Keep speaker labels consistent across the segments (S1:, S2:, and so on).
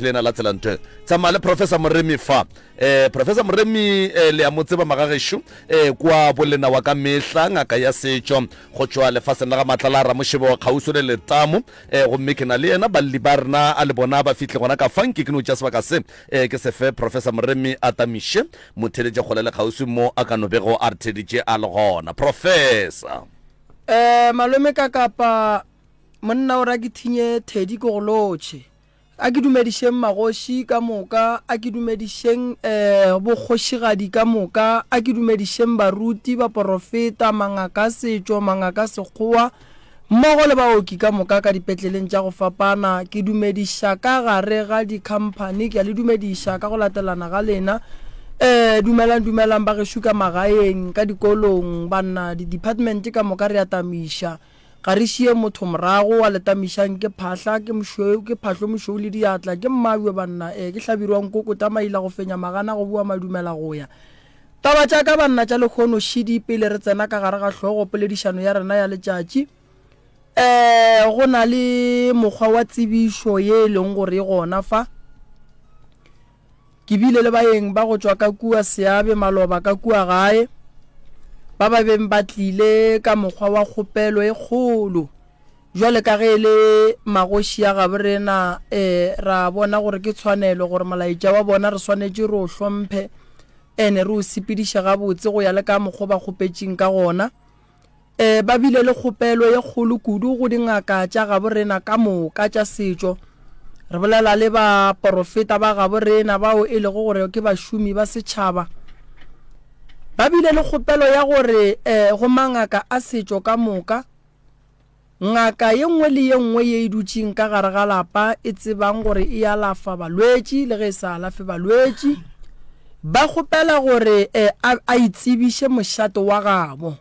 S1: ke lena la tsela ntho. Tsamaya le Professor Moremi fa. Eh, Professor Moremi eh, le a mo tseba magagešo eh, kwa bolena wa ka mehla, ngaka ya setšo go tšwa lefaseng la ga Matlala a Ramošebo wa kgauswi le Letamo. Eh, gomme ke na le yena, balli ba rena a le bona ba fihle gona ka fa. Nke ke no tšea sebaka se eh, ke se fe Professor Moremi a tamiše motheeletše kgole le kgauswi mo a ka no bego a re theeditše a le gona. Professor.
S2: Eh, malome ka kapa monna o ra ke thinye thedi ke go lotšhe. A ke dumedišeng magoši ka moka, a ke dumedišeng um bokgošigadi ka moka, a ke dumedišeng baruti, baporofeta, mangaka a setšo, mangaka a sekgowa, mmogo le baoki ka moka ka dipetleleng tša go fapana. Ke dumediša ka gare ga dikhamphani, ke a le dumediša ka go latelana ga lena. Um dumelang, dumelang ba gešo ka magaeng, ka dikolong, banna, di-department ka moka re a tamiša. Ga re šie motho morago, wa letamišang ke phahla, ke mošweu, ke phahlo mošweu le diatla, ke mmabjo banna, ee, ke hlabirwa nkoko, tamaila go fenya magana go boa madumela go ya. Taba tša ka banna tša lehono šidi pele re tsena ka gare ga hlogo poledišano ya rena ya letšatši. Ee, go na le mokgwa wa tsebišo ye e leng gore e gona fa. Ke bile le baeng ba go tšwa ka kua Seabe maloba ka kua gae, ba ba beng ba tlile ka mokgwa wa kgopelo e kgolo. Bjale ka ge e le magoši a gabo rena, e, ra bona gore ke tshwanelo gore molaetša wa bona re swanetše re o hlomphe ene re o sepediše gabotse go ya le ka mokgwa ba kgopetšeng ka gona. E, ba bile le kgopelo ye kgolo kudu go dingaka tša gabo rena ka moka tša setšo. Re bolela le baporofeta ba gabo rena bao e lego gore ke bašomi ba setšhaba. Ba bile le kgopelo ya gore e, go mangaka a setšo ka moka, ngaka ye nngwe le ye nngwe ye e dutšeng ka gare ga lapa e tsebang gore e alafa balwetši le ge e sa alafe balwetši, ba kgopela gore e, a, a itsebiše mošate wa gabo.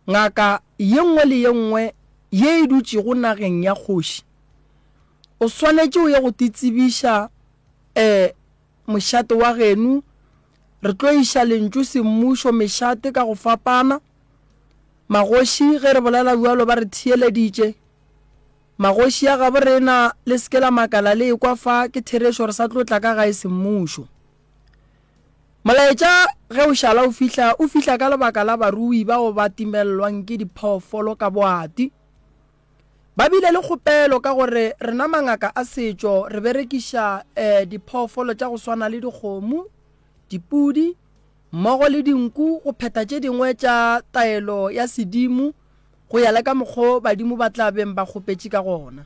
S2: Ngaka ye nngwe le ye nngwe ye e dutšego nageng ya kgoši, o swanetše o ye go titsebiša e mošate wa geno. Re tlo iša lentšu semmušo mešate ka go fapana. Magoši ge re bolela bjalo ba re theeleditše. Magoši a gabo rena le se ke la makala le ekwa fa ke therešo re sa tlo tla ka gae semmušo. Molaetša ge o šala o fihla, o fihla ka lebaka la barui bao ba timelelwang ke diphoofolo ka boati. Ba bile le kgopelo ka gore rena mangaka a setšo re berekiša eh, diphoofolo tša go swana le dikgomo, dipudi mmogo le dinku go phetha tše dingwe tša taelo ya sedimo go ya le ka mokgo badimo ba tla beng ba kgopetše ka gona.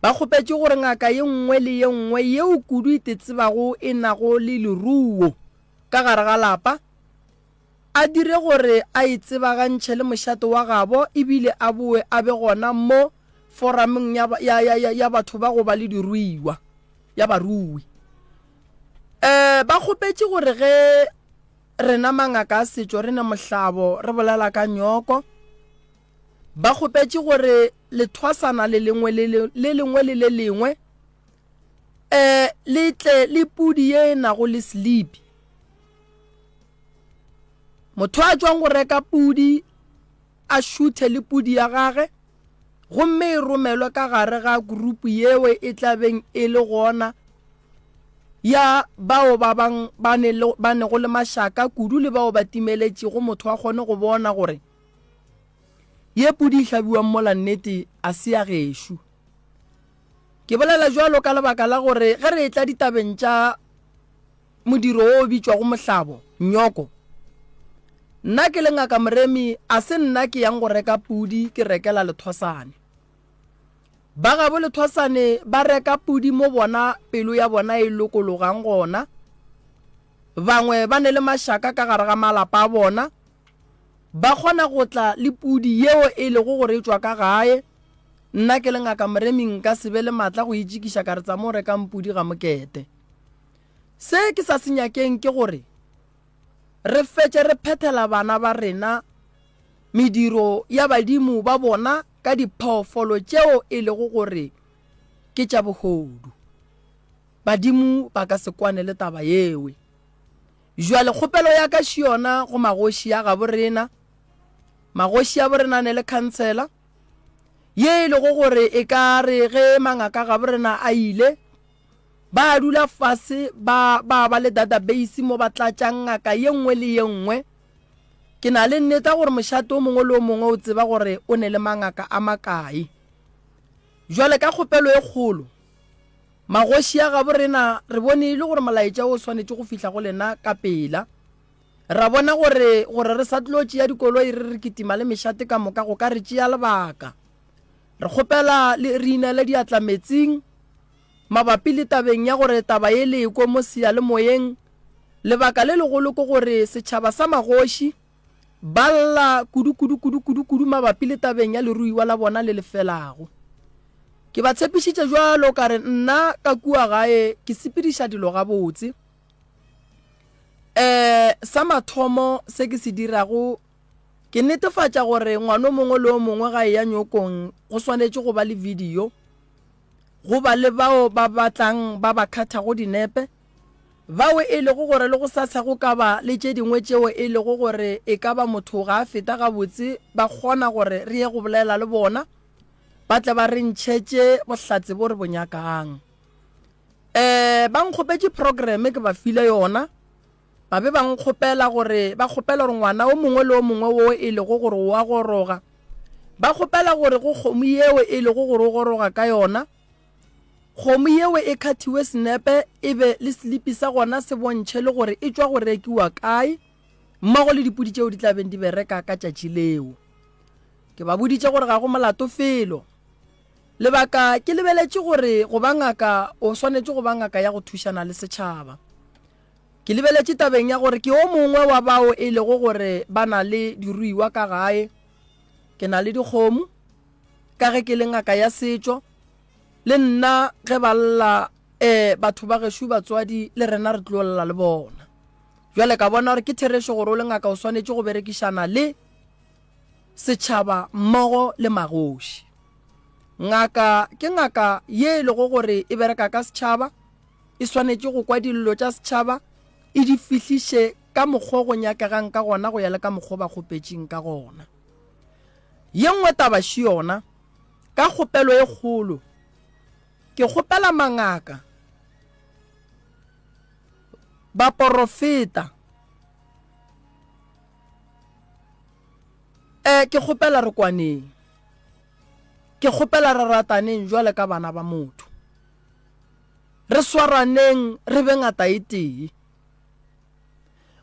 S2: Ba kgopetše gore ngaka ye nngwe le ye nngwe yeo kudu e tetsebago e nago le leruo ka gare ga lapa, a dire gore a e tsebagantšhe le mošate wa gabo e bile a boe a be gona mo foramong ya, ya, ya, ya, ya batho ba go ba le diruiwa, ya barui. E, ba kgopetše gore ge rena mangaka a setšo re ne mohlabo re bolela ka nyoko, Ba kgopetše gore lethwasana le lengwe le le lengwe le le lengwe um le tle le pudi ye e nago le selipi. Motho a tšwang go reka pudi a šuthe le pudi ya gage gomme e romelwe ka gare ga grupu yeo e tla beng e le gona ya bao ba bang ba nego le mašaka kudu le bao ba timeletšego motho a kgone go bona gore Ye pudi e hlabiwang mola nnete a se ya gešo. Ke bolela bjalo ka lebaka la gore ge re etla ditabeng tša modiro wo o bitšwago mohlabo, nyoko, nna ke le Ngaka Moremi a se nna ke yang go reka pudi ke rekela Lethosane. Ba gabo Lethosane ba reka pudi mo bona pelo ya bona e lokologang gona. Bangwe ba ne le mašaka ka gare ga malapa a bona. Ba kgona go tla le pudi yeo e lego gore e tšwa ka gae. Nna ke le Ngaka Moremi nka se be le matla go itšikiša ka re tsamo rekang pudi ga Mokete. Se ke sa se nyakeng ke gore re fetše re phethela bana ba rena mediro ya badimo ba bona ka diphoofolo tšeo e lego gore ke tša bohodu. Badimo ba ka se kwane le taba yewe. Bjale kgopelo ya ka še yona go magoši a gabo rena, magoši a borena ne le khansela, ye e lego gore e ka re ge mangaka gabo rena a ile, Ba dula fase ba ba ba le database mo ba tlatšang ngaka ye nngwe le ye nngwe. Ke na le nneta gore mošate o mongwe le o mongwe o tseba gore o ne le mangaka a makae. Jwale ka kgopelo e kgolo, magoši a gabo rena re bone e le gore molaetša o swanetše go fihla go lena ka pela. Ra bona gore gore re sa tlo tšea dikoloi re re kitima le mešate ka moka go ka re tšea lebaka. Re kgopela le re inele diatla metsing mabapi le tabeng ya gore taba ye le ekwe mo seyalemoyeng. Lebaka le legolo ke gore setšhaba sa magoši ba lla kudu kudu kudu kudu kudu mabapi le tabeng ya leruiwa la bona le le felago. Ke ba tshepišitše bjalo ka re nna ka kua gae ke sepediša dilo gabotse. Um sa mathomo se ke se dirago ke netefatša gore ngwana o mongwe le o mongwe ga eya nyokong go swanetše go ba le video, go ba le bao ba batlang ba ba khathago dinepe, bao e lego gore le go sasa go ka ba le tše dingwe tšeo e lego gore e ka ba motho ga a feta gabotse ba kgona gore re ye go bolela le bona ba tle ba re ntšhetše bohlatse bo re bo nyakang. Um ba nkgopetše programme ke ba file yona, ba be ba nkgopela gore ba kgopela gore ngwana o mongwe le o mongwe wo e lego gore o a goroga, ba kgopela gore go kgomo yeo e lego gore o goroga ka yona, kgomo yeo e khathiwe senepe e be le selipi sa gona se bontšhe le gore e tšwa go rekiwa kae, mmogo le dipudi tšeo di tla beng di bereka ka tšatši leo. Ke ba boditše gore ga go molato felo. Lebaka, ke lebeletše gore go ba ngaka o swanetše go ba ngaka ya go thušana le setšhaba. Ke lebeletše tabeng ya gore ke o mongwe wa bao e lego gore ba na le diruiwa ka gae. Ke na le dikgomo, ka ge ke le ngaka ya setšo. Le nna ge ba lla, ee, batho ba gešo batswadi le rena re tlo lla le bona. Bjale ka bona gore ke therešo gore o le ngaka o swanetše go berekišana le setšhaba mmogo le magoši. Ngaka ke ngaka ye e lego gore e bereka ka setšhaba, e swanetše go kwa dillo tša setšhaba, e di fihliše ka mokgwa go nyakegang ka gona go ya le ka mokgwa ba kgopetšeng ka gona. Ye nngwe taba še yona, ka kgopelo e kgolo, ke kgopela mangaka, baporofeta, E, ke kgopela re kwaneng. Ke kgopela re rataneng jwale ka bana ba motho. Re swaraneng re be ngata e tee.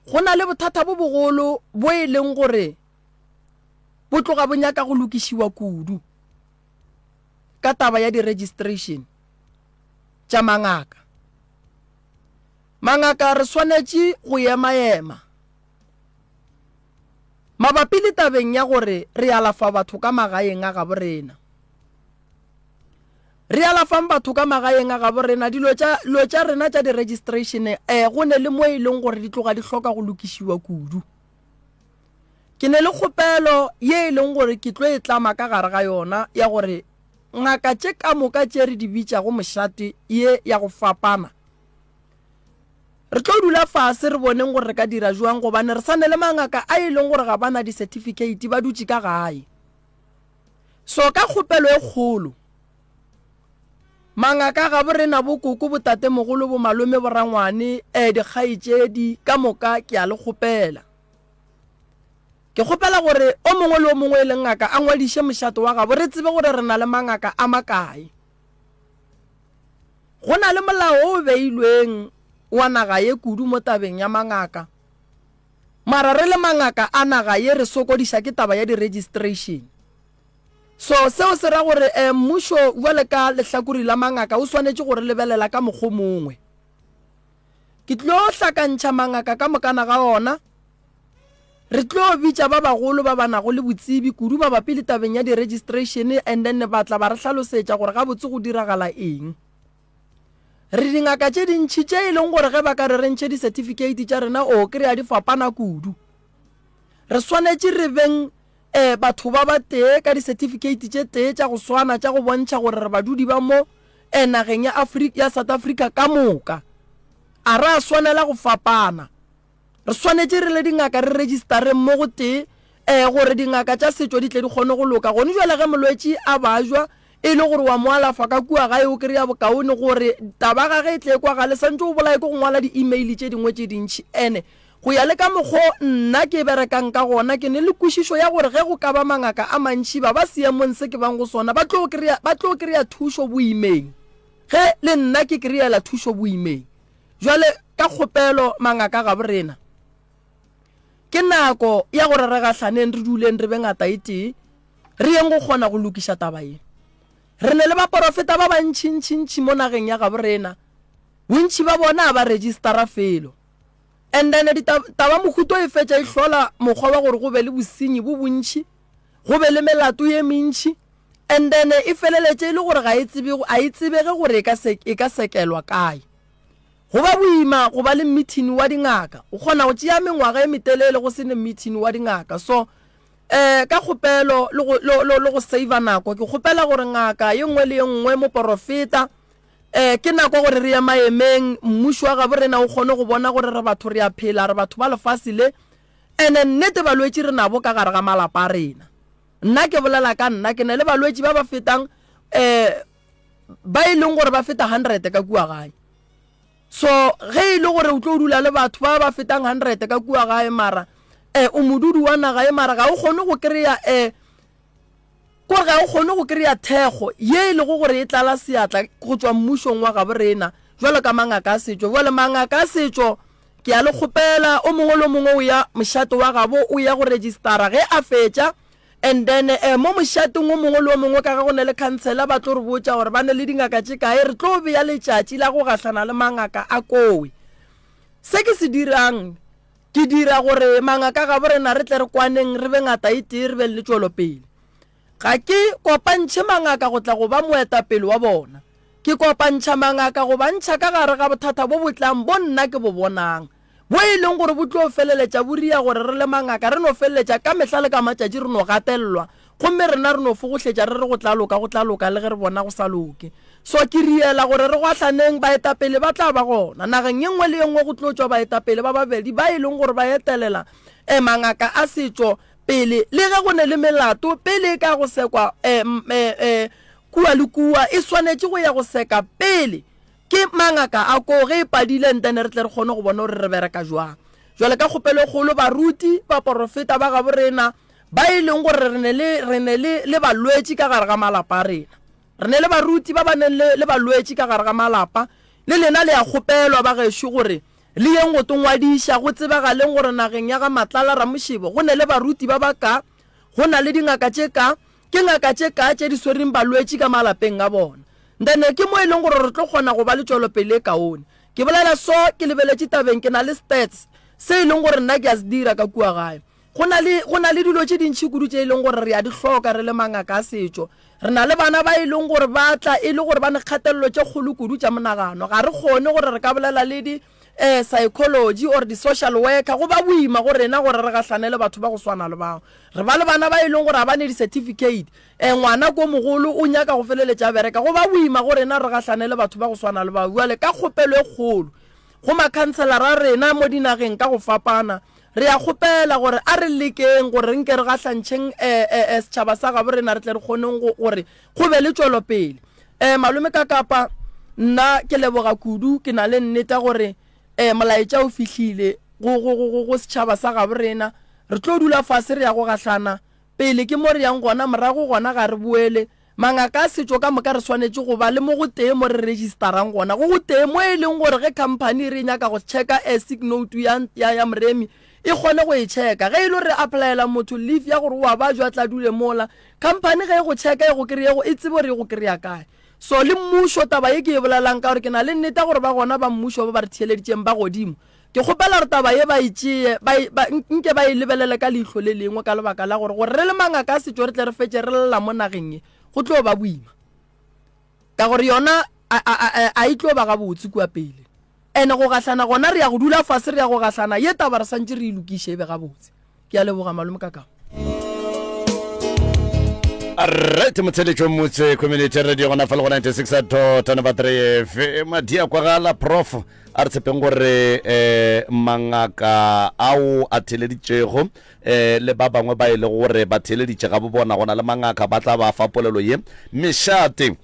S2: Go na le bothata bo bogolo bo e leng gore bo tloga bo nyaka go lokišiwa kudu ka taba ya di-registration tša mangaka. Mangaka re swanetše go ema-ema Mabapi le tabeng ya gore re alafa batho ka magaeng a gabo rena. Re alafang batho ka magaeng a gabo rena, dilo tša, dilo tša rena tša di-registration eh, go ne le mo e leng gore di tloga di hloka go lokišiwa kudu. Ke ne le kgopelo ye e leng gore ke tlo e tlama ka gare ga yona ya gore ngaka tše ka moka tše re di bitšago mošate ye ya go fapana, Re tlo dula fase re boneng gore re ka dira jwang gobane re sa ne le mangaka a e leng gore ga ba na di-certificate ba dutše ka gae. So ka kgopelo e kgolo, mangaka ga bo rena bo koko, bo tatemogolo, bo malome, bo rangwane, eh, dikgaetšedi ka moka ke a le kgopela. Ke kgopela gore o mongwe le o mongwe e leng ngaka a ngwadiše mošato wa gabo re tsebe gore re na le mangaka a makae. Go na le molao wo o beilweng wa naga ye kudu mo tabeng ya mangaka. Mara re le mangaka a naga ye re sokodiša ke taba ya di-registration. So seo se ra gore eh, mmušo bjale ka lehlakori la mangaka o swanetše go re lebelela ka mokgwa o mongwe. Ke tlo hlakantšha mangaka ka mokana ga ona. Re tlo bitša ba bagolo ba ba nago le botsebi kudu mabapi le tabeng ya di-registration and then ba tla ba re hlalosetša gore gabotse go diragala eng. Re dingaka tše dintši tše e leng gore ge ba ka re re ntšhe di-certificate tša rena o kry-a di fapana kudu. Re swanetše re beng um batho ba ba tee ka di-certificate tše tee tša go swana tša go bontšha gore re badudi ba mo um nageng ya Afrika, ya South Africa ka moka. A ra swanela go fapana. Re swanetše re le dingaka re registereng mo go tee um gore dingaka tša setšo di tle di kgone go loka. Gone jwale ge molwetši a bajwa. E le gore wa mo alafa ka kua gae o kry-a bokaone gore taba gage e tle e kwagale, santše o bolaye ke go ngwala di-email tše dingwe tše dintši. Ene go ya le ka mokgo nna ke berekang ka gona, ke ne le kwešišo ya gore ge go ka ba mangaka a mantši ba ba seemong se ke bang go sona ba tlo kry-a ba tlo kry-a thušo boimeng ge le nna ke kry-ela thušo boimeng. Bjale ka kgopelo mangaka gabo rena, ke nako ya gore re gahlaneng re duleng re be ngata e tee Re yeng go kgona go lokiša taba ye. Re ne le baporofeta ba bantšintšintši mo nageng ya gabo rena. Bontši ba bona a ba registara felo. And then taba mohuto e fetša e hlola mokgwa wa gore go be le bosenyi bo bontši, go be le melato ye mentši, and then e feleletše e le gore ga e tsebe, a e tsebege gore e ka se, e ka sekelwa kae. Go ba boima go ba le mmithini wa dingaka. O kgona go tšea mengwaga e metelele go se ne mmithini wa dingaka. So Eh, ka kgopelo le go, le, le, le go save nako, ke kgopela gore ngaka ye nngwe le ye nngwe, moporofeta, eh, ke nako gore re ye maemeng, mmušo wa gabo rena o kgone go bona gore re batho re a phela, re batho ba lefase le, ene nnete balwetši re nabo ka gare ga malapa a rena. Nna ke bolela ka nna, ke na le balwetši ba ba fetang, eh, ba e leng gore ba feta 100 ka kua gae. So ge e le gore o tlo dula le batho ba ba fetang 100 ka kua gae mara eh o modudi wa naga e mara ga o kgone go kry-a eh kore ga o kgone go kry-a thekgo ye e lego gore e tlala seatla go tšwa mmušong wa gabo rena jwalo ka mangaka a setšo. Jwale mangaka a setšo ke a le kgopela o mongwe le o mongwe o ya mošate wa gabo o ya go registera ge a fetša And then eh, mo mošateng o mongwe le o mongwe ka ge go ne le khansela ba tlo re botša gore ba ne le dingaka tše kae, re tlo bea letšatši la go gahlana le mangaka a kowe. Se ke se dirang, ke dira gore mangaka gabo rena re tle re kwaneng re be ngata e tee re be le tšwelopele. Ga ke kopantšhe mangaka go tla go ba moetapele wa bona. Ke kopantšha mangaka go ba ntšha ka gare ga bothata bo bo tlang bo nna ke bo bonang. bo e leng gore bo tlo feleletša bo ria gore re le mangaka re no feleletša ka mehla le ka matšatši re no gatelelwa gomme rena re no fogohletša re re go tla loka go tla loka le ge re bona go sa loke. So ke riela gore re gwahlaneng baetapele ba tla ba gona. Nageng ye nngwe le ye nngwe go tlo tšwa baetapele ba babedi ba e leng gore ba etelela eh, mangaka a setšo pele le ge go ne le melato pele e ka go sekwa eh, eh, eh, kua le kua e swanetše go ya go seka pele Ke mangaka a koo ge e padile ntene re tle re kgone go bona gore re bereka jwang. Jwale ka kgopelo e kgolo baruti, baporofeta ba gabo rena ba e leng gore re ne le re ne le le balwetši ka gare ga malapa a rena. Re ne le baruti ba ba neng le le balwetši ka gare ga malapa. Le lena le a kgopelwa ba gešo gore le yeng go to ngwadiša go tsebagaleng gore nageng ya ga Matlala Ramošebo go ne le baruti ba ba ka, go na le dingaka tše ka, Ke ngaka tše kae tše di swereng balwetši ka malapeng a bona? Then ke mo e leng gore re tlo kgona go ba le tšwelopele e kaone. Ke bolela so ke lebeletše tabeng, ke na le stats se e leng gore nna ke a se dira ka kua gae. Go na le, go na le dilo tše dintši kudu tše e leng gore re a di hloka re le mangaka a setšo. Re na le bana ba e leng gore ba tla e le gore ba ne kgatelelo tše kgolo kudu tša monagano. Ga re kgone gore re ka bolela le di eh, psychology or di-social worker, go ba boima go rena gore re gahlane le batho ba go swana le bao. Re ba le bana ba e leng gore ga ba ne di-certificate, eh, ngwana ko mogolo o nyaka go feleletša a bereka, go ba boima go rena re gahlane le batho ba go swana le bao. Bjale ka kgopelo e kgolo go makhanselara a rena mo dinageng ka go fapana, re a kgopela gore a re lekeng gore re nke re gahlantšheng eh, eh, eh, setšhaba sa gabo rena re tle re kgoneng gore go be le tšwelopele. Eh, malome ka Kapa, nna ke leboga kudu, ke na le nneta gore eh, molaetša o fihlile go, go, go, go, go setšhaba sa gabo rena. Re tlo dula fase re ya go gahlana. Pele ke mo re yang gona, morago gona ga re boele. Mangaka a setšo ka moka re swanetše go ba le mo go tee mo re registerang gona, go go tee mo e leng gore ge company e re e nyaka go checka eh, sick note ya, ya, ya Moremi, e kgone go e checka. Ge e le gore re applyela motho leave ya gore o a bajwa a tla dule mola, Company ge e go checka e go kreye go e tsebe gore e go kreya kae. So le mmušo taba ye ke e bolelang ka gore ke na le nnete ya gore ba gona ba mmušo ba ba re theeleditšeng ba godimo. Ke kgopela gore taba ye ba e tšeye ba e, ba, nke ba e lebelele ka leihlo le lengwe ka lebaka la gore gore re le mangaka a setšo re tle re fetše re lla mo nageng ye go tlo ba boima. Ka gore yona a, a, a, a e tlo ba gabotse kua pele. Ene go gahlana gona re ya go dula fase re ya go gahlana ye taba re santše re e lokiše e be gabotse. Ke a leboga malome Kakao.
S1: Right motheletšo motse community radio gona fa le go 96 dot number 3 FM di a kwagala prof a re tshepeng gore eh mangaka ao a theleditšego eh le ba bangwe ba e lego gore ba theleditše ga bo bona go na le mangaka ba tla ba fa polelo ye mešate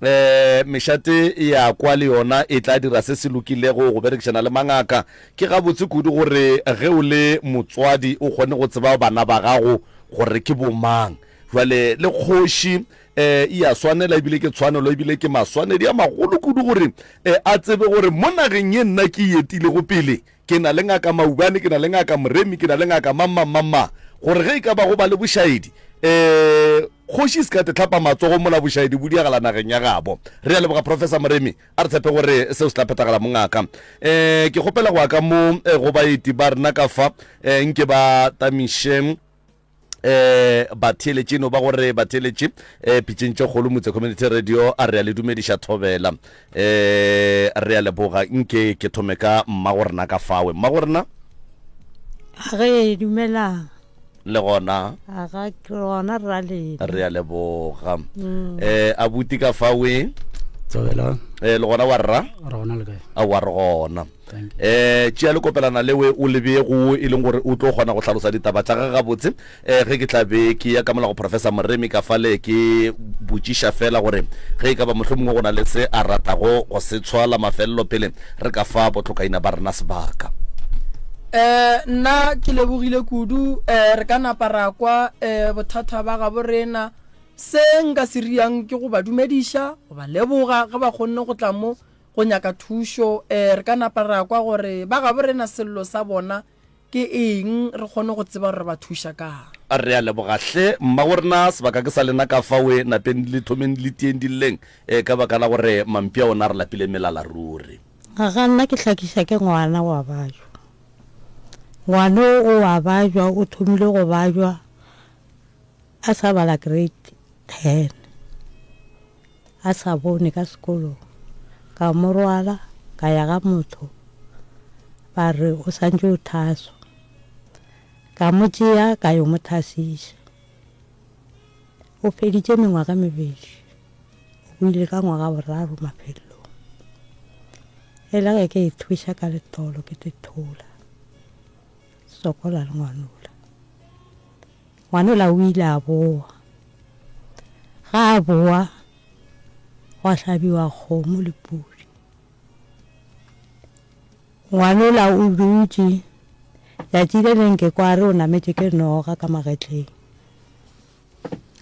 S1: eh mešate ya kwa le yona e tla dira se se lokilego go berekišana le mangaka ke gabotse kudu gore ge o le motswadi o kgone go tseba bana ba gago gore ke bomang jwale le kgoši um e a swanela ebile ke tshwanelo ebile ke maswanedi a magolo kudu gore um a tsebe gore mo nageng ye nna ke e etilego pele ke na le ngaka Maubane, ke na le ngaka Moremi, ke na le ngaka mang mang mang mang, gore ge e ka ba go ba le bošaedi, um kgoši e se ka te hlapa matsogo mola bošaedi bo diagala nageng ya gabo. Re a leboga Professor Moremi, a re tshepe gore seo se tla phethagala mongaka. Um ke kgopela go ya ka mo go baeti ba rena ka fa, um nke ba tamiše eh batheeletši no ba gore batheeletši eh pitšeng tše kgolo motse community radio a re a le dumediša thobela eh re a leboga nke ke thome ka mmago rena ka fawe mmago rena
S3: Ge dumelang.
S1: Le gona.
S3: Aga ke gona rra lena.
S1: Re a leboga. Eh abuti ka fawe.
S4: Thobela.
S1: Eh le gona wa rra?
S4: Re gona le kae?
S1: A wa re gona. um tšea le kopelana lewe o lebe go e leng gore o tlo kgona go hlalosa ditaba tša gage gabotse um ge ke tla be ke ya ka mola go Professor Moremi ka fale ke botšiša fela gore ge e ka ba mohlomongwe go na le se a ratago go se tshwa la mafelelo pele re ka fa bohlokaina ba rena sebaka.
S2: Um nna ke lebogile kudu um re ka napa ra kwa um bothata ba gabo rena. Se nka se riang ke go ba dumediša, go ba leboga ge ba kgonne go tla mo Go nyaka thušo, ee, re ka napa ra kwa gore ba gabo rena sello sa bona ke eng, re kgone go tseba gore re ba thuša kang.
S1: Re a leboga hle mmagorena, sebaka ke sa lena ka fawe napeng le thomeng le tieng di lleng, ee, ka baka la gore mampia ona re lapile melala ruri.
S3: Ga nna ke hlakiša ke ngwana wa bajwa. Ngwana o wa bajwa o thomile go bajwa a sa bala grade ten. A sa bone ka sekolong. Ka mo rwala ka ya ga motho ba re o santše o thaswa. Ka mo tšea ka yo mo thasiša. O feditše mengwaga e mebedi. O boile ka ngwaga boraro mafelelong. E le ge ke ithuša ka letolo ke te thola. Sokola le ngwanola. Ngwanola o ile a boa. Ga a boa gwa hlabiwa kgomo le pudi. Ngwanola o dutše, tšatši le leng ke kwa re o nametše ke noga ka magetleng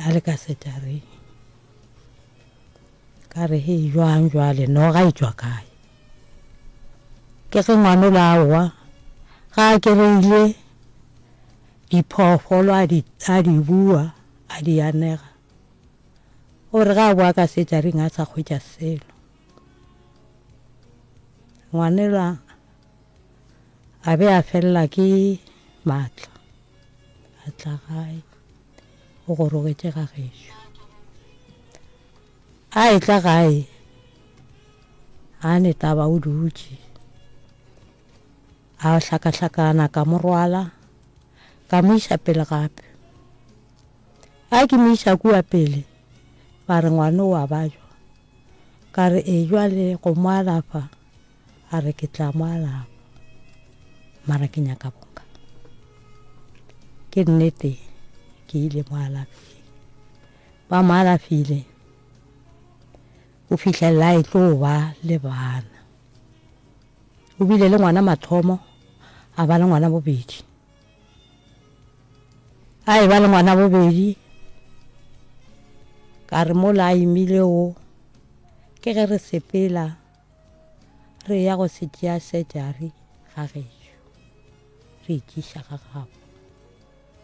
S3: a le ka setareng. Ka re hei jwang jwale noga e tšwa kae? Ke ge ngwanola a wa, ga a kereile Diphoofolo a di, a di bua, a di anega. O re ge a boa ka sejaring a sa hwetša selo. Ngwanelwa a be a felela ke maatla, a tla gae, o gorogetše ga gešo. A etla gae, a ne taba o dutše. A hlakahlakana, ka mo rwala, ka mo iša pele gape. A ke mo iša kua pele, ba re ngwana o a bajwa. Ka re ee jwale go mo alafa, a re ke tla mo alafa, mara ke nyaka boka. Ke nnete ke ile mo alafeng. Ba mo alafile go fihlelela a e tlo ba le bana. O bile le ngwana mathomo, a ba le ngwana bobedi. A e ba le ngwana bobedi, ka re mola a imile o, ke ge re sepela re ya go se tšea surgery ga gešo, re itšiša ga gabo.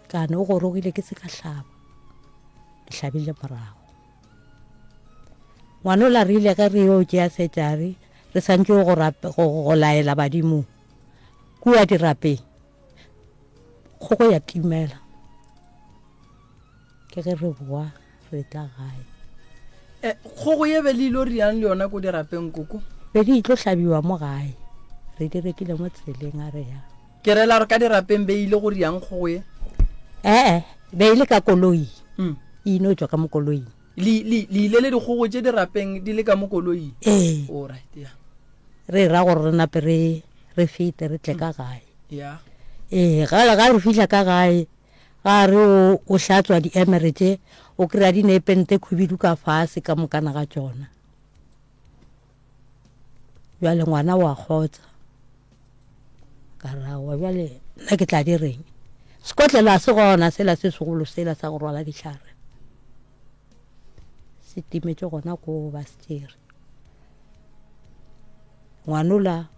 S3: Kane o gorogile ke se ka hlaba, ke hlabile morago. Ngwanola re ile ge re yo tšea surgery re santše go, go, go laela badimo kua dirapeng kgogo ya timela ke ge re boa re tla gae
S2: eh, kgogo ye be le ilo riang le yona ko dirapeng koko
S3: be di tlo hlabiwa mo gae re di rekile mo tseleng a re ya
S2: ke rela re ka dirapeng be ile go riang kgogo ye
S3: ee be ile ka koloi mm. E ino tšwa ka mo koloing.
S2: Le, le, le ile le dikgogo tše dirapeng di le ka mo koloing?
S3: Ee.
S2: All right, ya.
S3: Re ra gore re nape re, re fete re tle ka gae.
S2: Ya.
S3: Ee, ga, ga re fihla ka gae, ga re o, o hlatswa diemere tše, o kry-a di ne pente khubidu ka fase ka mokana ga tšona. Bjale ngwana wa kgotsa. Ka re aowa bjale nna ke tla di reng? Sekotlelo a se gona sela se segolo sela sa go rwala dihlare. Se timetše gona koo ba se tšere. Ngwanola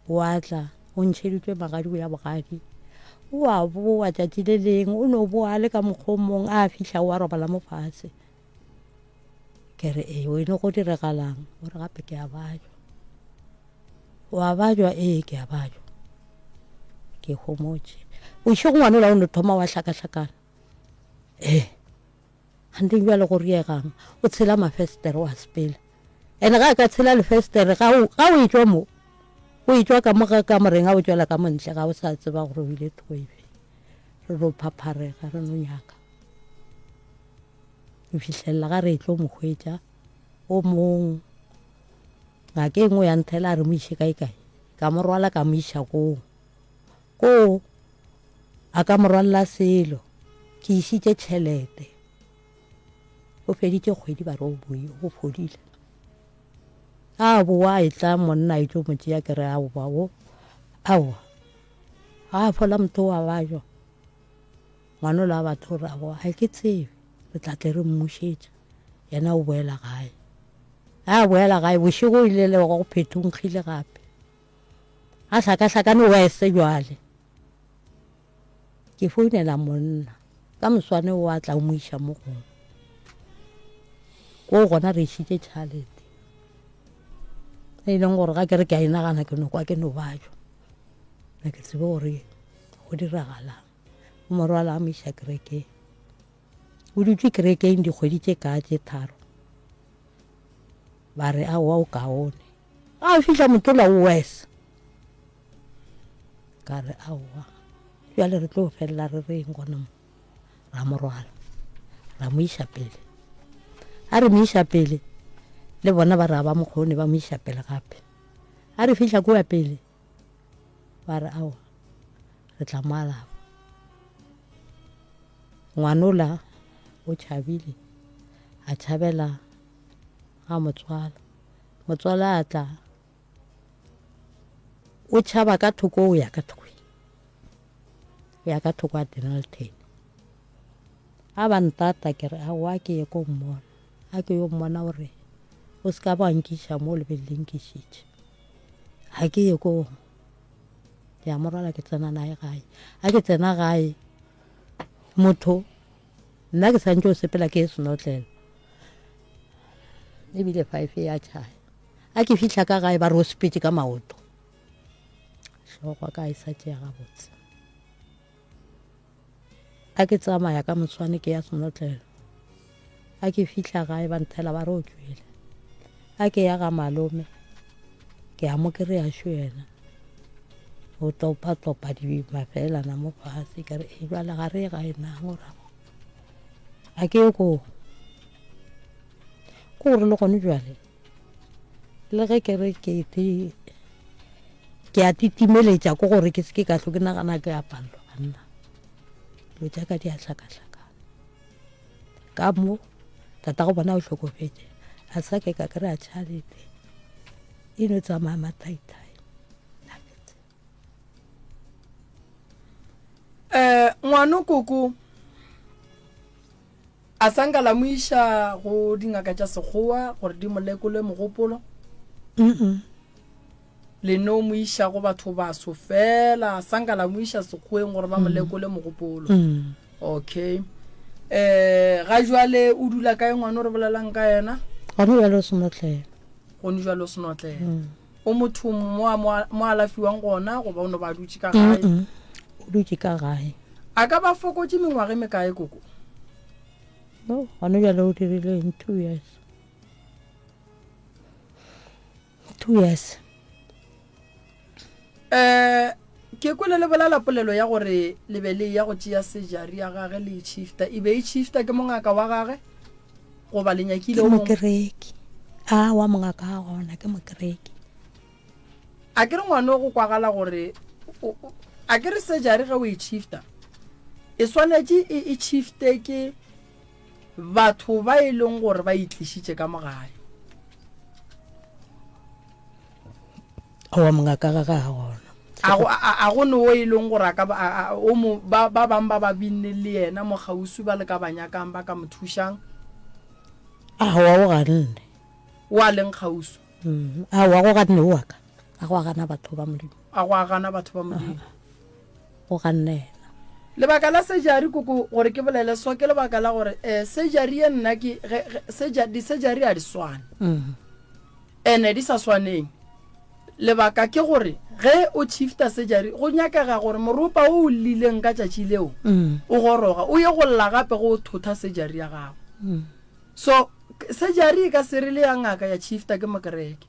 S3: o a tla o ntšheditšwe magadi o ya bogadi. O a boa tšatši le lengwe o no boa a le ka mokgwa o mongwe a fihla o a robala mo fase. Ke re ee wene go diregalang? O re gape ke a bajwa. O a bajwa? Ee ke a bajwa. Ke homotše. Bošego ngwanola o no thoma wa hlakahlakana. Ee ganteng bjale go riegang o tshela mafestere wa sepela. Ene ga a ka tshela lefestere ga o ga o etšwa mo o etšwa ka mo ga kamoreng ga o tšwela ka mo ntle ga o sa tseba gore o ile thoko efe. Re no phapharega re no nyaka. Go fihlelela ga re tlo mo hwetša o mong ngaka e nngwe ya nthela a re mo iše kae kae ka mo rwala ka mo iša koo koo a ka mo rwalela selo ke išitše tšhelete o feditše kgwedi ba re o boi o fodile a boa e tla monna e tlo mo tšea ke re aowa o aowa ga a fola motho wa bajwa Ngwanola wa batho o re, Aowa, ga ke tsebe. Re tla tle re mmušetša. Yena o boela gae. Ga a boela gae, bošego o ile le go phethonkgile gape. A hlakahlakane wese bjale. Ke founela monna. Ka moswane o a tla o mo iša mo gongwe. Koo gona re išitše tšhalete. E leng gore ga ke re ke a e nagana ke no kwa ke no bajwa. Ga ke tsebe gore go diragalang. O mo rwala a mo iša kerekeng. O dutše kerekeng dikgwedi tše kaa tše tharo. Ba re aowa o kaone. Ga a fihla mothola o wes. Ka re aowa bjale re tlo felela re reng gona mo. Ra mo rwala ra mo iša pele. A re mo iša pele le bona ba re a ba mo kgone ba mo iša pele gape. A re fihla kua pele Ba re, Aowa, re tla mo alafa. Ngwanola o tšhabile, a tšhabela ga motswala. Motswala a tla, o tšhaba ka thoko o ya ka thoko, o ya ka thoko a Denelton. A ba ntata ke re, aowa a ke ye ko mmona, a ke yo mmona gore o se ka ba nkiša mo le be le nkišitše. Ga ke ye koo, ke a mo rwala ke tsena naye gae. Ga ke tsena gae, motho nna ke santse o sepela ke e senotlelo ebile five ya tšhaya. A ke fihla ka gae ba re o sepetse ka maoto, hlogo ka e sa tšea gabotse. A ke tsamaya ka moswane ke ya senotlelo. A ke fihla gae ba nthela ba re o tšwele. A ke ya ga malome ke a mo kry-a šo yena o topa-topa mafelana mo fase ke re e bjale ga re ye gae na morago a ke ye koo ko gore le gone bjale Le ge ke re ke te ke a titimeletša ko gore ke se ke ka hlo ke nagana ke a palelwa banna dilo tša ka di a hlakahlakana ka mo tata go bona o hlokofetše a sa ke ka kry-a tšhalete e no tsamaya mathaithai
S2: um ngwano koko A sa nka la mo iša go dingaka tša Sekgowa gore di mo lekole mogopolo? Le no mo iša go batho baso fela, a sa nka la mo iša Sekgoweng gore ba mo lekole mogopolo. Okay. Eh, ga jwale o dula kae ngwana o re bolelang ka yena?
S3: Gone jwale o senotlelo.
S2: Gone jwale o senotlelo. O motho mo a mo alafiwang gona goba o no ba dutše ka gae?
S3: O dutše ka gae.
S2: A ka ba fokotše mengwaga e mekae koko?
S3: No, gone bjale o dirile eng? Two years. Two years.
S2: Eh, Ke kwele le bolela polelo ya gore le be le eya go tšea sejari ya gage le e tšhifta. E be e tšhifta ke mongaka wa gage goba le nyakile
S3: Ke
S2: o mongwe?
S3: mokereki. Aowa mongaka ga gona ke mokereki.
S2: A ke re ngwano go kwagala gore o, o, a ke re sejari ge o e tšhifta e swanetše e, e tšhifte ke batho ba e leng gore ba e tlišitše ka mo gae.
S3: Aowa mongaka ga ga gona.
S2: A go, a, a go ne o e leng gore a ka ba, a, a, o mo, ba, ba bang ba ba binne le yena mo kgauswi ba le ka ba nyakang ba ka mo thušang?
S3: Aowa o ganne.
S2: O a leng kgauswi?
S3: Mm, aowa go ganne o wa ka. A go a gana batho ba Modimo.
S2: A go a gana batho ba Modimo.
S3: Go ganne yena.
S2: Lebaka la surgery koko gore ke bolele so ke lebaka la gore eh, surgery ye nna ke ge, ge, surgery, di-surgery a di swane.
S3: Mm.
S2: Ene di sa swaneng. Lebaka ke gore ge o shifta surgery go nyakega gore moropa o o llileng ka tšatši leo o goroga o ye go lla gape go o thotha surgery ya gago. So surgery e ka se re le ya ngaka ya shifta ke mokereke.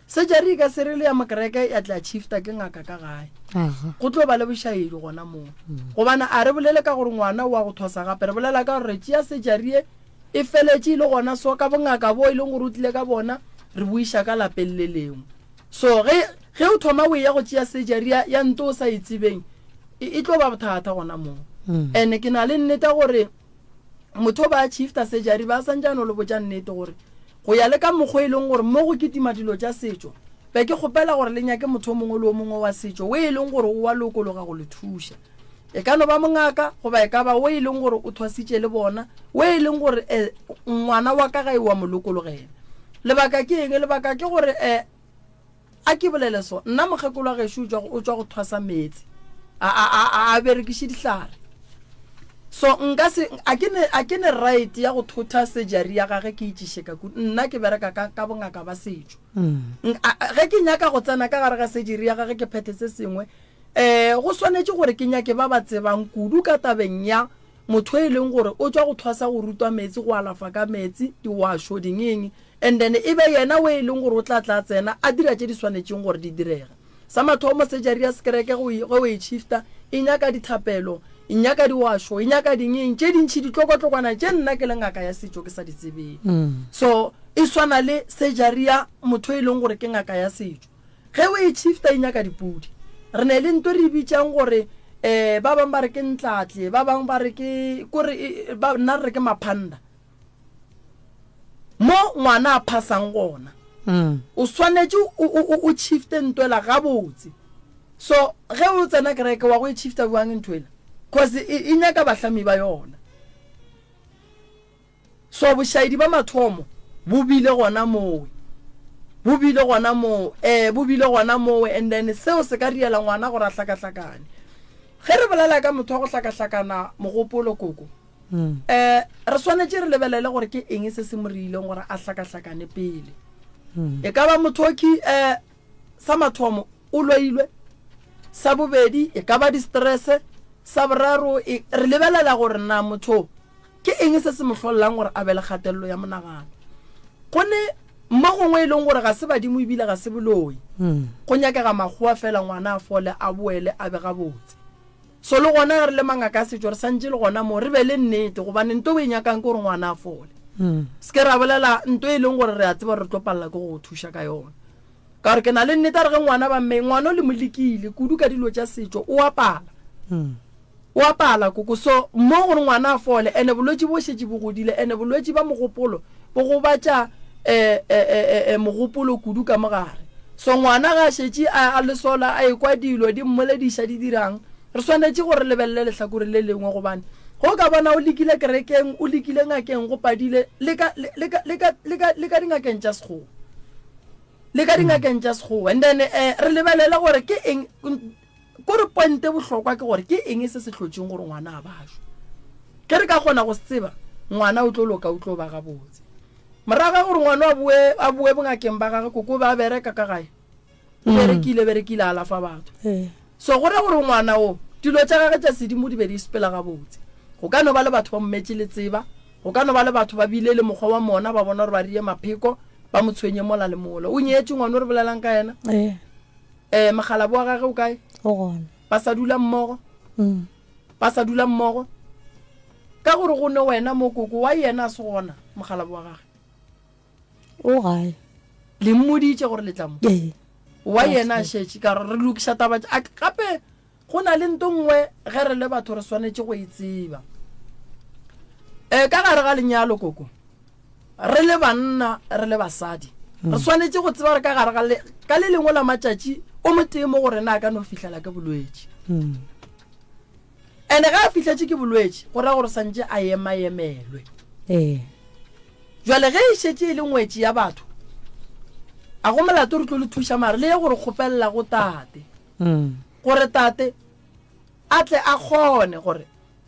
S2: Surgery e ka se re le ya mokereke ya tla shifta ke ngaka ka gae. Go tlo ba le bošaedi gona moo. Gobane a re bolele ka gore ngwana o wa go thwasa gape, re bolela ka gore re tšea surgery ye E feletše e le gona so ka bongaka bo e leng gore o tlile ka bona, re bo iša ka lapeng le lengwe. So ge, ge o thoma o eya go tšea surgery ya, ya nto o sa e tsebeng, e, e tlo ba bothata gona moo. And ke na le nneta gore motho o ba a shifta surgery ba santše a no le botša nnete gore go ya le ka mokgwa e leng gore mo go kitima dilo tša setšo, be ke kgopela gore le nyake motho o mongwe le o mongwe wa setšo o e leng gore o wa lokologa go le thuša. E ka no ba mongaka goba e ka ba o e leng gore o thwasitše le bona, o e leng gore eh, ngwana wa ka ga e wa mo lokologela. Lebaka ke eng? Lebaka ke gore eh, a ke bolele so, nna mokgekolo wa gešo o tšwa o tšwa go thwasa meetse, a, a, a, a, a berekiše dihlare. So nka se, a ke ne, a ke ne right ya go thotha surgery ya gage ke itšiše ka kudu. Nna ke bereka ka, ka bongaka ba setšo. Nk- a- a- Ge ke nyaka go tsena ka gare ga surgery ya gage ke phethe se sengwe, Ee, go swanetše gore ke nyake ba ba tsebang kudu ka tabeng ya motho e leng gore o tšwa go thwasa go rutwa meetse, go alafa ka meetse, diwašo, dingeng, and then e be yena o e leng gore o tla tla a tsena a dira tše di swanetšeng gore di direge. Sa mathomo, surgery ya sekereke ge o e shifta e nyaka dithapelo, e nyaka diwašo, e nyaka dingeng tše dintši, ditlokotlokwana tše nna ke le ngaka ya setšo ke sa di tsebeng. So e swana le surgery ya motho e leng gore ke ngaka ya setšo. Ge o e shifta e nyaka dipudi. Re ne le nto re e bitšang gore um ba bangwe ba re ke ntlatle, ba bangwe ba re ke kore ba nna re re ke maphanda. Mo ngwana a phasang gona o swanetše o o o shifte ntwela gabotse. So ge o tsena kereke wa go e shifta bjang ntho ela? Cause e e nyaka bahlami ba yona. So bošaedi ba mathomo bo bile gona mowe, bo bile gona moo, ee, bo bile gona mowe, and then seo se ka riela ngwana gore a hlakahlakane. Ge re bolela ka motho wa go hlakahlakana mogopolo, koko, um re swanetše re lebelele gore ke eng se se mo riileng gore a hlakahlakane pele. E ka ba motho ki um sa mathomo o loilwe, sa bobedi e ka ba di-stress, sa boraro e, re lebelela gore na motho Ke eng se se mo hlolelang gore a be le kgatelelo ya monagano? Go ne mo gongwe e leng gore ga se badimo ebile ga se boloi. Go nyakega makgowa fela ngwana a fole a boele a be gabotse. So le gona ge re le mangaka a setšo re santše le gona moo re be le nnete gobane nto o e nyakang ke gore ngwana a fole. Se ke ra bolela nto e leng gore re a tseba gore re tlo palela ke go go thuša ka yona. Ka gore ke na le nnete ya gore ge ngwana ba mme ngwana o le mo lekile kudu ka dilo tša setšo o a pala. O a pala koko so mo gore ngwana a fole ene bolwetši bo šetše bo godile ene bolwetši ba mogopolo bo gobatša um mogopolo kudu ka mogare so ngwana ga a šetše a le sola a ekwa dilo di mmolediša di dirang re swanetše gore lebelele lehlakore le lengwe gobane go ka bona o lekile kerekeng o lekile ngakeng go padile le ka le ka le ka le ka le ka dingakeng tša sekgowa le ka dingakeng tša sekgowa and then um re lebelele gore ke eng Ko re pointe bohlokwa ke gore ke eng se se hlotšeng gore ngwana a bajwe. Ge re ka kgona go se tseba, ngwana o tlo loka, o tlo ba gabotse. Morago ga gore ngwana a boe, a boe bongakeng ba gagwe, koko o be a bereka ka gae. O berekile, berekile, a alafa batho. So go ra gore ngwana o, dilo tša gagwe tša sedimo di be di sepela gabotse. Go ka no ba le batho ba mmetše letseba, go ka no ba le batho ba bile le mokgwa wa mona, ba bona gore ba rie mapheko, ba mo tshwenye mola le mola. O nyetšwe ngwana o re bolelang ka yena? Eh, mokgalabo wa gage o kae?
S3: O gona.
S2: Ba sa dula mmogo?
S3: Mm.
S2: Ba sa dula mmogo? Ka gore go ne wena mo koko, wa yena a se gona mokgalabo wa gage?
S3: O gae.
S2: Le mmoditše gore le tla mo?
S3: Ee.
S2: Wa yena a šetše ka gore re lokiša taba tše. A gape go na le nto nngwe ge re le batho re swanetše go e tseba. E, ka gare ga lenyalo koko, re le banna re le basadi, re swanetše go tseba gore ka gare ga le, ka le lengwe la matšatši o motee mo go rena a ka no fihlela ke bolwetši.
S3: Mm.
S2: Ene ge a fihletše ke bolwetši, go ra gore santše a emaemelwe.
S3: Ee.
S2: Jwale ge e šetše e le ngwetši ya batho, a go molato re tlo le thuša mare le ye go re kgopelela go tate.
S3: Mm.
S2: Gore tate a tle a kgone gore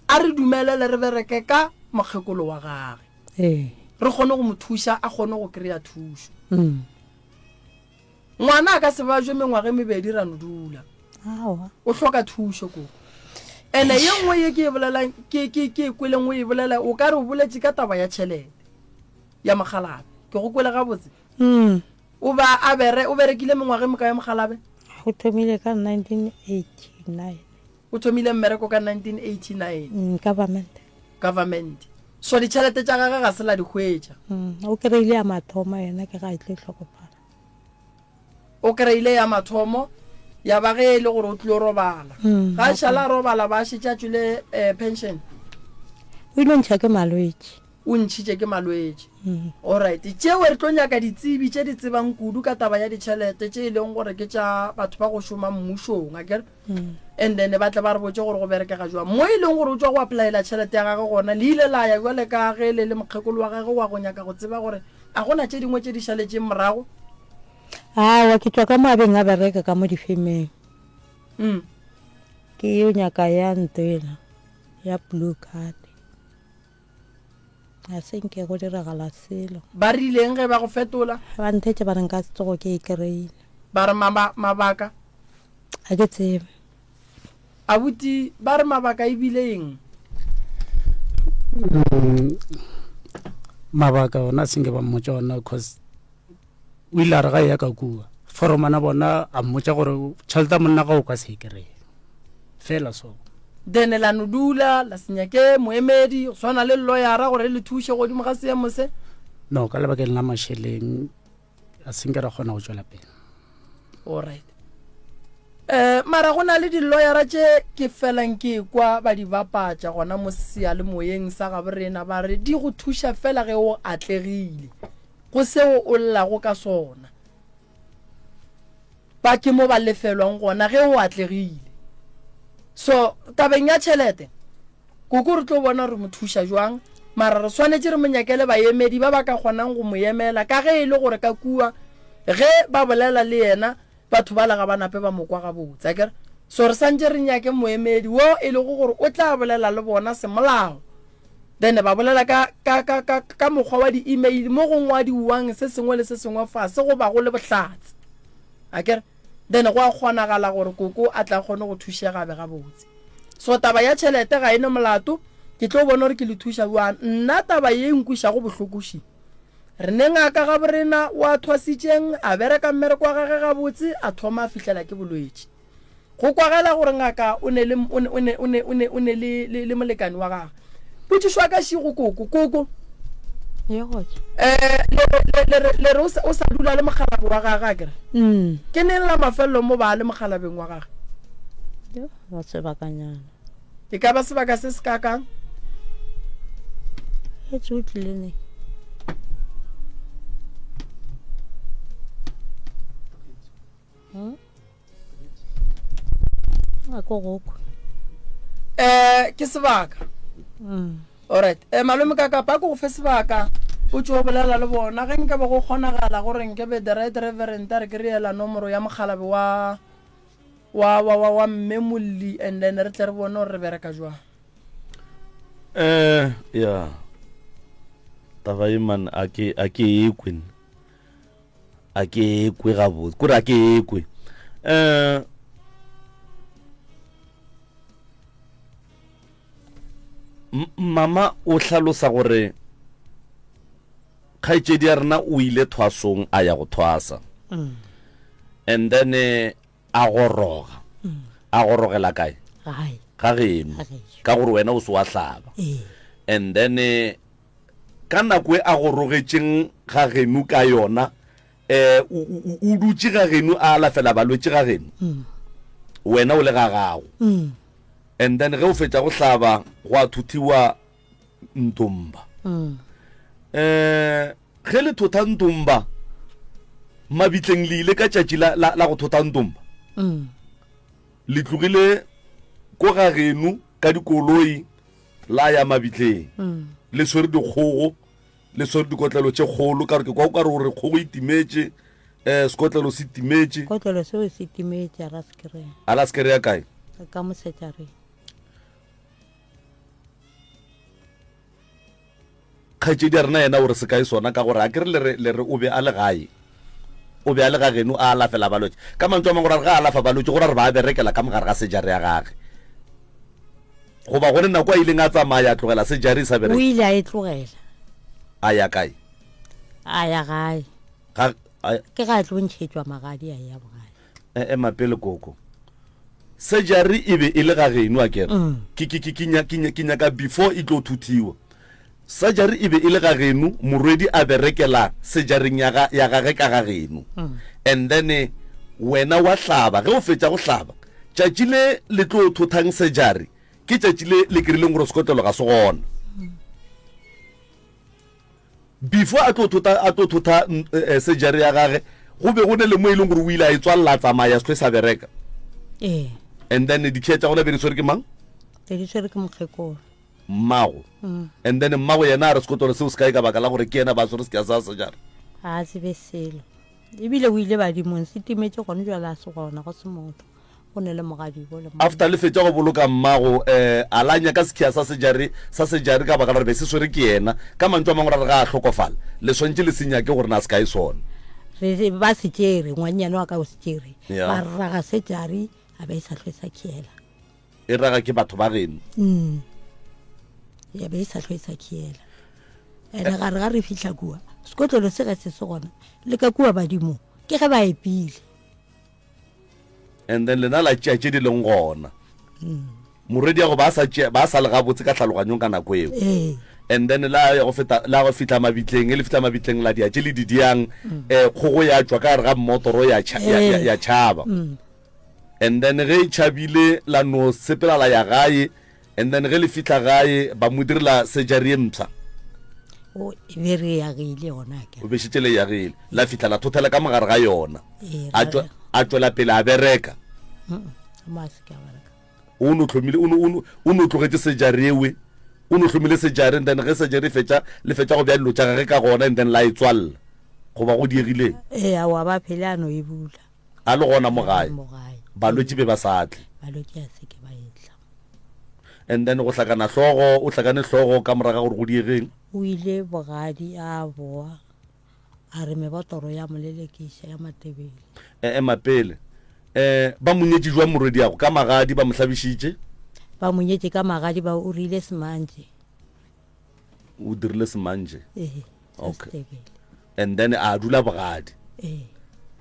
S2: a re dumelele re bereke ka mokgekolo wa gage.
S3: Ee.
S2: Re kgone go mo thuša a kgone go kry-a thušo.
S3: Mm.
S2: Ngwana a ka se bajwe mengwaga e mebedi ra no dula.
S3: Aowa.
S2: O hloka thušo koko. Ene ye nngwe ye ke e bolelang ke ke ke e kweleng o e bolela o ka re o boletše ka taba ya tšhelete ya mokgalabe. Ke go kwele gabotse?
S3: Mm.
S2: O ba a bere o berekile mengwaga e mokae mokgalabe?
S3: O thomile ka 1989.
S2: O thomile mmereko ka 1989.
S3: Mm, government.
S2: Government. So ditšhelete tša gagwe ga se la di hwetša.
S3: Mm, o kry-ile ya mathomo yena ke ga e tlo hlokofala.
S2: O kry-ile ya mathomo ya ba ge e le gore o tlilo robala.
S3: Mm,
S2: Ga a šala a robala ba šetše a tšwele eh, pension.
S3: O ile ntšha ke malwetši.
S2: O ntšhitše ke malwetši. Alright, tšeo re tlo nyaka ditsebi tše di tsebang kudu ka taba ya ditšhelete tše e leng gore ke tša batho ba go šoma mmušong, akere? And then ba tle ba re botše gore go berekega jwang. Mo e leng gore o tšwa go applyela tšhelete ya gagwe gona, le ile la ya bjale ka ge le le mokgekolo wa gagwe wa go nyaka go tseba gore a go na tše dingwe tše di šaletšeng morago?
S3: Aowa, ke tšwa ka mo a beng a bereka ka mo difemeng. Ke yo nyaka ya ntlo ela ya blue card. Ga se nke go diragala selo.
S2: Ba rileng ge ba go fetola?
S3: Ba nthetše ba re nka se tsogo ke e kry-ile.
S2: Ba re maba, mabaka?
S3: Ga ke tsebe.
S2: Abuti, ba re mabaka e bile eng?
S4: Mm, mabaka ona a senke ba mmotša ona cause o ile a re ga e ya ka kua foromana bona a mmotša gore tšhelete ya monna ga o ka se e kry-e fela so.
S2: Then la no dula la se nyake moemedi go swana le lloyara gore le thuše godimo ga seemo se?
S4: No, ka lebakeng la mašeleng a se nke ra kgona go tšwela pele.
S2: Alright. Eh, mara go na le dilloyara tše ke felang ke kwa ba di bapatša gona mo seyalemoyeng sa gabo rena ba re di go thuša fela ge o atlegile go seo o llago ka sona. Ba ke mo ba lefelwang gona ge o atlegile. So tabeng ya tšhelete, koko re tlo bona re mo thuša jwang, mara re swanetše re mo nyakele baemedi ba ba ka kgonang go mo emela ka ge e le gore ka kua ge ba bolela le yena batho bala ga ba nape ba mo kwa gabotse, akere? So re santše re nyake moemedi wo e lego gore o tla bolela le bona semolao. Then ba bolela ka, ka, ka, ka, ka mokgwa wa di-email mo go ngwadiwang se sengwe le se sengwe fase go bago le bohlatse. Akere? Then go a kgonagala gore koko a tla kgone go thušega be gabotse. So taba ya tšhelete ga e ne molato, ke tlo bona gore ke le thuša bjang. Nna taba ye e nkwišago bohloko še, re ne ngaka gaborena o a thwasitšeng, a bereka mmereko wa gage gabotse, a thoma a fihlela ke bolwetši. Go kwagala gore ngaka o ne le, o ne, o ne, o ne, o ne, o ne le, le, le molekane wa gagwe. Potšišo ya ka še go koko, koko.
S3: Ye gotša.
S2: Eh, le re, le, le re, le re o sa, o sa dula le mokgalabje wa gagwe, akere?
S3: Mm.
S2: Ke neng la mafelelo mo ba le mokgalabeng wa gagwe?
S3: Yo, ba sebakanyana.
S2: E ka ba sebaka se se kakang?
S3: Etse o tlile neng? Hmm? A ko go kwe.
S2: Eh, ke sebaka.
S3: Mm.
S2: Alright. Eh, malome ka kapa ko go fe sebaka o tšo bolela le bona ge nka be go kgonagala gore nke be the right reverend a re ke re ela nomoro ya mokgalabe wa wa wa wa wa mme molli and then re tle re bone gore re bereka jwang
S1: eh ya taba e man a ke a ke e kwe A ke kwe gabotse, kore a ke kwe. Um mama o hlalosa gore kgaetšedi ya rena o ile thwasong a ya go thwasa mm. and then eh, a goroga mm. A gorogela kae?
S3: Gae.
S1: Ga geno.
S3: Ga gešo.
S1: Ka gore wena o se wa hlaba.
S3: Ee.
S1: And then eh, ka nako e a gorogetšeng ga geno ka yona eh o, o, o dutše ga geno a alafela balwetši ga geno.
S3: Mm.
S1: Wena o le ga gago.
S3: Mm.
S1: And then ge o fetša go hlaba gwa thuthiwa Ntomba.
S3: Mm.
S1: Eh ge le thotha Ntomba mabitleng le ile ka tšatši la, la, la go thotha Ntomba.
S3: Mm.
S1: Le tlogile ko ga geno ka dikoloi la ya mabitleng.
S3: Mm.
S1: Le swere dikgogo, le swere dikotlelo tše kgolo ka gore ke kwa o ka re gore kgogo e timetše, eh sekotlelo se timetše.
S3: Kotlelo seo se timetše a ra se kry-a.
S1: A la se kry-a kae?
S3: Ka mosetšareng.
S1: Kgaetšedi ya rena yena o re se kae sona ka gore a ke re le re le re o be a le gae. O be a le ga geno a alafela balwetši. Ka mantšu a mangwe gore a re ga a alafa balwetši go ra re ba a berekela ka mogare ga sejare ya gage. Goba go ne nako a ileng a tsamaya a tlogela sejare e sa
S3: O
S1: bereke.
S3: ile a e tlogela.
S1: A ya kae?
S3: A ya gae.
S1: Ga a
S3: Ke ga a tlo ntšhetšwa magadi a ya bogadi.
S1: E ema pele koko. Surgery e be e le ga geno a kere?
S3: Mm.
S1: Ke ke ke ke nya- ke nya- ke nyaka before e tlo thuthiwa. Surgery e be e le ga geno, morwedi a berekela surgeryng ya ga ya gage ka ga geno.
S3: Mm.
S1: And then eh, wena wa hlaba, ge o fetša go hlaba, tšatši le le tlo thothang surgery ke tšatši le le kerileng gore sekotlelo ga se gona. Before a tlo thota, a tlo thotha eh, surgery ya gage, go be go ne le mo e leng gore o ile a e tswalela a tsamaya se hlwe sa bereka.
S3: Ee.
S1: And then dikhiya tša gona be di swere ke mang?
S3: Be di swere ke mokgekolo.
S1: Mmago.
S3: Mm.
S1: And then mmago yena a re sekotlolo seo se kae ka baka la gore ke yena ba swere sekiya sa surgery.
S3: Ga a tsebe selo. Ebile o ile badimong se timetše gone jwale a se gona go se motho. Go ne le mogadibo le monna.
S1: After le fetša go boloka mmago eh, a la nyaka sekhia sa sejari sa sejari ka baka la gore be se swere ke yena. Ka mantšu a mangwe ra re ga a hlokofala le swantše le se nyake gore na se kae sona.
S3: Re ba se tšere, ngwannyane wa ka o se tšere.
S1: Yeah.
S3: Ba raga sejari a be e sa hlwe sa khiela.
S1: E raga ke batho ba geno.
S3: Mm. Ya be e sa hlwe sa khiela. Ene gare ga re fihla kua, sekotlolo se ge se se gona, le ka kua badimong, ke ge ba epile.
S1: And then lena la tšea tše di leng gona. Morwedi ya go ba sa tšea, ba sa le gabotse ka tlhaloganyong ka nako eo.
S3: Ee.
S1: And then la ya go feta, la go fihla mabitleng, e le fihla mabitleng la dia tše le di diang, eh, kgogo ya tšwa ka gare ga mmotoro ya tšha, ya, ya, ya tšhaba. And then ge e tšhabile la no sepela la ya gae, and then ge le fihla gae ba mo direla surgery ye mpsha.
S3: O e be re yagile yona ke.
S1: O be šetše le yagile. La fihla la thothela ka mogare ga yona.
S3: Ee,
S1: A tšwa, a tšwela pele a bereka.
S3: Mm, mo a se ke a bereka.
S1: O no hlomile, o no, o no, o no tlogetše surgery ewe. O no hlomile surgery and then ge surgery e fetša, le fetša go bea dilo tša gage ka gona and then la e tswalela. Goba go diegileng?
S3: Ee, aowa ba phele a no e bula.
S1: A le gona mo gae.
S3: Mo gae.
S1: Balwetši be ba sa tle.
S3: Balwetši a se ke ba etla.
S1: And then go hlakana hlogo, o hlakane hlogo ka morago ga gore go diegeng?
S3: O ile bogadi a boa a re mebotoro ya mo lelekiša ya Matebele.
S1: E ema pele. Eh, ba mo nyetše jwang morwediago? Ka magadi ba mo hlabišitše?
S3: Ba mo nyetše ka magadi ba o rile semantše.
S1: O dirile semantše?
S3: Ee.
S1: Okay. And then a dula bogadi.
S3: Ee.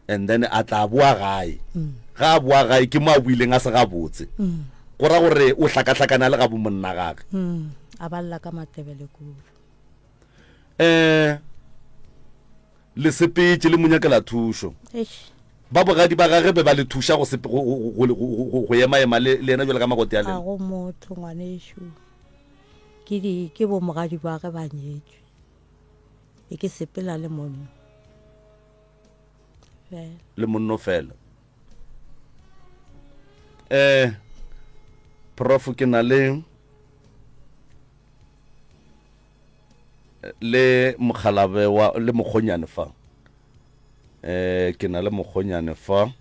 S1: And then a tla boa gae.
S3: Mm.
S1: Ga a boa gae ke mo a boileng a se gabotse.
S3: Mm.
S1: Go ra gore o hlakahlakana le gabo monna gage.
S3: Mm. A balla ka Matebele kudu.
S1: Eh le sepetše le mo nyakela thušo.
S3: Eish.
S1: Ba bogadi ba gage be ba le thuša go go go go go ema ema le le yena jwale ka makoti a
S3: Ga
S1: lena.
S3: go motho ngwanešu. Ke di ke bo mogadi ba ge ba nyetšwe. E ke sepela le monno. Fela.
S1: Le monno fela. Eh Prof ke na le le mokgalabe wa le mokgonyane fa. Eh ke na le mokgonyane fa.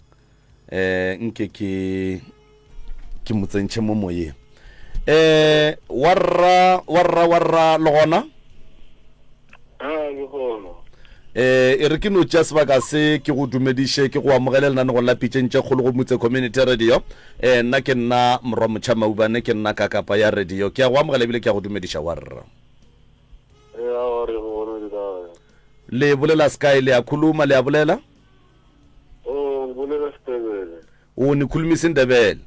S1: Eh nke ke ke mo tsentšhe mo moyeng. Eh warra warra warra le gona?
S5: Ah, ke gona.
S1: Eh e re ke no tšea sebaka se ke go dumediše ke go amogele lenanegong la Pitšeng tše Kgolo go Mutse Community Radio. Eh nna ke nna Morwa Motšha Maubane ke nna kakapa ya radio. Ke a go amogela ebile ke a go dumediša warra.
S5: Eh, aowa re gona le kae?
S1: Le bolela sekae le a khuluma le a bolela?
S5: Oh, bolela Setebele.
S1: O ni khulumisa Indebele.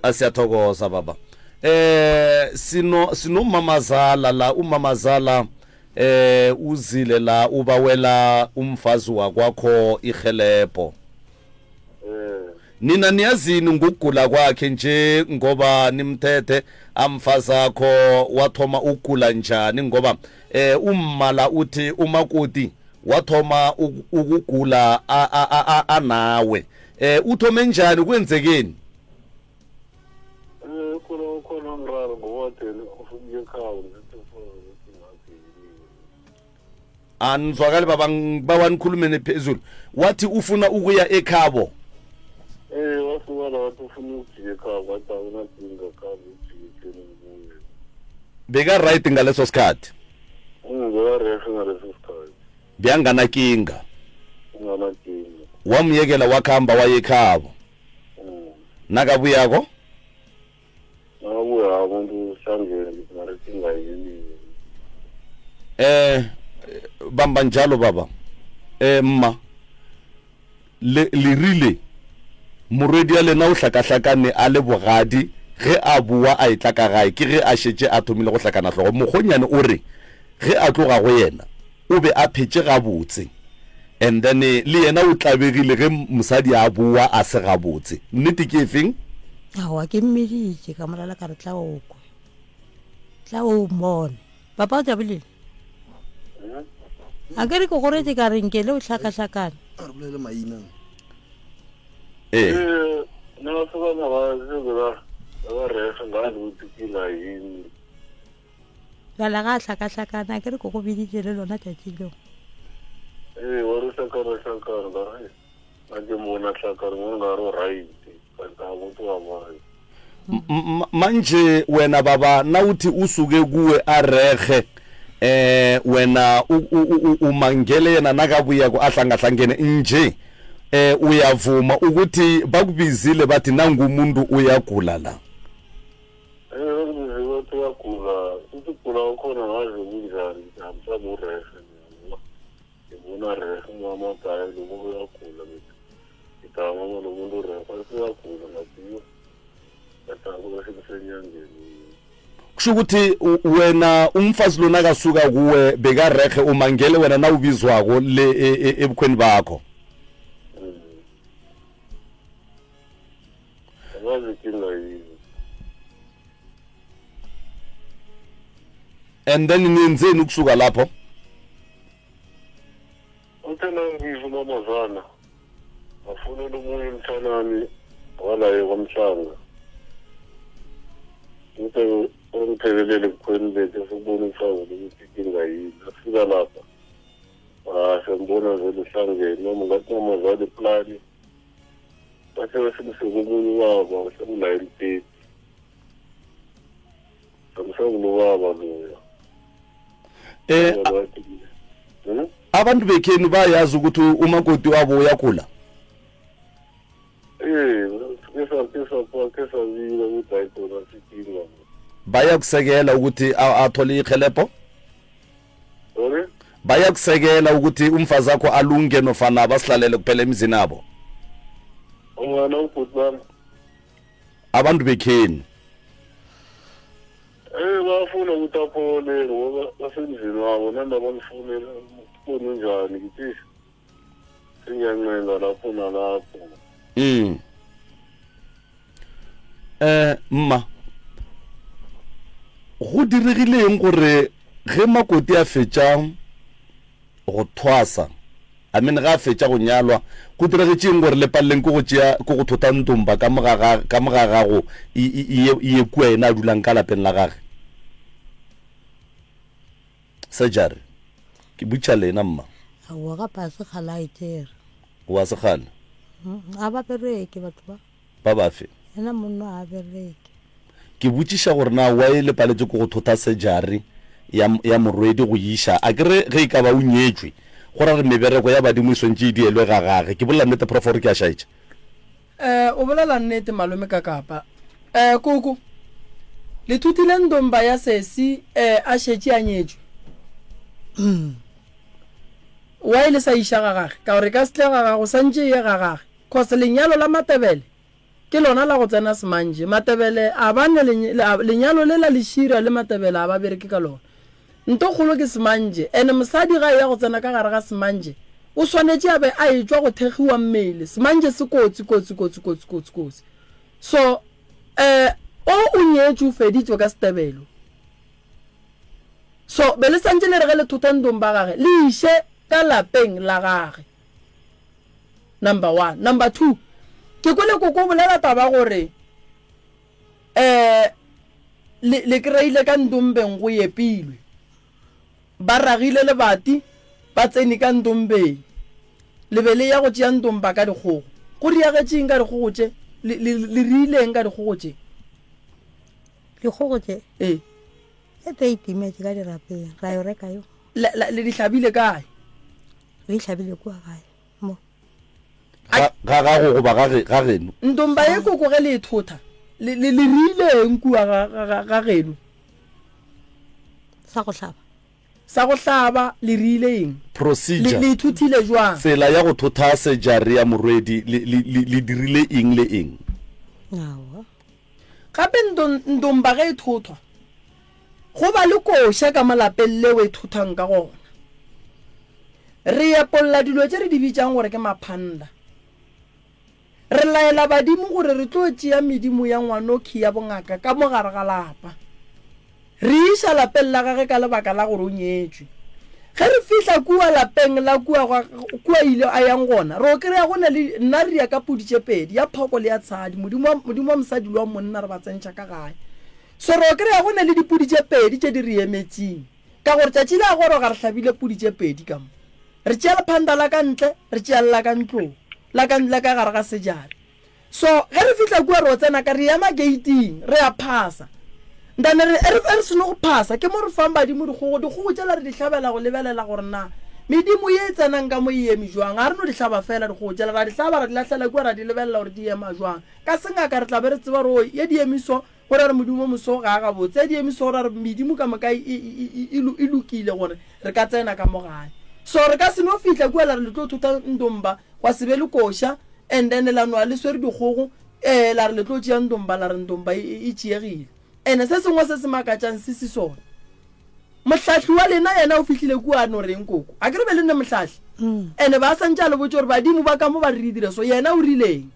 S1: A siyathokoza baba. Eh sino sinomamazala la umamazala eh uzile la ubawela umfazi wakwakho ihelebho.
S5: Eh.
S1: Nina niyazini ngokugula kwakhe nje ngoba nimthethe amfazakho wathoma ukugula njani ngoba eh ummala uthi umakoti wathoma ukugula anawe eh uthome njani kwenzekeni
S5: Eh khona khona umraro ngoba thina ufike ekhaya ngithi ufuna ukuthi ngathi yini.
S1: Anizwakali baba ngibawa nikhulumene phezulu. Wathi ufuna ukuya ekhabo.
S5: Eh wasuka la wathi ufuna ukujika ekhabo wathi awunakinga ekhabo ujike ekheni ngibuye.
S1: Beka right ngaleso sikhathi.
S5: Beka right ngaleso sikhathi.
S1: Beyanganakinga.
S5: Unganakinga.
S1: Wamyekela wakhamba wayekhabo.
S5: Mm.
S1: Nakabuyako?
S5: Nakabuya umuntu uhlangene ngithi mara inkinga yini?
S1: Eh bamba njalo baba. Eh mma le le rile morwedi ya lena o hlakahlakane a le bogadi ge a boa a etla ka gae ke ge a šetše a thomile go hlakana hlogo. Mokgonyane o re ge a tloga go yena o be a phetše gabotse and then le yena o tlabegile ge mosadi a boa a se gabotse. Nnete ke efeng?
S3: Aowa ke mmiditše ka morala ka re tla o kwe, tla o mmone. Papa o tšabilile? A ke re ke go rete ka re nke le o hlakahlakane.
S6: A re bolele maina.
S1: Ee.
S5: Eh, nna se ba ba se ba ba rehe ngazi ukuthi kila yini.
S3: Bjale ga a hlakahlakana, a ke re ke go biditše le lona tšatši leo.
S5: Ee, wa re hlakana-hlakana, ka re ga ke mona hlakana, mo nka re o right, kanti ga motho wa mang.
S1: Manje wena baba nawuthi usuke kuwe arerhe eh wena umangele yena nakabuyako ahlangahlangene nje eh uyavuma ukuthi bakubizile bathi nangumuntu uyagula la.
S5: Eh ngize bathi uyagula, uthi ugula ukhona ngazi kunjani, mhlawumbe urehe ngiyabona. Ngibona rehe umama uthi hayi lo muntu uyagula ngithi. Ngithi hayi mama lo muntu urehe, bathi uyagula ngathi yo. Ngathi akuba sekusenyangeni.
S1: Kusho ukuthi wena umfazi lona akasuka kuwe bekarehe umangele wena nawubizwako le e, e, ebukhweni bakho.
S5: Mm. Angazi inkinga yini.
S1: And then niyenzeni ukusuka lapho?
S5: Uthe nangizwa umamazana ngafonela omunye umthanami walaye kwamhlanga. Ngithe ungiphekelele ebukhweni bethu esikubona umfazi ukuthi inkinga yini. Afika lapha. Ah, sengibona vele uhlangene noma ngathi mamazana iplani. Bathe basimseke omunye ubaba sekunayini 30. Angisakulobaba loya.
S1: Eh
S5: hmm?
S1: abantu bekhenu bayazi ukuthi umakoti wabo uyagula.
S5: Eh, kesa kesa kesa bile ukuthi ayikhona sikinga.
S1: Bayakusekela ukuthi athole ihelebho?
S5: Sorry?
S1: Bayakusekela ukuthi umfazi akho alunge nofana basihlalele kuphela emizini abo?
S5: Ungana ubhuti bami.
S1: Abantu bekhenu.
S5: Eh bafuna ukuthi aphole ngoba basemzini wabo nanda bamfunela ubona njani ngithi sengiyancenga lapho nalapho.
S1: Mm. Eh mma go diregileng gore ge makoti a fetša go thwasa I mean ga a fetša go nyalwa go diragetšeng gore le paleleng ke go tšea ke go thota ntomba ka mo ga ka mo ga gago e e e ye kua yena a dulang ka lapeng la gage surgery ke butša lena mma
S3: Aowa ga pa se kgale a e tšere.
S1: Wa sekgale
S3: A ba bereke batho ba.
S1: Ba bafe?
S3: Yena monna ga a bereke.
S1: Ke botšiša gore na why le paletše ke go thotha surgery ya, ya morwedi go iša. A ke re ge e ka ba o nyetšwe, go ra gore mebereko ya badimo e swantše e dielwe ga gage. Ke bolela nnete Prof gore ke a šaetša?
S2: Eh, o bolela nnete malome Kakapa. Eh, koko, le thutile ndomba ya sesi eh, a šetše a nyetšwe? Why le sa iša ga gage? Ka gore e ka se tle ga gago, santše e ye ga gage. Cause lenyalo la Matebele. Ke lona la go tsena semanje. Matebele a ba ne lenyalo le la lešira le Matebele a ba bereke ka lona. Nto kgolo ke semanje ene mosadi ga eya go tsena ka gare ga semanje o swanetše a be a etšwa go thekgiwa mmele. Semanje se kotsi kotsi kotsi kotsi kotsi kotsi. So eh o o nyetšwe o feditšwe ka setebelo. So be le santše le re ge le thotha ndong ba gage le iše ka lapeng la gage. Number one. Number 2, ke kwele koko o bolela taba gore um le, le kry-ile ka ndombeng go epilwe. Ba ragile lebati, ba tsene ka ndombeng. Le be le ya go tšea ndomba ka dikgogo. Go riagetše eng ka dikgogo tše? Le, le, le riile eng ka dikgogo tše?
S3: Dikgogo tše?
S2: Ee.
S3: E tee e timetše ka dirapeng, ra yo reka yo.
S2: Le, le, le di hlabile kae?
S3: Re di hlabile kua gae. Mo.
S1: Ga, ga gago goba ga ge, ga geno.
S2: Ntomba ye koko ge le e thotha, le, le, le riile eng kua ga, ga, ga, ga geno?
S3: Sa go hlaba.
S2: Sa go hlaba, le riile eng? Le,
S1: Procedure.
S2: le e thothile jwang?
S1: Tsela ya go thotha sejare ya morwedi, le, le, le, le dirile eng le eng?
S3: Aowa.
S2: Gape ndo, ndomba ge e thothwa, go ba le koša ka mo lapeng leo e thothwang ka gona. Re epolla dilo tše re di bitšang gore ke maphanda. Re laela badimo gore re tlo tšea medimo ya ngwanokhi ya bongaka ka mo gare ga lapa. Re e iša lapeng la gage ka lebaka la gore o nyetšwe. Ge re fihla kua lapeng la kua gwa, kua ile a yang gona, re o kry-a go na le, nna re ya ka pudi tše pedi, ya phoko le ya tshadi, modimo wa, modimo wa mosadi le wa monna re ba tsentšha ka gae. So re o kry-a go na le dipudi tše pedi tše di re emetšeng. Ka gore tšatši le a goroga re hlabile pudi tše pedi ka mo. Re tšea lephanta la ka ntle, re tšea le la ka ntlong, la ka, la ka gare ga sejare. So, ge re fihla kua re o tsena ka, re ema geiting, re a phasa. Ntane re, e re, e re seno go phasa, ke mo re fang badimo dikgogo. Dikgogo tšela re di hlabela go lebelela gore na medimo ye e tsenang ka mo e eme jwang. Ga re no di hlaba fela dikgogo tšela, ra di hlaba, ra di lahlela kua, ra di lebelela gore di ema jwang. Ka sengaka re tla be re tseba gore, oo, ye di eme so, Go ra re Modimo moso ga a gabotse, a di eme so go ra re medimo ka moka e, e, e, e, e lokile gore re ka tsena ka mo gae. So re ka se no fihla kua la re le tlo thotha ndomba gwa se be le koša and then la noa le swere dikgogo eh la re le tlo tšea ndomba la re ndomba e, e, e tšeegile. Ene se sengwe se se makatšang se se sona. Mohlahli wa lena yena o fihlile kua a no reng koko? A ke re be le nne mohlahli. Ene ba santše a le botše gore badimo ba ka mo ba re re dire so yena o rileng?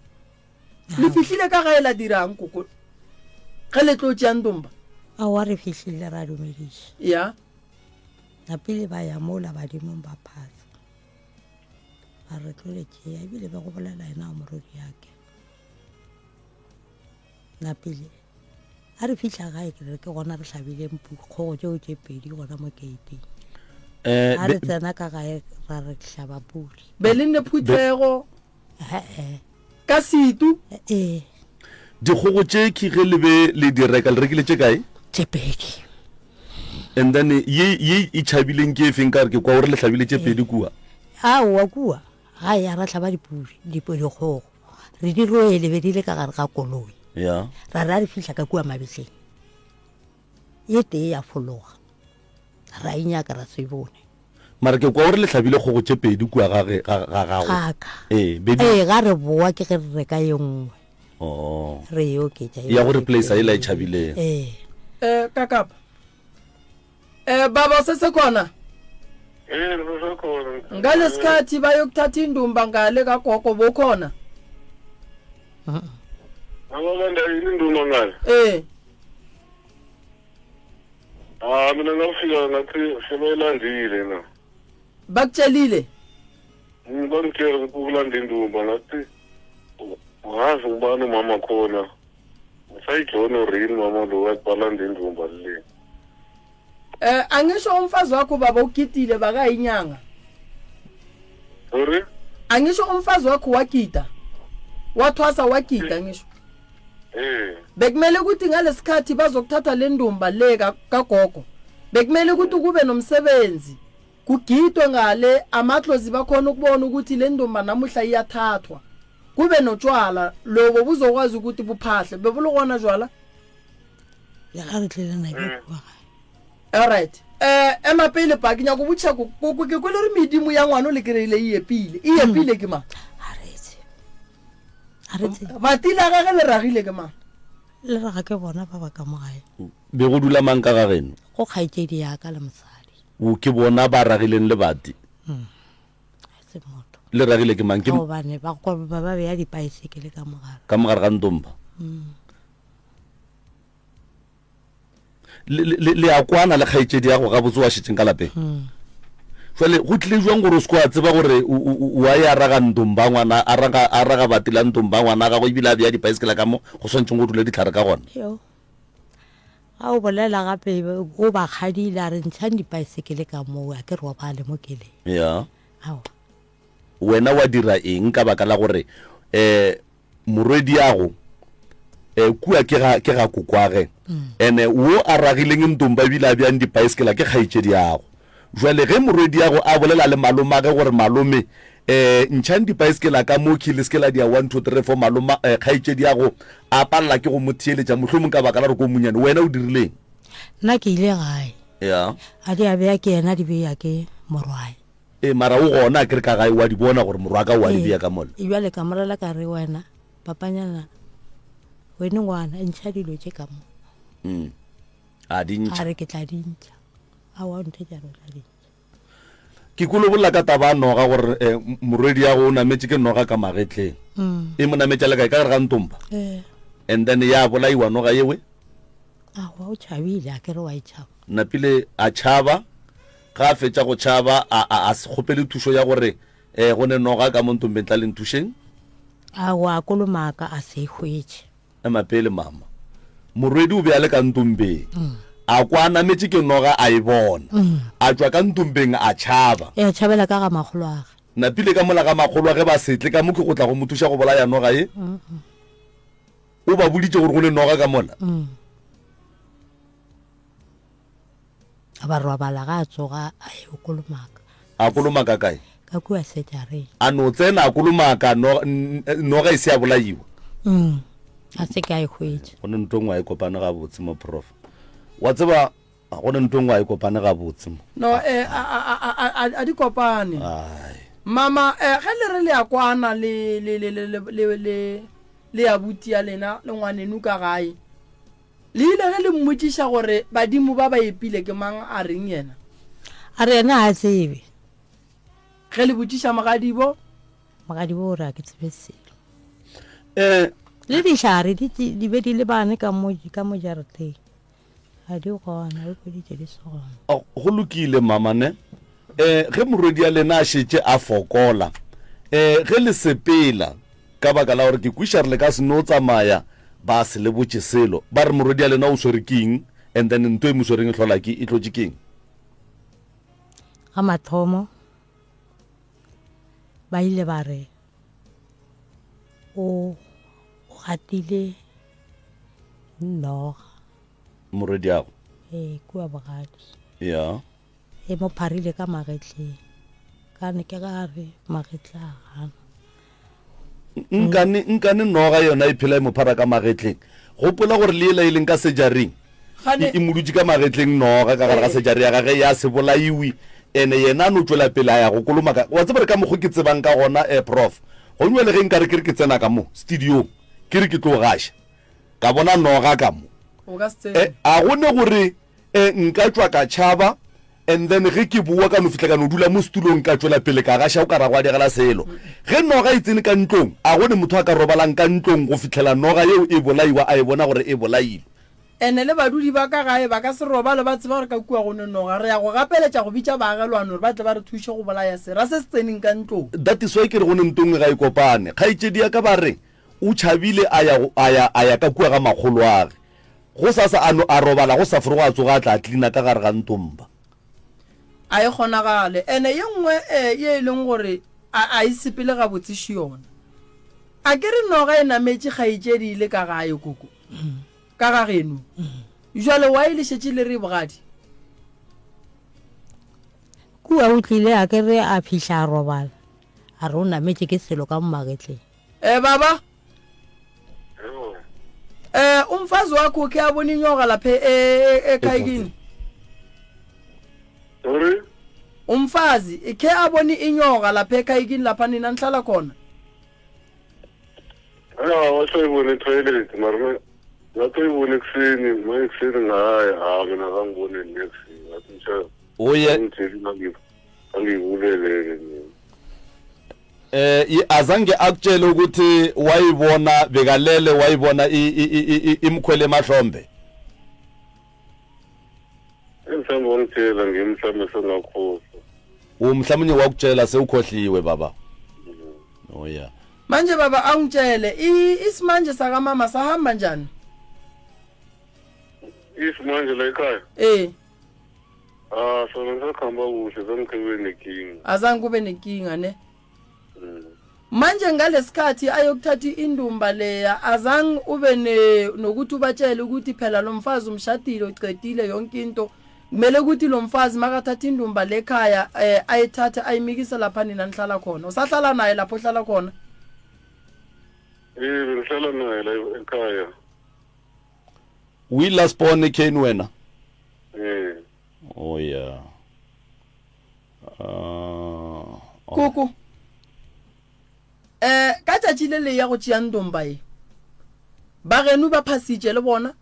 S2: Le fihlile ka gae la dirang koko ge le tlo tšea ndomba?
S3: Aowa re fihlile ra dumediša.
S2: Ya.
S3: Napile ba ya mola badimong ba phasa. Ba re tlo le tšea ebile be go bolela yena wa morwedi yake. Napile a re fihla gae ke re ke gona re hlabileng kgogo tšeo tše pedi gona mo keiting.
S1: Eh,
S3: A re tsena ka gae ra re hlaba puli.
S2: Be le nne phuthego. Ka setu.
S3: Ee.
S1: Dikgogo tše ki ge le be le di reka, le rekile tše kae?
S3: Tše pedi.
S1: And then ye ye e tšhabileng ke e feng ka gore ke kwa gore le hlabile tše pedi kua?
S3: Aowa kua gae a ra hlaba dipudi, dikgogo. Re di rwele be di le ka gare ga koloi.
S1: Ya.
S3: Ra re a re fihla ka kua mabitleng, ye tee ya fologa. Ra e nyaka ra se e bone.
S1: Mara ke kwa o re le hlabile kgogo tše pedi kua ga ge, ga, ga gago.
S3: Ga ka.
S1: Ee, be di.
S3: Ee, ga re boa ke ge re reka ye nngwe.
S1: Oh.
S3: Re e oketša.
S1: Ya go replacer yela e tšhabileng.
S3: Ee.
S2: Eh, ka kapa. Eh, baba usesekhona?
S5: Eh, ngisesekhona.
S2: Ngalesikhathi bayokuthatha indumba ngale kagogo bokhona?
S5: Abalanda yini indumba ngale?
S2: Eh.
S5: Ah mina ngafika ngathi sebayilandile na.
S2: Bakutshelile?
S5: Mm, bangitshela ukuthi ukulanda indumba ngathi ngazi ngubani umama khona. Usayijona urini mama lo wathi balanda indumba le.
S2: Eh angisho umfazi wakho baba ugidile bakayinyanga.
S5: Sorry?
S2: Angisho umfazi wakho wagida. Wathwasa wagida ngisho.
S5: Eh.
S2: Bekumele ukuthi ngalesikhathi bazokuthatha le ndumba le kagogo. Bekumele ukuthi kube nomsebenzi. Kugidwe ngale amadlozi bakhona ukubona ukuthi le ndumba namuhla iyathathwa. Kube notshwala lobo buzokwazi ukuthi buphahle. Bebulukona jwala?
S3: Le ga re tlile na ke kua gae.
S2: Alright. Eh ema pele pa ke nyako botša ko ko ke kwele re medimo ya ngwano le kry-ile e epile. E epile ke mang?
S3: Ha re tsebe. A re tsebe.
S2: Bati la gage le ragile ke mang?
S3: Le raga ke bona ba ba ka mo gae.
S1: Be go dula mang ka ga geno?
S3: Go kgaetšedi ya ka le mosadi.
S1: O ke bona ba ragileng lebati.
S3: Mm. A se motho.
S1: Le ragile ke mang? Ke
S3: gobane ba ba ba beya dipaesekele ka mogare.
S1: Ka mogare ga ntomba.
S3: Mm.
S1: Le, le a kwana le kgaetšedi ya go gabotse wa šetšeng ka lapeng
S3: hmm.
S1: jale go tlile jwang gore o se wa tseba gore o a ya raga ntomba ngwana a raga a raga bati la ntomba ngwana gago ebile a beya dipaesekela ka mo go swanetšeng go dula ditlhare ka gona
S3: ga o bolela gape o ba kgadile a re ntšhang dipaesekele ka moo a ke robale mo keleng
S1: ya
S3: aowa
S1: wena wa dira eng ka baka la gore um Morwediago, eh, kua ke ga, ke ga kokwage. Ene wo a ragileng ntomba ebile a bjang dipaeskela ke kgaetšediago. Jwale ge morwediago a bolela le malomage gore malome, eh, ntšhang dipaeskela ka mo khi le se ke la dia one, two, three, four, maloma, eh, kgaetšediago a palela ke go mo theeletša, mohlomong ka baka la gore ke o monyane. Wena o dirileng?
S3: Nna ke ile gae.
S1: Ya.
S3: A di a beya ke yena, di beya ke morwae.
S1: Ee, mara o gona akere ka gae, o a di bona gore morwaka o a di
S3: Ee,
S1: bea ka mola.
S3: bjale ka morela ka re wena papanyana wene ngwana ntšha dilo tše ka mo.
S1: Mm. A di
S3: A
S1: ntšha.
S3: re ke tla di ntšha. Aowa o ntheetša re o tla di ntšha.
S1: Ke kwele o bolela ka taba ya noga gore eh, morwedi ya go o nametše ke noga ka magetleng.
S3: Mm.
S1: E mo nametša le kae? Ka gare ga ntomba.
S3: Ee.
S1: And then ya bolaiwa noga yewe.
S3: Aowa o tšhabile akere wa e tšhaba.
S1: Napile a tšhaba. Ga a fetša go tšhaba, a, a, a se kgopele thušo ya gore, Eh, go ne noga ka mo ntombeng, tla le nthušeng.
S3: Aowa, a kolomaka, a se e hwetše.
S1: Ema pele, mama. Morwedi o be a le ka ntombeng. A kwa a nametše ke noga, a e bona. A tšwa ka ntombeng, a tšhaba.
S3: E a tšhabela ka ga makgoloage.
S1: Napile ka mola ga makgoloage ba se tle ka mo ke go tla go mo thuša go bolaya noga ye. O ba boditše gore go ne noga ka mola.
S3: A ba robala ga a tsoga a yo kolomaka.
S1: A kolomaka kae?
S3: Ka kua sejareng.
S1: A no tsena a kolomaka noga e se ya bolaiwa.
S3: Mm. A se ke a e hwetša.
S1: Go ne ntho nngwe a e kopane gabotse mo prof. Wa tseba go ne ntho nngwe a e kopane gabotse mo.
S2: No eh a a a a a a di kopane.
S1: Ai.
S2: Mama eh ge le re le a kwana le le le le le le le abuti ya lena le ngwanenu ka gae. Le ile ge le mmotšiša gore badimo ba ba epile ke mang, a reng yena?
S3: A re yena ga a tsebe.
S2: Ge le botšiša mogadibo?
S3: Mogadibo o re a ke tsebe selo.
S1: Eh.
S3: Le dihlare di, di be di lebane ka mo, ka mo jarateng. Ga di gona, o hweditše di se gona.
S1: Go lokile mama ne. Eh, ge morwedi ya lena a šetše a fokola, eh, ge le sepela, ka baka la gore ke kwiša re le ka se no tsamaya ba se le botše selo, ba re morwedi ya lena o swere ke eng, and then nto e mo swereng e hlola ke, e hlotše ke eng?
S3: Ga mathomo ba ile ba re o o gatile noga.
S1: Morwediago?
S3: Ee, kua bogadi.
S1: Ya.
S3: E mo pharile ka magetleng. Ka ne ke ga re magetla a gana.
S1: Nkane, nkane noga yona e phela e mo phara ka magetleng. Gopola gore le yela e leng ka sejaring, e, e mo dutše ka magetleng noga ka gare ga sejari ya gage ya se bolaiwe. Ene yena a no tšwela pele a ya go kolomaka. Wa tseba re ka mokgo ke tsebang ka gona, eh, Prof. Gong bjale ge nkare ke re ke tsena ka mo studiong, ke re ke tlo gaša, ka bona noga ka mo. Eh, a go ne gore E, nka tšwa ka tšhaba, and then ge ke bowa ka no fihla ka no dula mo setulong ka tšwela pele ka gaša o ka ra gwa diegela selo. Ge noga e tsene ka ntlong, a go ne motho a ka robalang ka ntlong go fihlela noga yeo e bolaiwa a e bona gore e bolailwe.
S2: Ene le badudi ba ka gae ba ka se robale ba tseba gore ka kua go ne noga. Re ya go gapeletša go bitša baagelwane gore ba tle ba re thuše go bolaya sera se se tseneng ka ntlong.
S1: That is why ke re go ne ntongwe ga e kopane. Kgaetšedi ya ka ba re o tšhabile a ya go, a ya, a ya ka kua ga makgoloage. Gosasa a no a robala, go sa forogo a tsoga a tla a tlina ka gare ga ntomba.
S2: A e kgonagale. Ene ye nngwe e, ye e leng gore a, a e sepele gabotse še yona. A ke re noga e nametše kgaetšedi e le ka gae, koko, ka ga geno. Bjale why le šetše le re bogadi?
S3: Kua o tlile a ke re a fihla a robala, a re o nametše ke selo ka mo magetleng.
S2: Eh, baba. Eh, umfazi wakho ukhe abona inyoka lapha e- e- e- ekhaya kini?
S5: Sorry?
S2: Umfazi ikhe abona inyoka lapha ekhaya kini lapha nina nihlala khona?
S5: Eh. Ya, washo ibone toilet mara na ngathi uyibone ekuseni, ma ekuseni ngayi, ha mina kangibone next. Ngathi ngisha
S1: Uye
S5: ngitheli ngangibulele-ke mina.
S1: eh i- azange akutshele ukuthi wayibona bekalele wayibona i- i- i- i- imkhwele emahlombe.
S5: Mhlawumbe wangitshela nje mhlawumbe sengakhohlwa.
S1: Mhlawumbe wakutshela sewukhohliwe baba. Oh yeah.
S2: Manje baba angitshele isimanje sakamama sahamba njani?
S5: Isimanje la ekhaya?
S2: Eh.
S5: Ah, sona sakhamba kuhle zange kube nenkinga.
S2: Azange kube nenkinga ne? Manje ngalesikhathi ayokuthatha indumba leya azange ube ne nokuthi ubatshele ukuthi phela lo mfazi umshadile ucedile yonke into kumele ukuthi lo mfazi makathatha indumba lekhaya eh, ayithathe ayimikise lapha nina nihlala khona usahlala naye lapho ohlala khona
S5: Eh bengihlala naye la ekhaya.
S1: Uyi last born ekheni wena?
S5: Eh.
S1: Oh yeah. Uh,
S2: koko eh ka tšatši le le ya go tšea ndomba ye ba geno ba phasitše le bona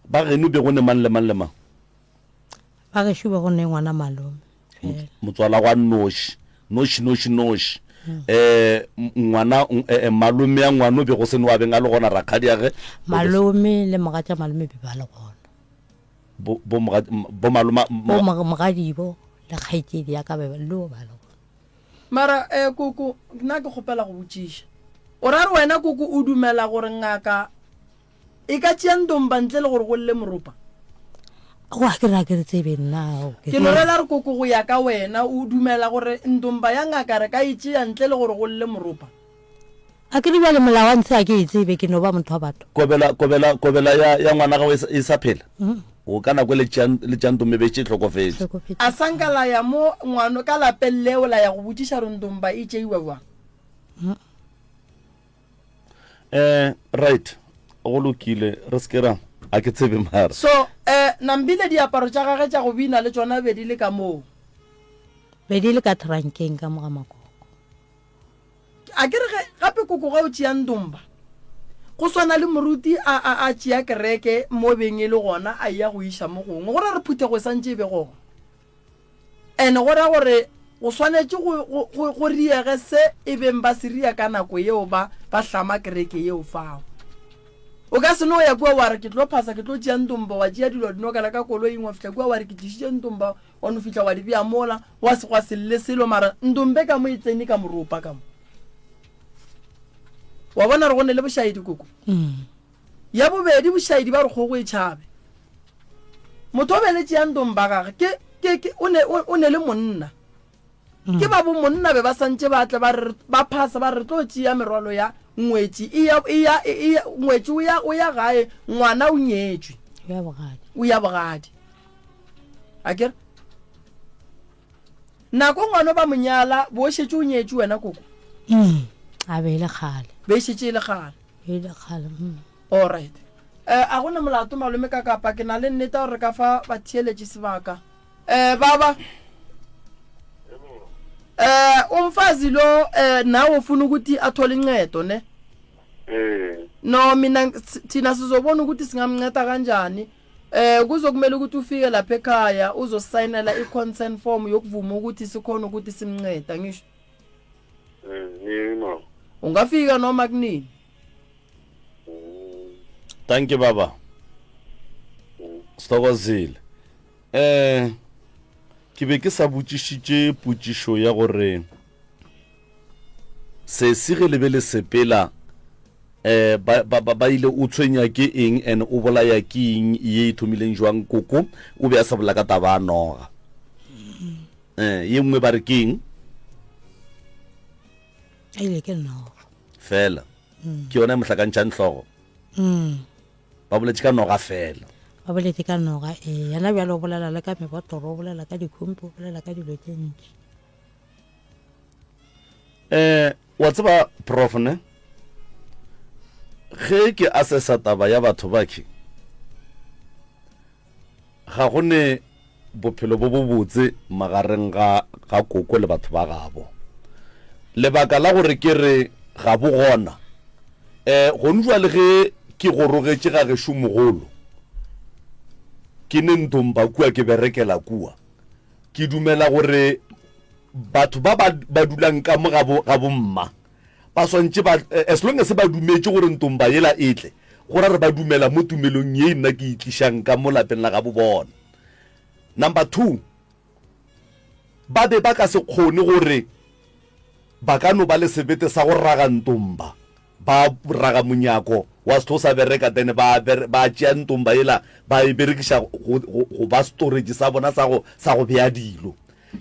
S1: ba geno be go ne mang le mang le mang
S3: ba gešo be go ne ngwana malome fela
S1: motswala gwa noši noši noši noši um ngwana eh, eh, malome ya ngwano be go se no a beng a le gona rakgadi ya ge
S3: malome le mogatša malome be ba le gona
S1: Bo, bo, moga, bo maloma,
S3: bo mogadibo le kgaetšedi ya ka be le ba le gona.
S2: Mara eh, koko nna ke kgopela go botšiša o ra re wena koko o dumela gore ngaka e ka tšea ndomba ntle le gore go lle moropa?
S3: Go a ke ra ke re tsebe nna.
S2: Ke no rela re koko go ya ka wena o dumela gore ndomba ya ngaka re ka e tšea ntle le gore go lle moropa?
S3: A ke re bjale molao wa ntshe a ke e tsebe, ke no ba motho wa batho.
S1: Kobela, kobela, kobela ya, ya ngwana gago e sa, e sa phela? O ka nako e le tšea, le tšea ntombe be e hlokofetše.
S3: Hlokofetše.
S2: A sa nka la ya mo ngwano ka lapeng leo la ya go botšiša gore ntomba e tšeiwa bjang?
S1: Eh, right. Go lokile, re se ke ra, a ke tsebe mara.
S2: So, eh, Nambile diaparo tša gage tša go bina le tšona be di le ka moo.
S3: Be di le ka trankeng ka mo ga makoko.
S2: A ke re ge, gape koko ge o tšea ndomba, go swana le moruti a, a, a tšea kereke mo beng e le gona a eya go iša mo gongwe, go ra gore phuthego e santše e be gona. And go ra gore go swanetše go, go, go, go riege se e beng ba se ria ka nako yeo ba, ba hlama kereke yeo fao. O ka se no ya kua wa re ke tlo phasa, ke tlo tšea ndomba, wa tšea dilo wa di nokela ka koloing, wa fihla kua wa re ke tlišitše ndomba, Wa no fihla wa di bea mola, gwa se gwa se lle selo, mara ndombe ka mo e tsene ka moropa ka mo. Wa bona re go ne le bošaedi koko.
S3: Mm.
S2: Ya bobedi bošaedi ba re kgogo e tšhabe. Motho o beletše ya ndomba gage ke ke ke o ne o ne le monna. Mm. Ke ba bo monna be ba santše ba tle ba re ba phasa ba re tlo tšea merwalo ya ngwetši e ya e ya e ya ngwetši o ya o ya gae ngwana o nyetšwe.
S3: O ya bogadi.
S2: O ya bogadi. A ke re nako ngwano ba monyala bo šetše o nyetše wena koko?
S3: Mm, a be e le kgale.
S2: Be e šetše e le kgale.
S3: E le kgale. Mm.
S2: All right. Eh, a gona molato malome ka kapa ke na le nnete gore re ka fa batheeletši sebaka. Eh, baba. Eh, umfazi lo eh nawe ufuna ukuthi athole incedo ne?
S5: Eh.
S2: No mina thina sizobona ukuthi singamnceda kanjani. Eh kuzokumele ukuthi ufike lapha ekhaya uzosayinela i-consent form yokuvuma ukuthi sikhona ukuthi simnceda ngisho.
S5: Eh nini mama?
S2: Ungafika noma kunini.
S1: Thank you baba. Sithokozile. Eh ke be ke sa botšišitše potšišo ya gore Sesi ge le be le sepela eh ba, ba, ba, ba ile o tshwenya ke eng and o bolaya ke eng ye e thomileng jwang koko o be a sa bolela ka taba ya noga eh ye nngwe ba re ke eng
S3: E ile ke noga.
S1: fela ke yona e mo hlakantšhang hlogo
S3: Mm.
S1: ba boletše ka noga fela
S3: Ba boletše ka noga ee. Yena bjale o bolela le ka mebotoro, o bolela ka dikhumpi, o bolela ka dilo tše ntši.
S1: Eh, wa tseba prof ne ge ke assessa taba ya batho bakhe ga go ne bophelo bo bobotse magareng ga ga koko le batho ba gabo. Lebaka la gore ke re ga bo gona, eh, gonu jwale ge ke gorogetše ga gešo mogolo, ke ne ntomba kua ke berekela kua, ke dumela gore batho ba ba ba dulang ka mo ga bo, ga bomma, ba swantše ba, as long as ba dumetše gore ntomba yela e tle, go ra re ba dumela mo tumelong ye nna ke e tlišang ka mo lapeng la gabo bona. Number 2, ba be ba ka se kgone gore ba ka no ba le sebete sa go raga ntomba, ba raga monyako wa se tlo sa bereka, then ba, ba tšea ntomba yela ba e berekiša go, go, go ba storage sa bona sa go, sa go bea dilo.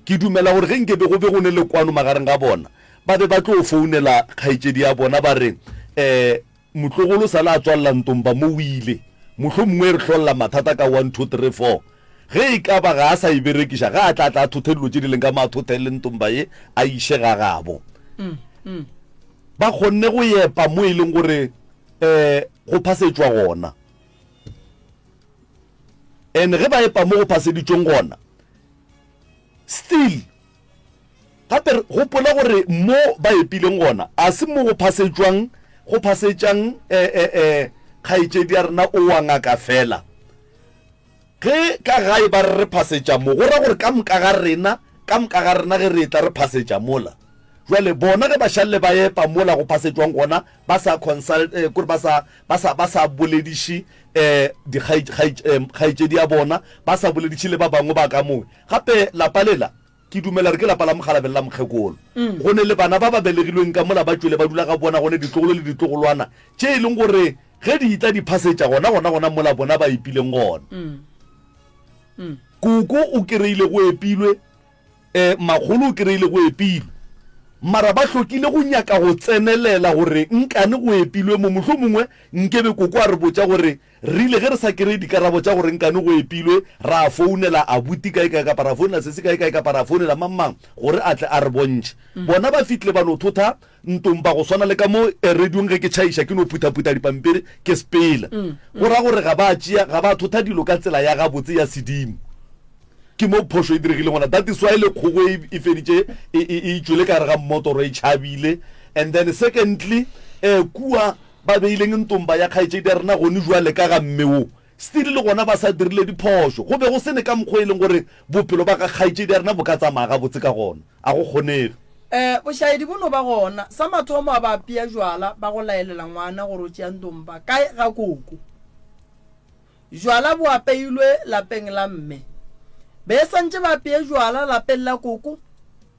S1: Ke dumela gore ge nke be go be go ne le kwano magareng ga bona, ba be ba tlo founela kgaetšedi ya bona ba re, um Motlogolo sale a tswalela ntomba mo o ile. Mohlomongwe e re hlolla mathata ka one, two, three, four. Ge e ka ba ga a sa e berekiša, ge a tla tla a thothe dilo tše di leng ka mo a thothe le ntomba ye a iše ga gabo. Ba kgonne go epa mo e leng gore um go phasetšwa gona. And ge ba epa mo go phaseditšweng gona, still Gape gopola gore mo ba epileng gona a se mo go phasetšwang, go phasetšang kgaetšedi ya rena o wa ngaka fela. Ge ka gae ba re re phasetša mo, go ra gore ka moka ga rena, ka moka ga rena ge re etla re phasetša mola. Jwale bona ge ba šalle ba epa mola go phasetšwang gona, ba sa consult, kore ba sa, ba sa, ba sa bolediše dikgaetšedi ya bona, ba sa bolediše le ba bangwe ba ka moo. Gape lapa lela Ke dumela gore ke lapa la mokgalabje le la mokgekolo. Go ne le bana ba ba belegilweng ka mola ba tšwele ba dula ga bona, go ne ditlogolo le ditlogolwana tše e leng gore ge di etla di phasetša gona gona gona mola bona ba epileng gona. Koko o kereile go epilwe, eh, makgolo o kereile go epilwe. Mara ba hlokile go nyaka go tsenelela gore nkane go epilwe mo. Mohlomongwe nkebe koko a re botša gore Rile ge re sa kereye dikarabo tša gore nkane go epilwe, ra founela abuti kae kae kapa ra founela sesi kae kae kapa ra founela mang mang gore a tle a re bontšhe. Bona ba fihlile ba no thotha ntomba go swana le ka mo radiong ge ke tšhaiša ke no phuthaphutha dipampiri ke sepela. Go ra gore ga ba tšea, ga ba thotha dilo ka tsela ya gabotse ya sedimo. Ke mo phošo e diregileng gona. That is why le kgogo e, e feditše e, e, e tšwele ka gare ga mmotoro e tšhabile. And then secondly, eh, kua Ba beileng ntomba ya kgaetšedi ya rena gone jwale ka ga mme wo? Still le gona ba sa dirile diphošo. Go be go se ne ka mokgwa e leng gore bophelo ba ga kgaetšedi ya rena bo ka tsamaya gabotse ka gona. A go kgonege.
S2: Eh, bošaedi bo no ba gona. Sa mathomo a ba apea jwala ba go laelela ngwana gore o tšea ntomba kae ga koko. Jwala bo apeilwe lapeng la mme. Be santše ba apee jwala lapeng la koko.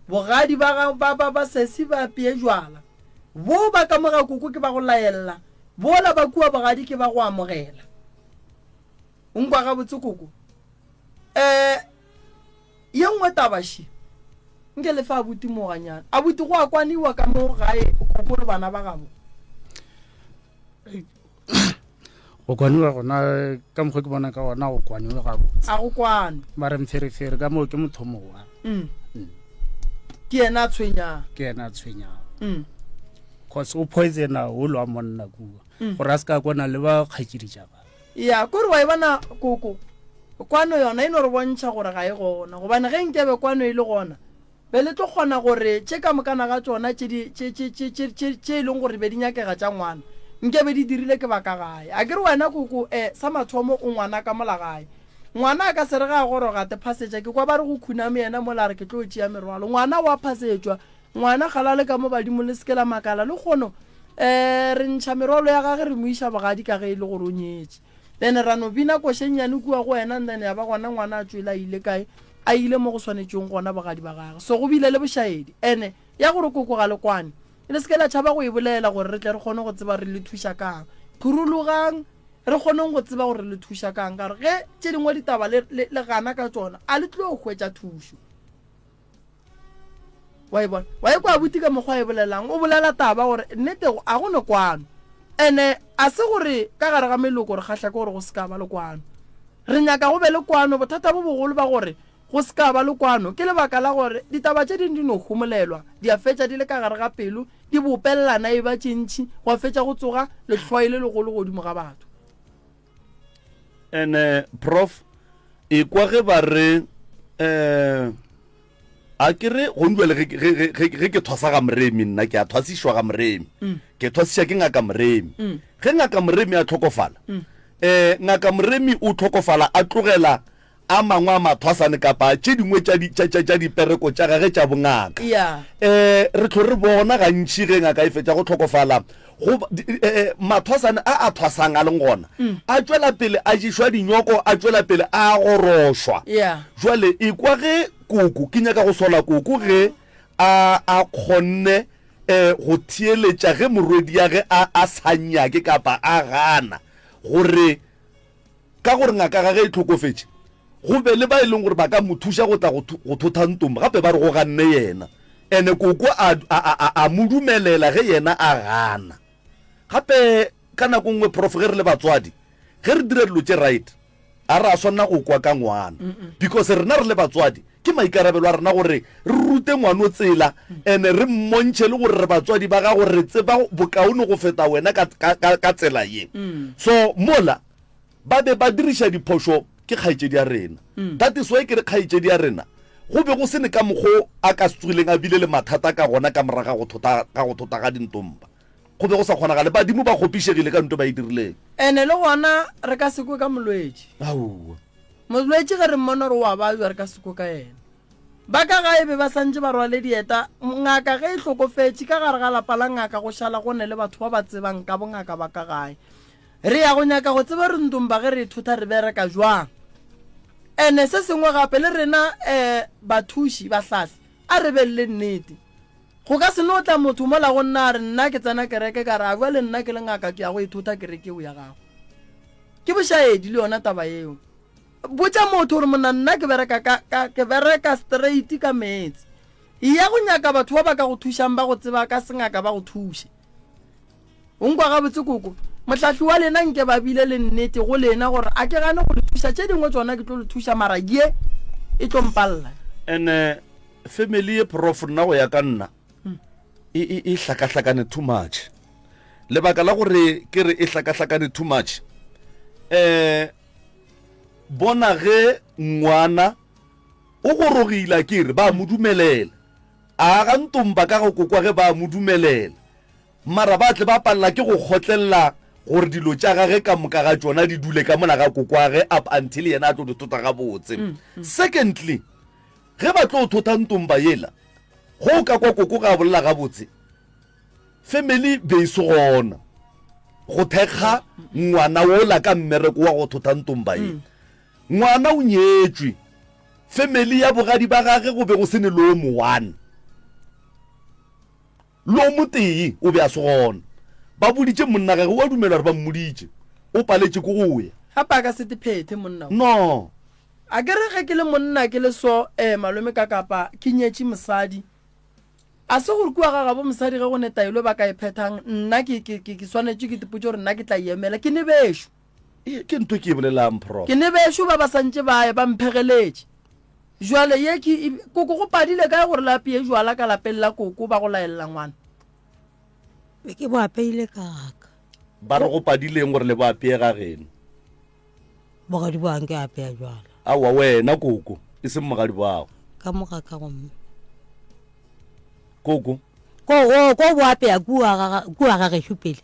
S2: Bogadi ba ga ba ba ba sesi ba apee jwala. Bo ba ka mo ga koko ke ba go laella, bola ba kua bogadi ke ba go amogela. O nkwa gabotse koko? Eh, ye nngwe taba še, nke le fe abuti mo ganyane. Abuti go a kwaniwa ka mo gae koko le bana ba gabo.
S4: Go kwaniwa gona ka mokgwa ke bona ka gona go kwaniwe gabotse.
S2: A go kwanwe.
S4: Mare mferefere ka moo ke motho mowa.
S2: Mm. Mm. Ke yena a tshwenyang.
S4: Ke yena a tshwenyang. Mm. Cause o poisona o lwa monna kua. Mm. Gore a se ka kwana le ba kgaetšedi tša gagwe.
S2: Ya, kore wa e bona koko. Kwano yona e no re bontšha gore ga e gona. Gobane ge nkebe kwano e le gona, Be le tlo kgona gore tše ka mokana ga tšona tše di, tše, tše, tše, tše, tše, tše e leng gore be di nyakega tša ngwana, nke be di dirile ke ba ka gae. A ke re wena koko, e, sa mathomo o ngwana ka mola gae. Ngwana a ka se re ge a goroga a te phasetša, ke kwa ba re go khuname yena mola a re ke tlo tšea merwalo. Ngwana o a phasetšwa. Ngwana ga lale ka mo badimong le se ke la makala. Lekgono, e, re ntšha merwalo ya gage re mo iša bogadi ka ge e le gore o nyetše. Then ra no bina koša e nnyane kua go wena and then ya ba gona ngwana a tšwele a ile kae, a ile mo go swanetšweng gona bogadi ba gagwe. So go bile le bošaedi. Ene ya gore koko ga le kwane, le se ke la tšhaba go e bolela gore re tle re kgone go tseba re le thuša kang. Phurulugang re kgoneng go tseba gore re le thuša kang, ka gore ge tše dingwe ditaba le, le, le gana ka tšona, a le tlo hwetša thušo. Wa e bona? Wa e kwa abuti ka mokgwa a e bolelang? O bolela taba gore nnete a go ne kwano. Ene a se gore ka gare ga meloko re kgahla ke gore go se ka ba le kwano. Re nyaka go be le kwano. Bothata bo bogolo ba gore go se ka ba le kwano ke lebaka la gore ditaba tše dingwe di no homolelwa, di a fetša di le ka gare ga pelo, di bopelelana e ba tše ntši, gwa fetša go tsoga lehlwae le legolo godimo ga batho.
S1: Ene prof, ekwa ge ba re eh. A ke re gong jwale ge, ge, ge, ge, ge ke thwasa ga Moremi, nna ke a thwasišwa ga Moremi. Ke thwasiša ke Ngaka Moremi. Ge Ngaka Moremi a hlokofala, eh, Ngaka Moremi o hlokofala a tlogela a mangwe a mathwasane kapa tše dingwe tša di, tša, tša, tša dipereko tša gage tša bongaka.
S2: Yeah.
S1: Eh, re hlo re bona gantši ge ngaka e fetša go hlokofala, go, di, eh, eh, mathwasane a a thwasang a leng gona, a tšwela pele a ješwa dinyoko, a tšwela pele a gorošwa.
S2: Yeah.
S1: Jwale ekwa ge koko, ke nyaka go sola koko ge a, a kgonne eh, go theeletša ge morwediage a, a sa nyake kapa a gana gore Ka gore ngaka gage e hlokofetše, go be le ba e leng gore ba ka mo thuša go tla go, go thotha Ntombi. Gape ba re go ganne yena. Ene koko a, a, a, a mo dumelela ge yena a gana. Gape ka nako nngwe Prof ge re le batswadi, ge re dira dilo tše right, ga ra swanela go kwa ka ngwana. Because rena re le batswadi, ke maikarabelo a rena gore re rute ngwano tsela ene re mmontšhe le gore re batswadi ba gago, re tseba bokaone go feta wena ka, ka, ka, ka tsela ye. So mola ba be ba diriša diphošo ke kgaetšedi ya rena. That is why ke re kgaetšedi ya rena go be go se ne ka mokgo a ka se tsogileng a bile le mathata ka gona ka morago ga go thota, ga go thota ga dintomba. Go be go sa kgonagale. Badimo ba kgopišegile ka nto ba e dirileng.
S2: Ene le gona re ka se kwe ka molwetši.
S1: Aowa.
S2: Molwetši ge re mmona gore o a babja re ka se kwe ka yena. Ba ka gae be ba santše ba rwale dieta. Ngaka ge e hlokofetše, ka gare ga lapa la ngaka go šala go ne le batho ba ba tsebang ka bongaka ba ka gae. Re ya go nyaka go tseba re ntomba ge re ithutha re bereka jwang. Ene se sengwe gape le rena um bathuši, bahlahli, a re beng le nnete. Go ka se no tla motho mola go nna a re nna ke tsena kereke ka re a bjale nna ke le ngaka ke ya go ithutha kereke eo ya gago. Ke bošaedi le yona taba yeo. Botša motho gore monna nna ke bereka ka, ka, ke bereka straight ka meetse. Eya go nyaka batho ba ba ka go thušang ba go tseba ka sengaka ba go thuše. O nkwa gabotse koko? Mohlahli wa lena nke ba bile le nnete go lena gore a ke gane go le thuša, tše dingwe tšona ke tlo le thuša mara ye e tlo mpalla.
S1: Ene family ye prof nna go ya ka nna e, e, e hlakahlakane too much. Lebaka la gore ke re e hlakahlakane too much, eh bona ge ngwana o gorogile a ke re ba mo dumelela, a ga ntomba ka go kokwa ge ba mo dumelela. Mara ba tle ba palela ke go kgotlelela gore dilo tša gage ka moka ga tšona di dule ka mola ga kokoage up until yena a tlo di thota gabotse. Secondly, ge ba tlo thota ntomba yela, ge o ka kwa koko ge a bolela gabotse, family be e se gona go thekga ngwana wola ka mmereko wa go thota ntomba ye. Ngwana o nyetšwe, family ya bogadi ba gage go be go se ne le o mo one. Le o motee o be a se gona. Ba boditše monna gage, o a dumela gore ba mmoditše. O paletše ke go ya.
S2: Gape a ka se te phethe monna wo.
S1: No.
S2: A ke re ge ke le monna ke le so, eh, malome ka kapa ke nyetše mosadi. A se gore kua ga gabo mosadi ge go ne taelo ba ka e phethang, nna ke, ke, ke, ke swanetše ke tipotše gore nna ke tla e emela. Ke ne bešo.
S1: Ee, ke ntho e ke e bolelang, Prof.
S2: Ke ne bešo ba ba sa ntše ba ya ba mphegeletše. Jwale ye ke e, koko go padile kae gore le apeye jwala ka lapeng la koko ba go laelela ngwana?
S3: Be ke bo apeile ka gaka.
S1: Ba re go padileng gore le bo apeye ga geno?
S3: Bogadi bo anke apeya jwala.
S1: Aowa wena koko, e seng mogadi boago.
S3: Ka mo ga ka gomme.
S1: Koko.
S3: Ko o ko bo apeya kua ga kua ga gešo pele.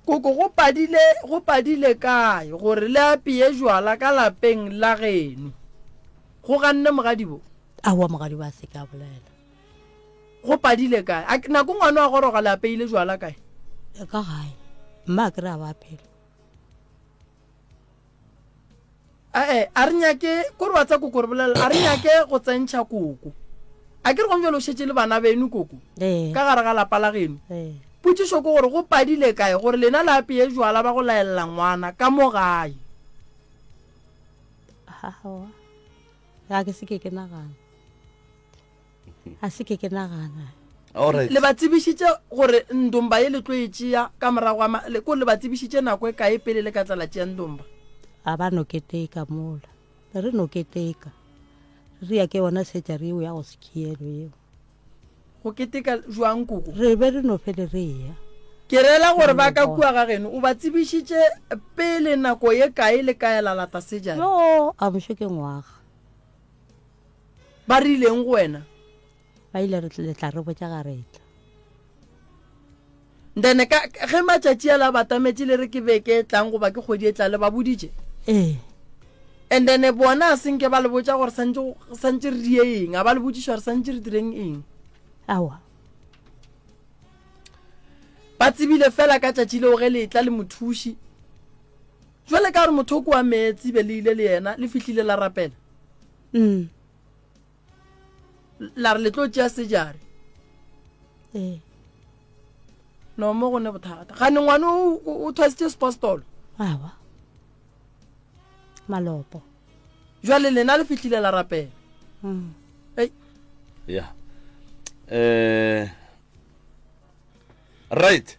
S2: Koko go padile go padile kae gore le apeye jwala ka lapeng la geno? Go ganne mogadibo?
S3: Aowa mogadibo a se ke a bolela.
S2: Go padile kae? A nako ngwana wa goroga le apeile jwala kae?
S3: Ka gae. Mma a ke re a ba phela.
S2: Ae, a re nyake, ko re wa tsa koko re bolela, a re nyake go tsentšha koko. A ke re gong jalo o šetše le bana beno koko,
S3: Ee.
S2: ka gare ga lapa la geno.
S3: Ee.
S2: Potšišo ke gore go padile kae gore lena le apeye jwala ba go laelela ngwana ka mo gae?
S3: Aowa. Ga ke se ke ke nagana. A se ke ke nagana.
S1: Alright.
S2: Le ba tsebišitše gore ndomba ye le tlo e tšea ka morago ga ma, le, ko le ba tsebišitše nako e kae pele le ka tla la tšea ndomba?
S3: A ba no keteka mola. Re no keteka. Re ya ke yona surgery yeo ya go sekhielo yeo.
S2: Go keteka jwang koko?
S3: Re be re no fele re ya.
S2: Ke rela gore ba ka kua ga geno o ba tsebišitše pele nako ye kae le ka ya la lata surgery?
S3: Yo, a mošo ke ngwaga.
S2: Ba rileng go wena?
S3: Ba ile re le tla re botša ga re tla.
S2: Then ka ge matšatši a la batametše le re ke beke e tlang goba ke kgwedi e tlang le ba boditše?
S3: Ee.
S2: And then bona a senke ba le botša gore santše santše re die eng, a ba le botšiša gore santše re direng eng?
S3: Aowa.
S2: Ba tsebile fela ka tšatši leo ge le etla le mothuši. Jwale ka gore motho o ke wa meetse be le ile le yena le fihlile la rapela.
S3: Mm.
S2: La re le tlo tšea sejare.
S3: Ee.
S2: No mo go ne bothata. Gane ngwane o o thwasitše sepostolo.
S3: Aowa. Malopo.
S2: Jwale lena le fihlile la rapela.
S3: Mm.
S2: Ei.
S1: Ya. Eh Right.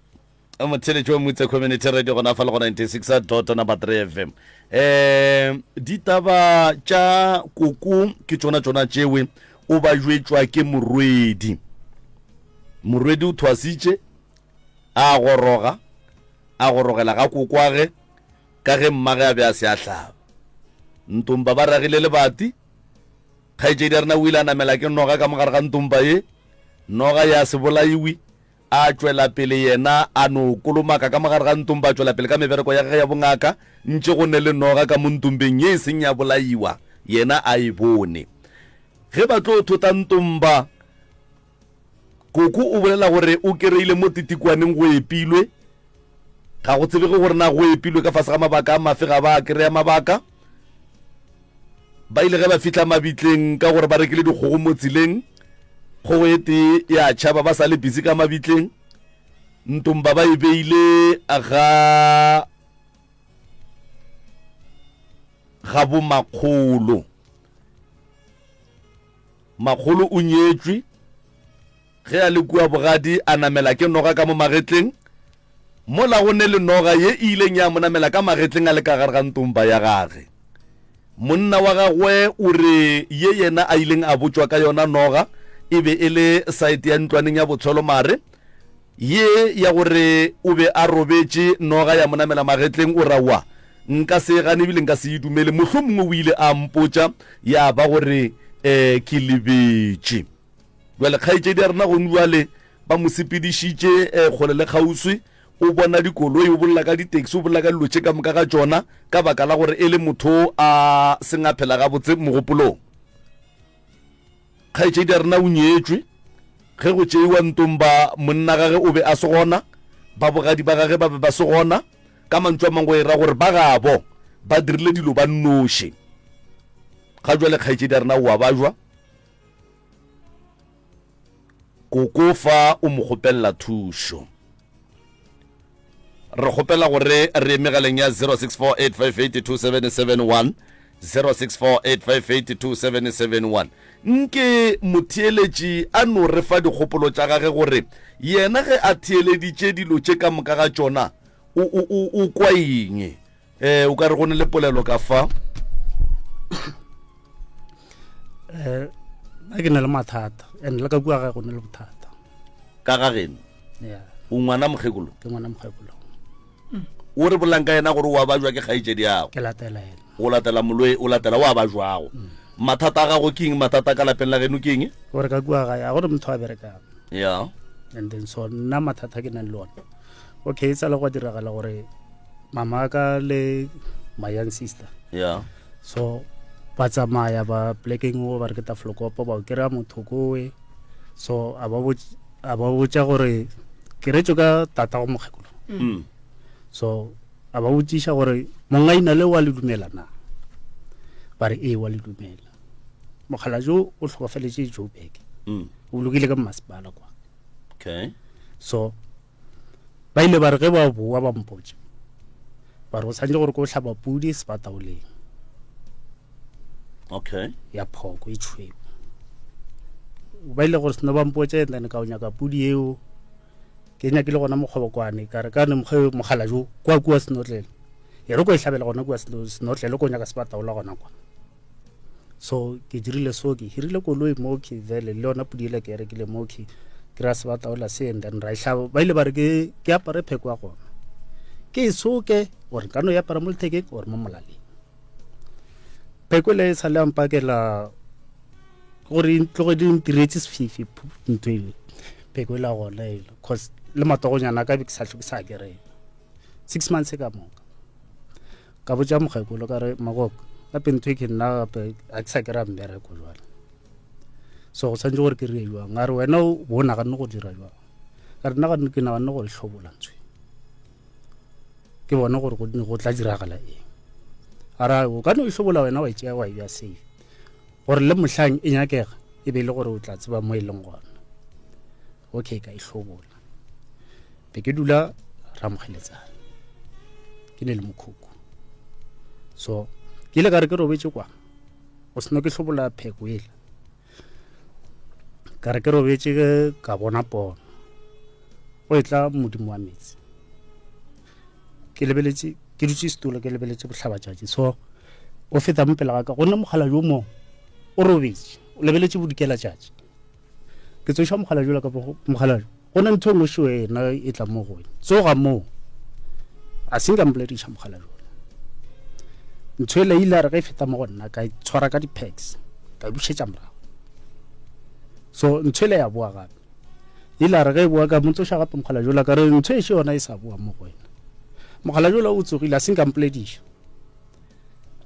S1: Motheletši wa Mutse Community Radio gona fa le go 96 dot number 3 FM. Eh ditaba tša koko ke tšona tšona tšewe o ba jwetšwa ke morwedi. Morwedi o thwasitše a goroga a gorogela ga kokwage ka ge mmage a be a se a hlaba. Ntomba ba ragile lebati Kgaetšedi ya rena o ile a namela ke noga ka mogare ga ntomba ye. Noga ya se bolaiwe. A tšwela pele yena a no kolomaka ka mogare ga ntomba a tšwela pele ka mebereko ya gage ya bongaka ntše go ne le noga ka mo ntombeng ye e seng ya bolaiwa yena a e bone. Ge ba tlo thota ntomba Koko o bolela gore o kereile mo titikwaneng go epilwe. Ga go tsebege gore na go epilwe ka fase ga mabaka a mafe ga ba kereya mabaka. Ba ile ge ba fihla mabitleng ka gore ba rekile dikgogo mo tseleng, kgogo e tee ya tšhaba ba sa le busy ka mabitleng. Ntomba ba e beile ga ga bomakgolo. Makgolo o nyetšwe. Ge a le kua bogadi a namela ke noga ka mo magetleng, mola go ne le noga ye e ileng ya mo namela ka magetleng a le ka gare ga ntomba ya gage. Monna wa gagwe o re ye yena a ileng a botšwa ka yona noga e be e le saete ya ntlwaneng ya botshwelo mare ye ya gore o be a robetše noga ya mo namela magetleng o ra wa nka se e gane ebile nka se e dumele mohlomongwe o ile a mpotša ya ba gore um ke lebetše. Bjale kgaetšedi ya rena gone bjale ba mo sepedišitše eh, kgole le kgauswi, o bona dikoloi, o bolela ka di-taxi, o bolela ka dilo tše ka moka ga tšona, ka baka la gore e le motho a seng a phela gabotse mogopolong. Kgaetšedi ya rena o nyetšwe, ge go tšeiwa ntomba monna gage o be a se gona, ba bogadi ba gage ba be ba se gona, ka mantšu a mangwe e ra gore ba gabo ba dirile dilo ba nnoši. Ga jwale kgaetšedi ya rena o a bajwa, Koko fa o mo kgopelela thušo. Re kgopela gore re ye megaleng ya 0648582771 0648582771 nke motheeletši a no re fa dikgopolo tša gage gore yena ge a theeleditše dilo tše ka moka ga tšona o, o, o, o kwa eng Eh, o ka re go ne le polelo ka fa.
S4: Eh, nna ke na le mathata and le ka kua gae go ne le bothata.
S1: Ka ga geno?
S4: Yeah.
S1: O ngwana mokgekolo?
S4: Ke ngwana mokgekolo.
S1: O re bolang ka yena gore o a bajwa ke kgaetšedi yago.
S4: Ke latela yena.
S1: O latela molwe, o latela o a bajwago. Mm. Mathata a gago ke eng? Mathata ka lapeng la geno ke eng?
S4: Gore ka kua gae a gore motho a berekang.
S1: Yeah.
S4: And then so nna mathata ke nang le one. Okay, e sa le go diragala gore mama ka le my young sister
S1: yeah
S4: so ba tsamaya ba plekeng o ba re ke taflokopo ba o kry-a motho kowe so a ba botša gore ke retšo ka tata go mokgekolo
S1: mm.
S4: so a ba botšiša gore mongaina le wa le dumela na ba re ee wa le dumela mogala jo o tlhokofaletše joburg
S1: mm.
S4: o bolokile ka mmasepala kwa
S1: okay
S4: so Ba ile ba re ge ba boa ba mpotša ba re o tshwanetse gore ko hlaba pudi sebataoleng
S1: okay
S4: ya phoko e tšhweu ba ile gore seno ba mpotša and then ka o nyaka pudi eo ke nyakile gona mokgobokwane ka re ka ne mogala jo kwa kua senotlele e re ko e hlabela gona kua senotlele ko nyaka sebataola gona kwa So ke dirile so ke hirile koloi mo ke vele le yona pudi ele ke e rekile mo ke kry-a sebataola se and then ra e hlaba ba ile ba re ke ke apare pheko ya gona ke e soke or nka no e apara mo lethekeng or mo molaleng pheko le e sa le a mpakela Ke gore e tloge di ntiretse sefifi ntho ele pheko e la gona ele cause le matogonyana ka be ke sa tlho ke sa kereng six months ka moka ka botša mokgekolo ka re magoko gape ntho e ke nna gape ga ke sa kry-a mmereko jale so go tshwanetse gore ke re jwang a re wena o bo o naganne go dira jwang ka re nna ke naganne gore hlobola ntswe ke bone gore go tla diragala eng a re o ka no e hlobola wena wa e tšea wa e bja safe gore le mohlang e nyakega e be e le gore o tla tseba mo e leng gona okay ka e hlobola be ke dula ramogeletsana ke ne le mokhukhu so ke ile ka re ke robetse kwa go seno ke hlobola pheko ela ka re ke robetše ka bona pono go e tla modimo wa metsi ke lebeletše ke dutše setulo ke lebeletše bohlabatšatši so o feta mo pele ga ka gonne mogala jo mongwe o robetše o lebeletše bodikela tšatši ke tsoša mogala jola ka mogala go ne ntho e nngwe šo ena e tla mo go wena tsoga moo a se nka mpolediša mogala jola ntho ele ile a re ge e feta mo go nna ka tshwara ka di-packs ka e bušetša morago so ntho ele ya boa gape ile a re ge e boa ka mo tsoša gape mogala jola ka re ntho e še yona e sa boa mo go wena mogala jola o tsogile a se nka mpolediša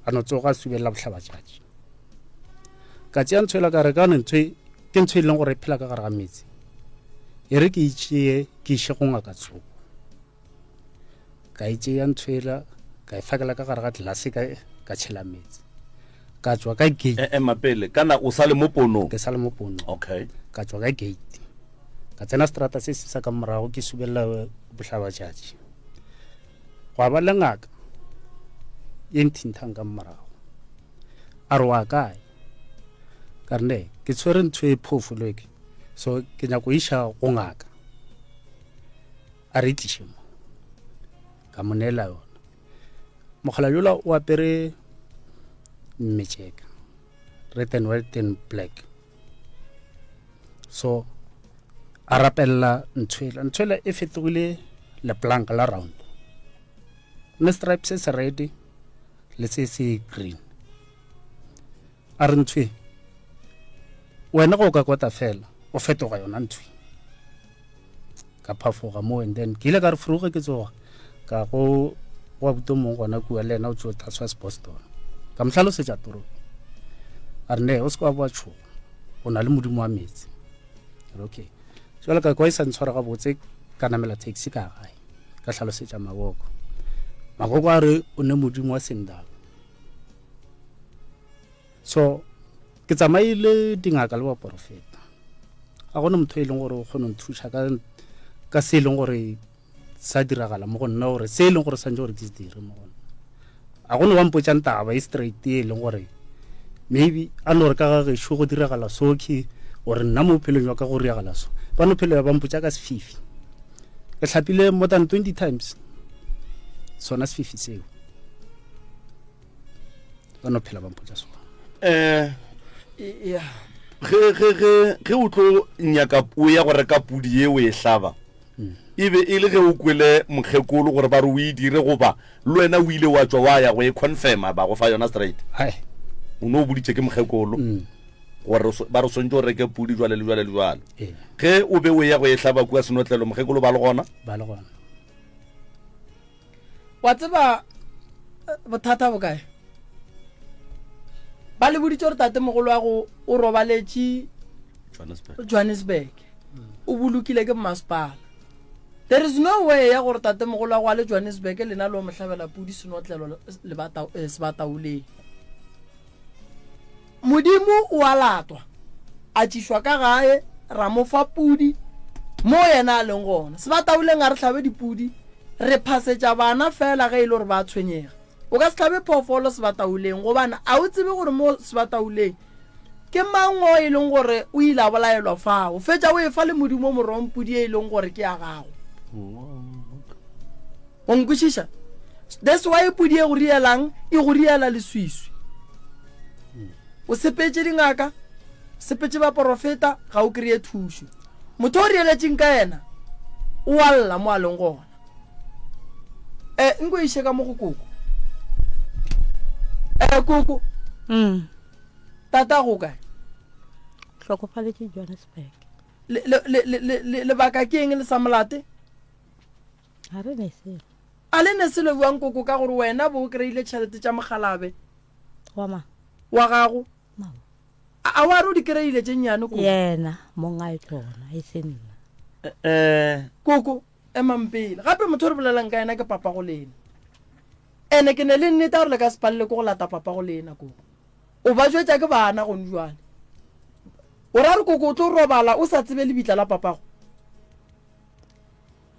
S4: a no tsoga a subelela bohlabatšatši ka tšea ntho ela ka re ka ntho e, ke ntho e leng gore e phela ka gare ga metsi e re ke itšee ke iše go ngaka tshoko ka e tšea ntho ela ka e fakela ka gare ga tlelase ka ka tšhela metsi ka tšwa ka gate
S1: e ema pele kana o sa le mo ponong
S4: ke sa le mo ponong
S1: okay
S4: ka tšwa ka gate ka tsena strata se se sa ka morago ke subelela bohlabatšatši gwa ba le ngaka ye nthinthang ka morago a re wa kae ka re ne ke tshwere ntho e phofo leke so ke nyako iša go ngaka a re tliše mo ka mo neela yona mogala yola o apere mmetšeka red and white and black so a rapelela ntho ela ntho ela e fetogile leplanka la round ne stripe se se red le se se green a re ntho e wena go ka kota fela o fetoga yona ntho e. ka phafoga mo and then ke ile ka re fruge ke tsoga ka go go abuto mongwe gona kua le yena o tšo tlhatswa seboston ka mo hlalosetša toro a re ne o se ka wa boa tšhoga o na le modimo wa metsi re okay jale ka kwa e sa ntshwara gabotse ka namela taxi ka gae ka hlalosetša maboko makoko a re o ne modimo wa sendaba so ke tsamaile dingaka le baporofeta ga gona motho e leng gore o kgone nthuša ka ka se e leng gore sa diragala mo go nna gore se e leng gore santse gore ke se dire mo go nna a gone wa mpotšang taba e straight e leng gore maybe a no re ka ga gešo go diragala so ke gore nna mo bophelong jwa ka go diragala so ba no phelo ya ba mpotša ka sefifi ke hlapile more than 20 times sona sefifi seo ba no phela ba mpotša sona
S1: um ge ge ge ge o tlo nyaka o ya go reka pudi ye o e hlaba E be e le ge o kwele mokgekolo gore ba re o e dire goba le wena o ile wa tšwa wa ya go e confirma ba go fa yona straight?
S4: Hai.
S1: O no boditše ke mokgekolo
S4: mm.
S1: gore ba re swantse o reke pudi jwale le jwale le jwale.
S4: Ee.
S1: Ge o be o ya go e hlaba kua senotlelo mokgekolo ba le gona?
S4: Ba le gona.
S2: Wa tseba eh, bothata bo kae? Ba le boditše gore tatemogolo wa go o robaletše
S1: Johannesburg.
S2: Johannesburg. O bolokile ke mmasepala. There is no way ya gore tatemogolo wa go a le Johannesburg lena le o mo hlabela pudi senotlelo lebata eh, sebataoleng. Modimo o a latwa, a tšišwa ka gae, ra mo fa pudi mo yena a leng gona. Sebataoleng ga re hlabe dipudi, re phasetša bana fela ge e le gore ba tshwenyega. O ka se hlabe phoofolo sebataoleng gobane a o tsebe gore mo sebataoleng ke mang o e leng gore o ile a bolaelwa fao. Fetša o e fa le Modimo morong pudi e e leng gore ke ya gago. O nkwešiša? That's why pudi e go rielang e go riela leswiswi. O sepetše dingaka, sepetše baporofeta, ga o kry-e thušo. Motho o rieletšeng ka yena o a lla mo a leng gona. Eh, nko iše ka mo go koko. Eh, koko.
S3: Mm.
S2: Tata go kae?
S3: Hlokofaletše Johannesburg.
S2: Le, le, le, le, le, le, lebaka ke eng le sa molate?
S3: Ga re ne selo.
S2: A le ne selo bjang koko ka gore wena bo o kry-ile tšhelete tša mokgalabe?
S3: Wa mang?
S2: Wa gago.
S3: Mama.
S2: A, a wa re o di kry-ile tše nnyane koko?
S3: Yena mong a tšona e se nna.
S1: Eh.
S2: Koko, emang pele. Gape motho o re bolelang ka yena ke papa go lena. Ene ke ne le nnete ya gore le ka se palele ke go lata papa go lena koko. O ba jwetša ke bana gone jwale. O ra re koko o tlo robala o sa tsebe lebitla la papago?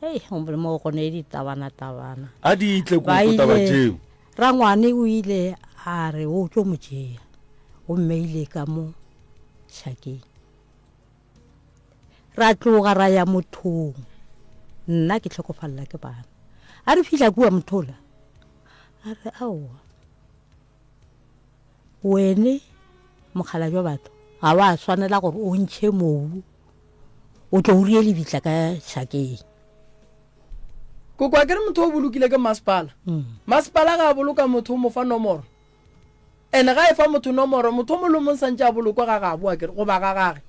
S3: Hei, gomme mo go ne ditabana-tabana.
S1: A di tle
S3: Ba
S1: koko taba
S3: ile,
S1: tšeo.
S3: rangwane o ile a re o tlo mo tšea, o mmeile ka mo šakeng. Ra tloga ra ya mothong, nna ke hlokofalela ke bana. A re fihla kua mothola, a re aowa, Wene mokgalabje wa batho ga wa swanela gore o ntšhe mobu o tlo o rie lebitla ka šakeng.
S2: Koko a ke re motho o bolokile ke masepala. Masepala ga a boloka motho o mo fa nomoro. Ene ga e fa motho nomoro motho o mongwe le o mongwe santše a bolokwe ga gabo a ke re goba ga gage.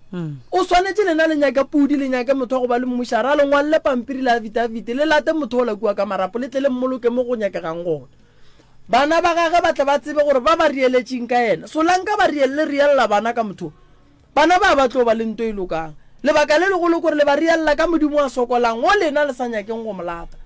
S2: O swanetše lena le nyake pudi le nyake motho wa go ba le mmušara a le ngwalele pampiri le afidafiti le late motho ola kua ka marapo le tle le mmoloke mo go nyakegang gona. Bana ba gage ba tle ba tsebe gore ba ba rieletšeng ka yena. Solanka ba rielle riella bana ka motho. Bana ba ba tlo ba le nto e lokang. Lebaka le legolo kore le ba riella ka Modimo a sokolang wo lena le sa nyakeng go mo lata.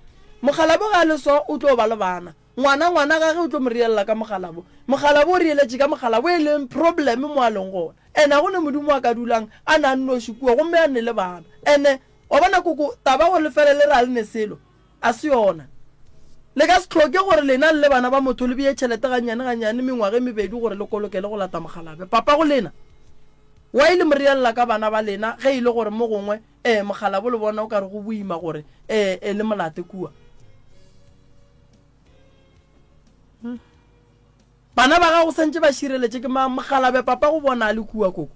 S2: Mokgalabo ga a le so o tlo ba le bana. Ngwana ngwana gage o tlo mo riella ka mokgalabo. Mokgalabo o rieletše ka mokgalabo e leng problem mo a leng gona. Ene a go ne Modimo a ka dulang a na a nnoši kua gomme a ne le bana. Ene wa bona koko taba gore le fele le re a le ne selo. A se yona. Le ka se hloke gore lena le le bana ba motho le bee tšhelete gannyane gannyane mengwaga e mebedi gore le kolokele go lata mokgalabje. Papago lena, why le mo reella ka bana ba lena ge e le gore mo gongwe eh mokgalabo le bona o ka re go boima gore eh eh le molate kua? Bana ba gago santše ba šireletše ke mang? Mokgalabje papa go bona a le kua koko.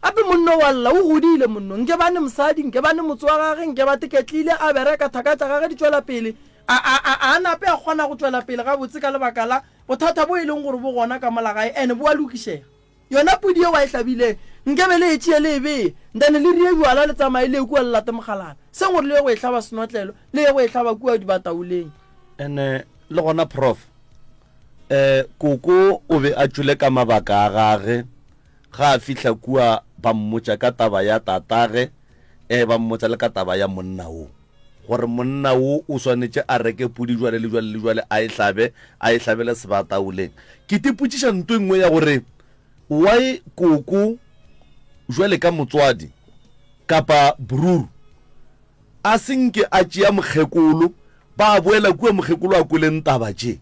S2: Gape monno wa lla, o godile monno. Nke ba ne mosadi, nke ba ne motse wa gage, nke ba teketlile, a bereka, thaka tša gage di tšwela pele. A, a, a, a nape a kgona go tšwela pele gabotse ka lebaka la bothata bo e leng gore bo gona ka mola gae, ene bo a lokišega. Yona pudi yeo a e hlabileng, nke be le e tšee le e bee, ntane le rie bjala le tsamaye le ye kua le late mokgalabje. Seng gore le ye go e hlaba senotlelo, le ye go e hlaba kua dibataoleng.
S1: Ene le gona Prof. Eh, koko o be a tšwele ka mabaka a gage ga a fihla kua ba mmotša ka taba ya tatage, eh, ba mmotša le ka taba ya monna wo. Gore monna wo o swanetše a reke pudi jwale le jwale le jwale a e hlabe, a e hlabele sebataoleng. Ke tipotšiša nto e nngwe ya gore why koko jwale ka motswadi kapa bruru a se nke a tšea mokgekolo ba boela kua mokgekolo a kweleng taba tše.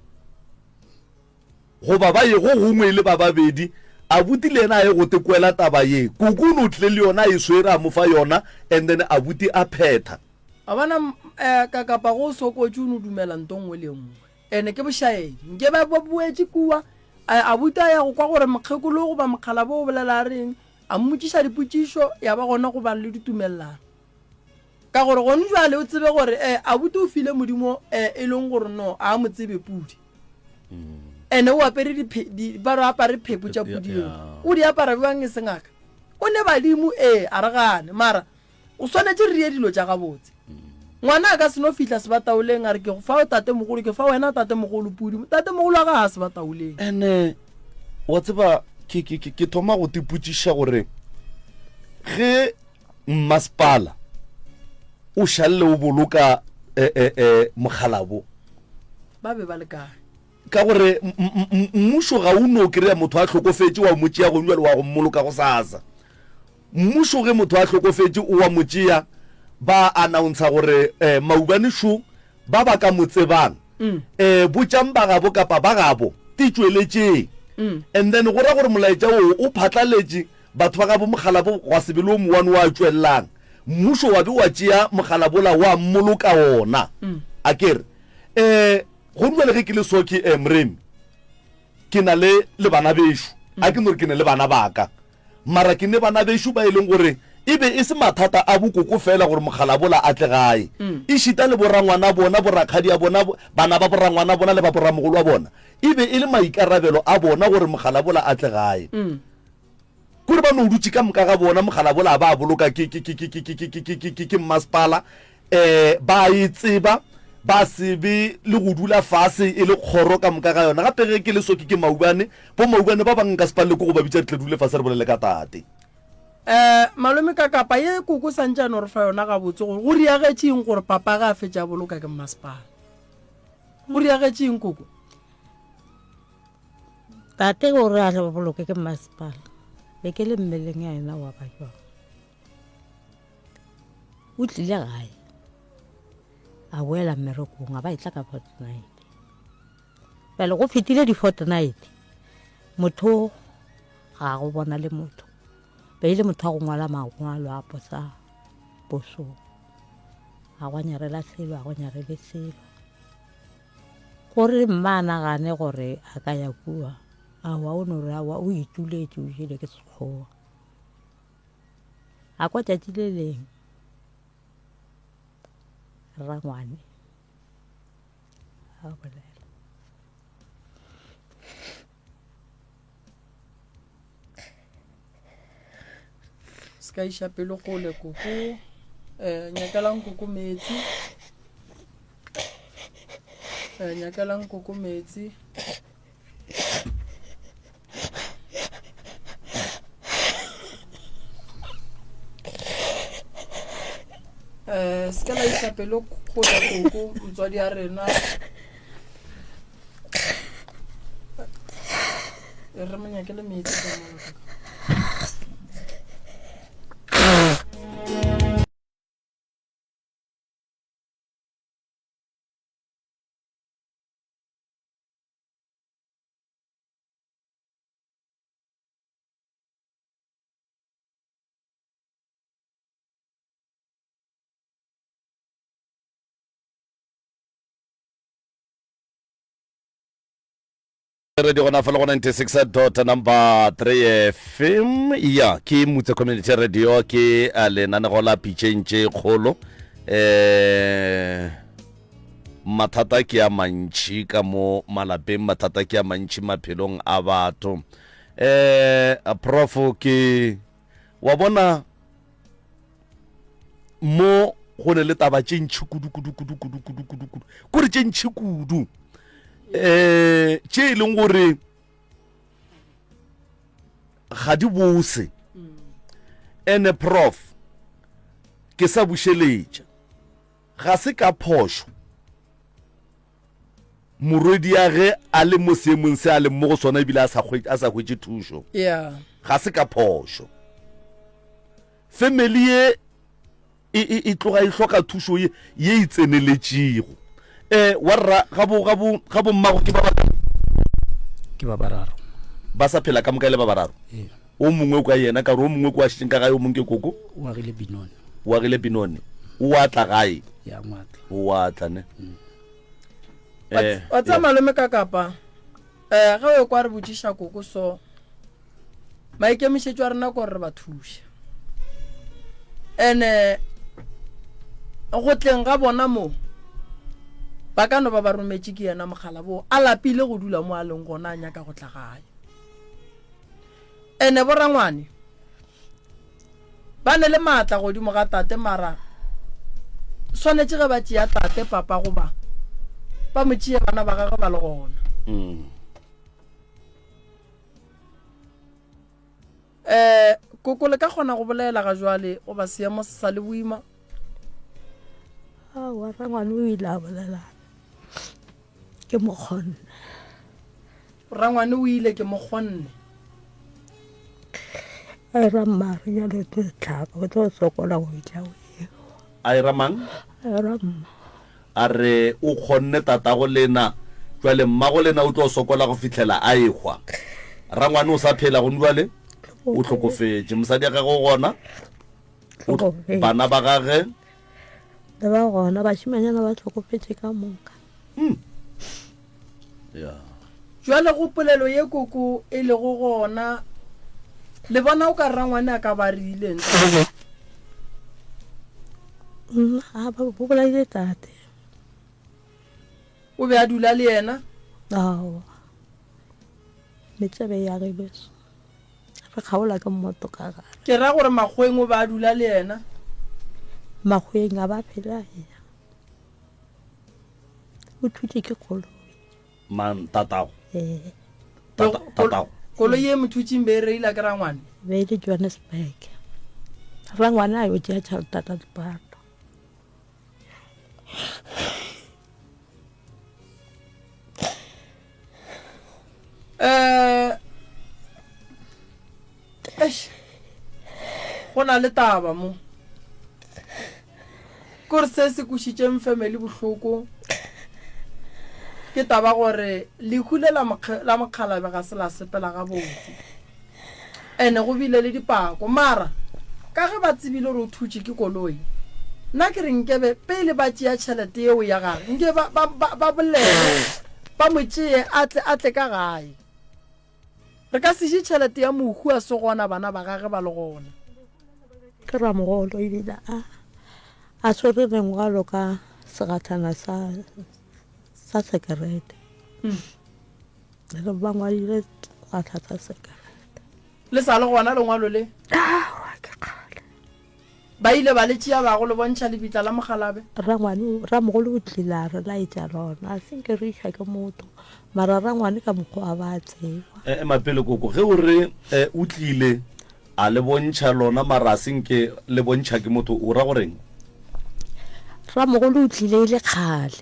S1: Goba ba ye go gongwe e le ba babedi, abuti le yena a ye go te kwela taba ye. Koko o no tlile le yona a e swere a mo fa yona and then abuti a phetha.
S2: Wa bona um ka kapa go sokotše o no dumela nto nngwe le nngwe ene ke bošaedi. Nke ba ba boetše kua abuti a ya go kwa gore mokgekolo goba mokgalabo o bolela a reng, a mmotšiša dipotšišo ya ba gona go bang le ditumelelano. Ka gore gone jwale o tsebe gore eh abuti o file modimo eh e leng gore no a mo tsebe pudi. Ene o apere di ba re apare phepo tša pudi eo. O di apara bjang e se ngaka? O ne badimo ee a re gane mara o swanetše re ye dilo tša gabotse. Ngwana a ka se no fihla sebataoleng a re ke go fa tatemogolo ke fa wena tatemogolo pudi. Tatemogolo wa ga a sebataoleng.
S1: Ene wa tseba ke ke ke thoma go tipotšiša gore ge Mmasepala o šalle o boloka eh, eh, eh, mokgalabo.
S2: Ba be ba le kae?
S1: Ka gore mmušo ga o no kry-a motho a hlokofetše wa mo tšea gong jale wa go mmoloka go sasa. Mmušo ge motho a hlokofetše o wa mo tšea ba announcer gore eh, maubane šo Ba ba ka mo tsebang, eh, botšang ba gabo kapa ba gabo, te tšweletšeng. And then go ra gore molaetša wo o phatlaletše, batho ba gabo mokgalabo gwa se be le o mowane wa tšwelelang. Mmušo wa be wa tšea mokgalabola wa mmoloka ona. A ke re, eh, go bjale ge ke le so ke, eh, Moremi, ke na le, le bana bešo. A ke no re ke ne le bana ba ka. Mara ke ne bana bešo ba e leng gore e be e se mathata a bokoko feela gore mokgalabola a tle gae, ešita le borangwana bona, borakgadi bona, bana ba borangwana bona le ba boramogolo wa bona, e be e le maikarabelo a bona gore mokgalabola a tle gae. Kore ba no dutše ka moka ga bona mogala bola ba boloka ke ke ke ke ke ke ke ke ke ke ke mmasepala eh ba e tseba ba se be le go dula fase e le kgoro ka moka ga yona. Gape ge ke le so ke ke maubane, bo maubane ba bang nka se palele ke go ba bitša re tle dule fase re bolele ka tate.
S2: Eh malome ka kapa ye koko santše a no re fa yona gabotse gore go riagetše eng gore papa ge a fetša a boloka ke mmasepala. Go riagetše eng koko?
S3: Tate o re a re boloke ke mmasepala be ke le mmeleng ya yena wa ba jwang o tlile gae a boela mmerekong a ba etla ka fortnight bjale go fetile di-fortnight motho ga go bona le motho be e le motho wa go ngwala mangwalo a posa posong ga go nyarela selo ga go nyarele selo Gore mma a nagane gore a ka ya kua, aowa, o no re aowa, o ituletše, o jele ke Sekgowa. A kwa tšatši le leng rangwane a bolela.
S2: Se ka iša pelo kgole koko. Eh, nyakelang koko meetse. Eh, nyakelang koko meetse. Eh, se ka la iša pelo kgole koko motswadi ya rena. E re mo nyakele meetse ka mo.
S1: Radio gona fa le go 96 dot number 3 FM ya ke Mutse Community Radio ke eh, lenanego la pitšeng tše kgolo eh mathata ke a mantši ka mo malapeng mathata ke a mantši maphelong a batho eh prof ke wa bona mo go ne le taba tše ntšhi kudu kudu kudu kudu kudu kudu kudu kore tše ntšhi kudu um tše e leng gore ga di bose ene prof ke sa bušeletša ga se ka phošo morwedi ya ge a le mo seemong se a leng mo go sona ebile a sa hwetše thušo ga se ka phošo Family ye e, e, e tloga e hloka thušo ye, ye e tseneletšego. Eh, wa rra, ga bo, ga bo, ga bo mmago ke ba ba
S4: Ke ba bararo.
S1: Ba sa phela ka moka e le ba bararo?
S4: Ee.
S1: O mongwe kwa yena, ka gore o mongwe kwa šetšeng ka gae, o mongwe ke koko?
S4: O agile Benoni.
S1: O agile Benoni. O a tla gae?
S4: Ya, o a tla.
S1: O a tla, ne?
S4: Mm.
S1: Eh,
S2: Wa tseba malome ka kapa, eh, ge o ekwa re botšiša koko so, Maikemišetšo a rena ke gore re ba thuše. Ene go tleng ga bona mo ba ka no ba ba rometše ke yena mogala bo a lapile go dula mo a leng gona a nyaka go tla gae. Ene borangwane ba ne le maatla godimo ga tate mara swanetše ge ba tšea tate papa goba ba mo tšee bana ba gagwe ba le gona.
S1: Mm.
S2: Eh, koko le ka kgona go bolela ga jwale goba seemo se sa le boima?
S3: Aowa, rangwane o ile a bolela ke mo kgonne.
S2: Rangwane o ile ke mo kgonne.
S3: A era mma re jalo tlo tlhaka o tlo sokola go itla o
S1: A era mang?
S3: A era mma.
S1: A re, O kgonne tatago lena, bjale mmago lena o tlo sokola go fihlela a ehwa. Rangwane o sa phela gone bjale? O hlokofetše. Mosadi ya gagwe o gona? O Bana ba gage?
S3: Le ba gona, bašimanyana ba hlokofetše ka moka.
S1: Hmm. Ya.
S2: Jwale go polelo ye koko e lego gona, le bona o ka rangwane a ka ba rileng?
S3: Nna a ba bo bolaile tate.
S2: O be a dula le yena?
S3: Aowa. Metsebe ya ge beso. Re kgaola ke mmoto ka gare.
S2: Ke ra gore Makgoweng o be a dula le yena.
S3: Makgoweng a ba phela ea. O thutše ke koloi.
S1: Mang? Tatago?
S3: Ee.
S1: Tata, tatago.
S2: Koloi ye mo thutšeng be e reila ke rangwane?
S3: Be e le Johannesburg. Rangwane a yo tšea tšhelete ya lepato.
S2: Eh, eish, go na le taba mo. Kore se se kwešitšeng family bohloko ke taba gore lehu le la mokgalabe ga se la sepela gabotse. Ene go bile le dipako mara ka ge ba tsebile gore o thutše ke koloi nna ke re nkebe pele ba tšea tšhelete yeo ya gage nke ba, ba, ba, ba bolele ba mo tšee a tle, a tle ka gae. Re ka se je tšhelete ya mohu a se gona bana ba gage ba le gona.
S3: Ke ramogolo ebile a a swere lengwalo ka segathana sa sa sekerete. Re ba ngwadile segatha sa sekerete.
S2: Le sa le gona lengwalo le?
S3: Aowa ke kgale.
S2: Ba ile ba le tšea ba go le bontšha lebitla la mokgalabe?
S3: Rangwane, ramogolo o tlile a re laetša lona, a se nke re išwa ke motho, mara rangwane ka mokgwa a ba a tseba.
S1: Ema pele koko, ge o re o tlile a le bontšha lona mara a se nke le bontšha ke motho, o ra go reng?
S3: Ramogolo o tlile e le kgale,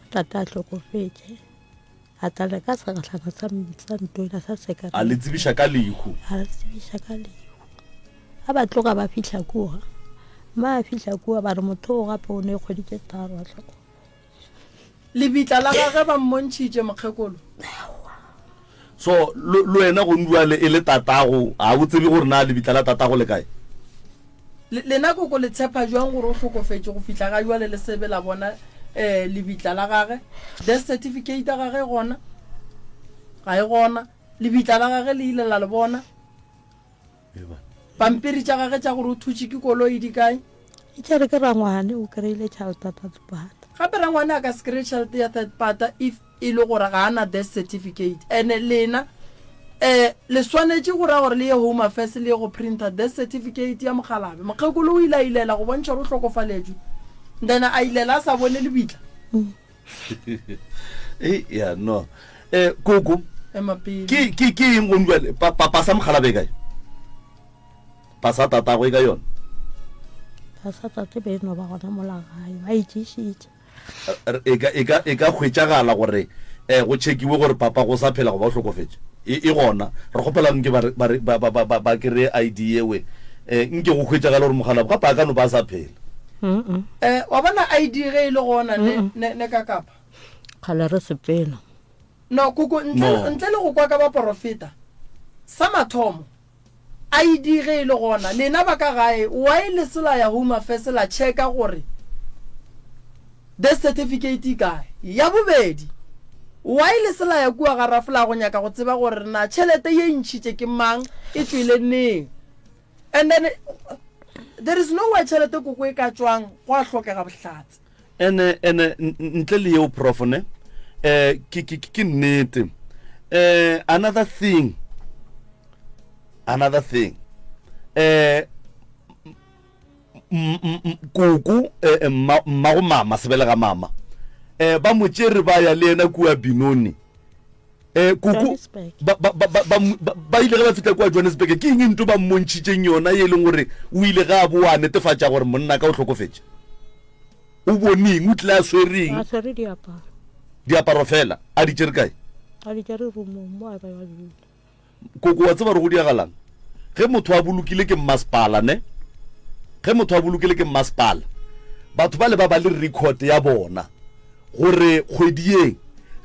S3: tate a hlokofetše. A tla le ka segahlana sa, sa ntwela sa sekerete.
S1: A le tsebiša ka lehu.
S3: A le tsebiša ka lehu. A ba tloga ba fihla kua. Mma a fihla kua ba re motho o gape o ne kgwedi tše tharo a hlokofetše.
S2: Lebitla la gagwe ba mmontšhitše mokgekolo.
S3: Aowa.
S1: So le wena gonduale e le tatago ga o tsebe gore na lebitla la tatago le kae?
S2: Le, lena koko le tshepa jwang gore o hlokofetše go fihla ga jwale le sebe la bona eh, lebitla la gage? Death certificate ya gage e gona? Ga e gona. Lebitla la gage le ile la le bona? Pampiri tša gage tša gore o thutše ke koloi di kae?
S3: E tšere ke rangwane o kry-ile tšhelete ya third part.
S2: Gape rangwane a ka se kry-e tšhelete ya third part if e le gore ga a na death certificate. And-e lena um le swanetše go ra gore le ye Home Affairs le ye go printer death certificate ya mokgalabe. Mokgekolo o ile a ilela go bontšha gore o hlokofaletšwe then a ilela a sa bone lebitla.
S1: Ei, ya no. Eh, koko.
S2: Ema pele.
S1: Ke ke ke eng go bjale? Pa pa pasa mokgalabe e kae? Pasa tatago e ka yona?
S3: Pasa tate be no ba gona mola gae, ba itšišitše.
S1: E ka e ka e ka hwetšagala gore eh go chekiwe gore papa go sa phela goba o hlokofetše. E e gona. Re kgopela nke ba ba ba ba ba ba kry ID yewe. Eh nke go hwetšagala gore mokgalabe gape a ka no ba a sa phela.
S2: Eh, wa bona ID ge e le gona ne, ne, ne ka kapa.
S3: Kgale re sepela.
S2: No, koko, ntle,
S1: No.
S2: ntle le go kwa ka baporofeta, sa mathomo, ID ge e le gona, lena ba ka gae, why le se la ya Home Affairs la checka gore death certificate e kae? Ya bobedi, why le se la ya kua ga Rafla go nyaka go tseba gore na tšhelete ye e ntšhitše ke mang, e tšwele neng? And then there is no way tšhelete koko e ka tšwang go a hlokega bohlatse.
S1: Ene ene ntle le yeo prof ne eh ke ke ke nnete eh another thing another thing eh koko eh, eh, mmago mama sebelega mama eh ba mo tšere ba ya le yena kua Benoni Eh, koko ba, ba, ba, ba, ba, ba ile ge ba fihla kua Johannesburg, ke eng nto ba mmontšhitšeng yona ye e leng gore o ile ge a boa a netefatša gore monna ka o hlokofetše? O boneng? O tlile a swereng?
S3: A swere diaparo.
S1: Diaparo fela? A di tšere kae?
S3: A di tšere rumong mo a be a dula.
S1: Koko, wa tseba gore go diagalang ge motho a bolokile ke mmasepala, ne? Ge motho a bolokile ke mmasepala, batho bale ba ba le record ya bona gore kgwedi ye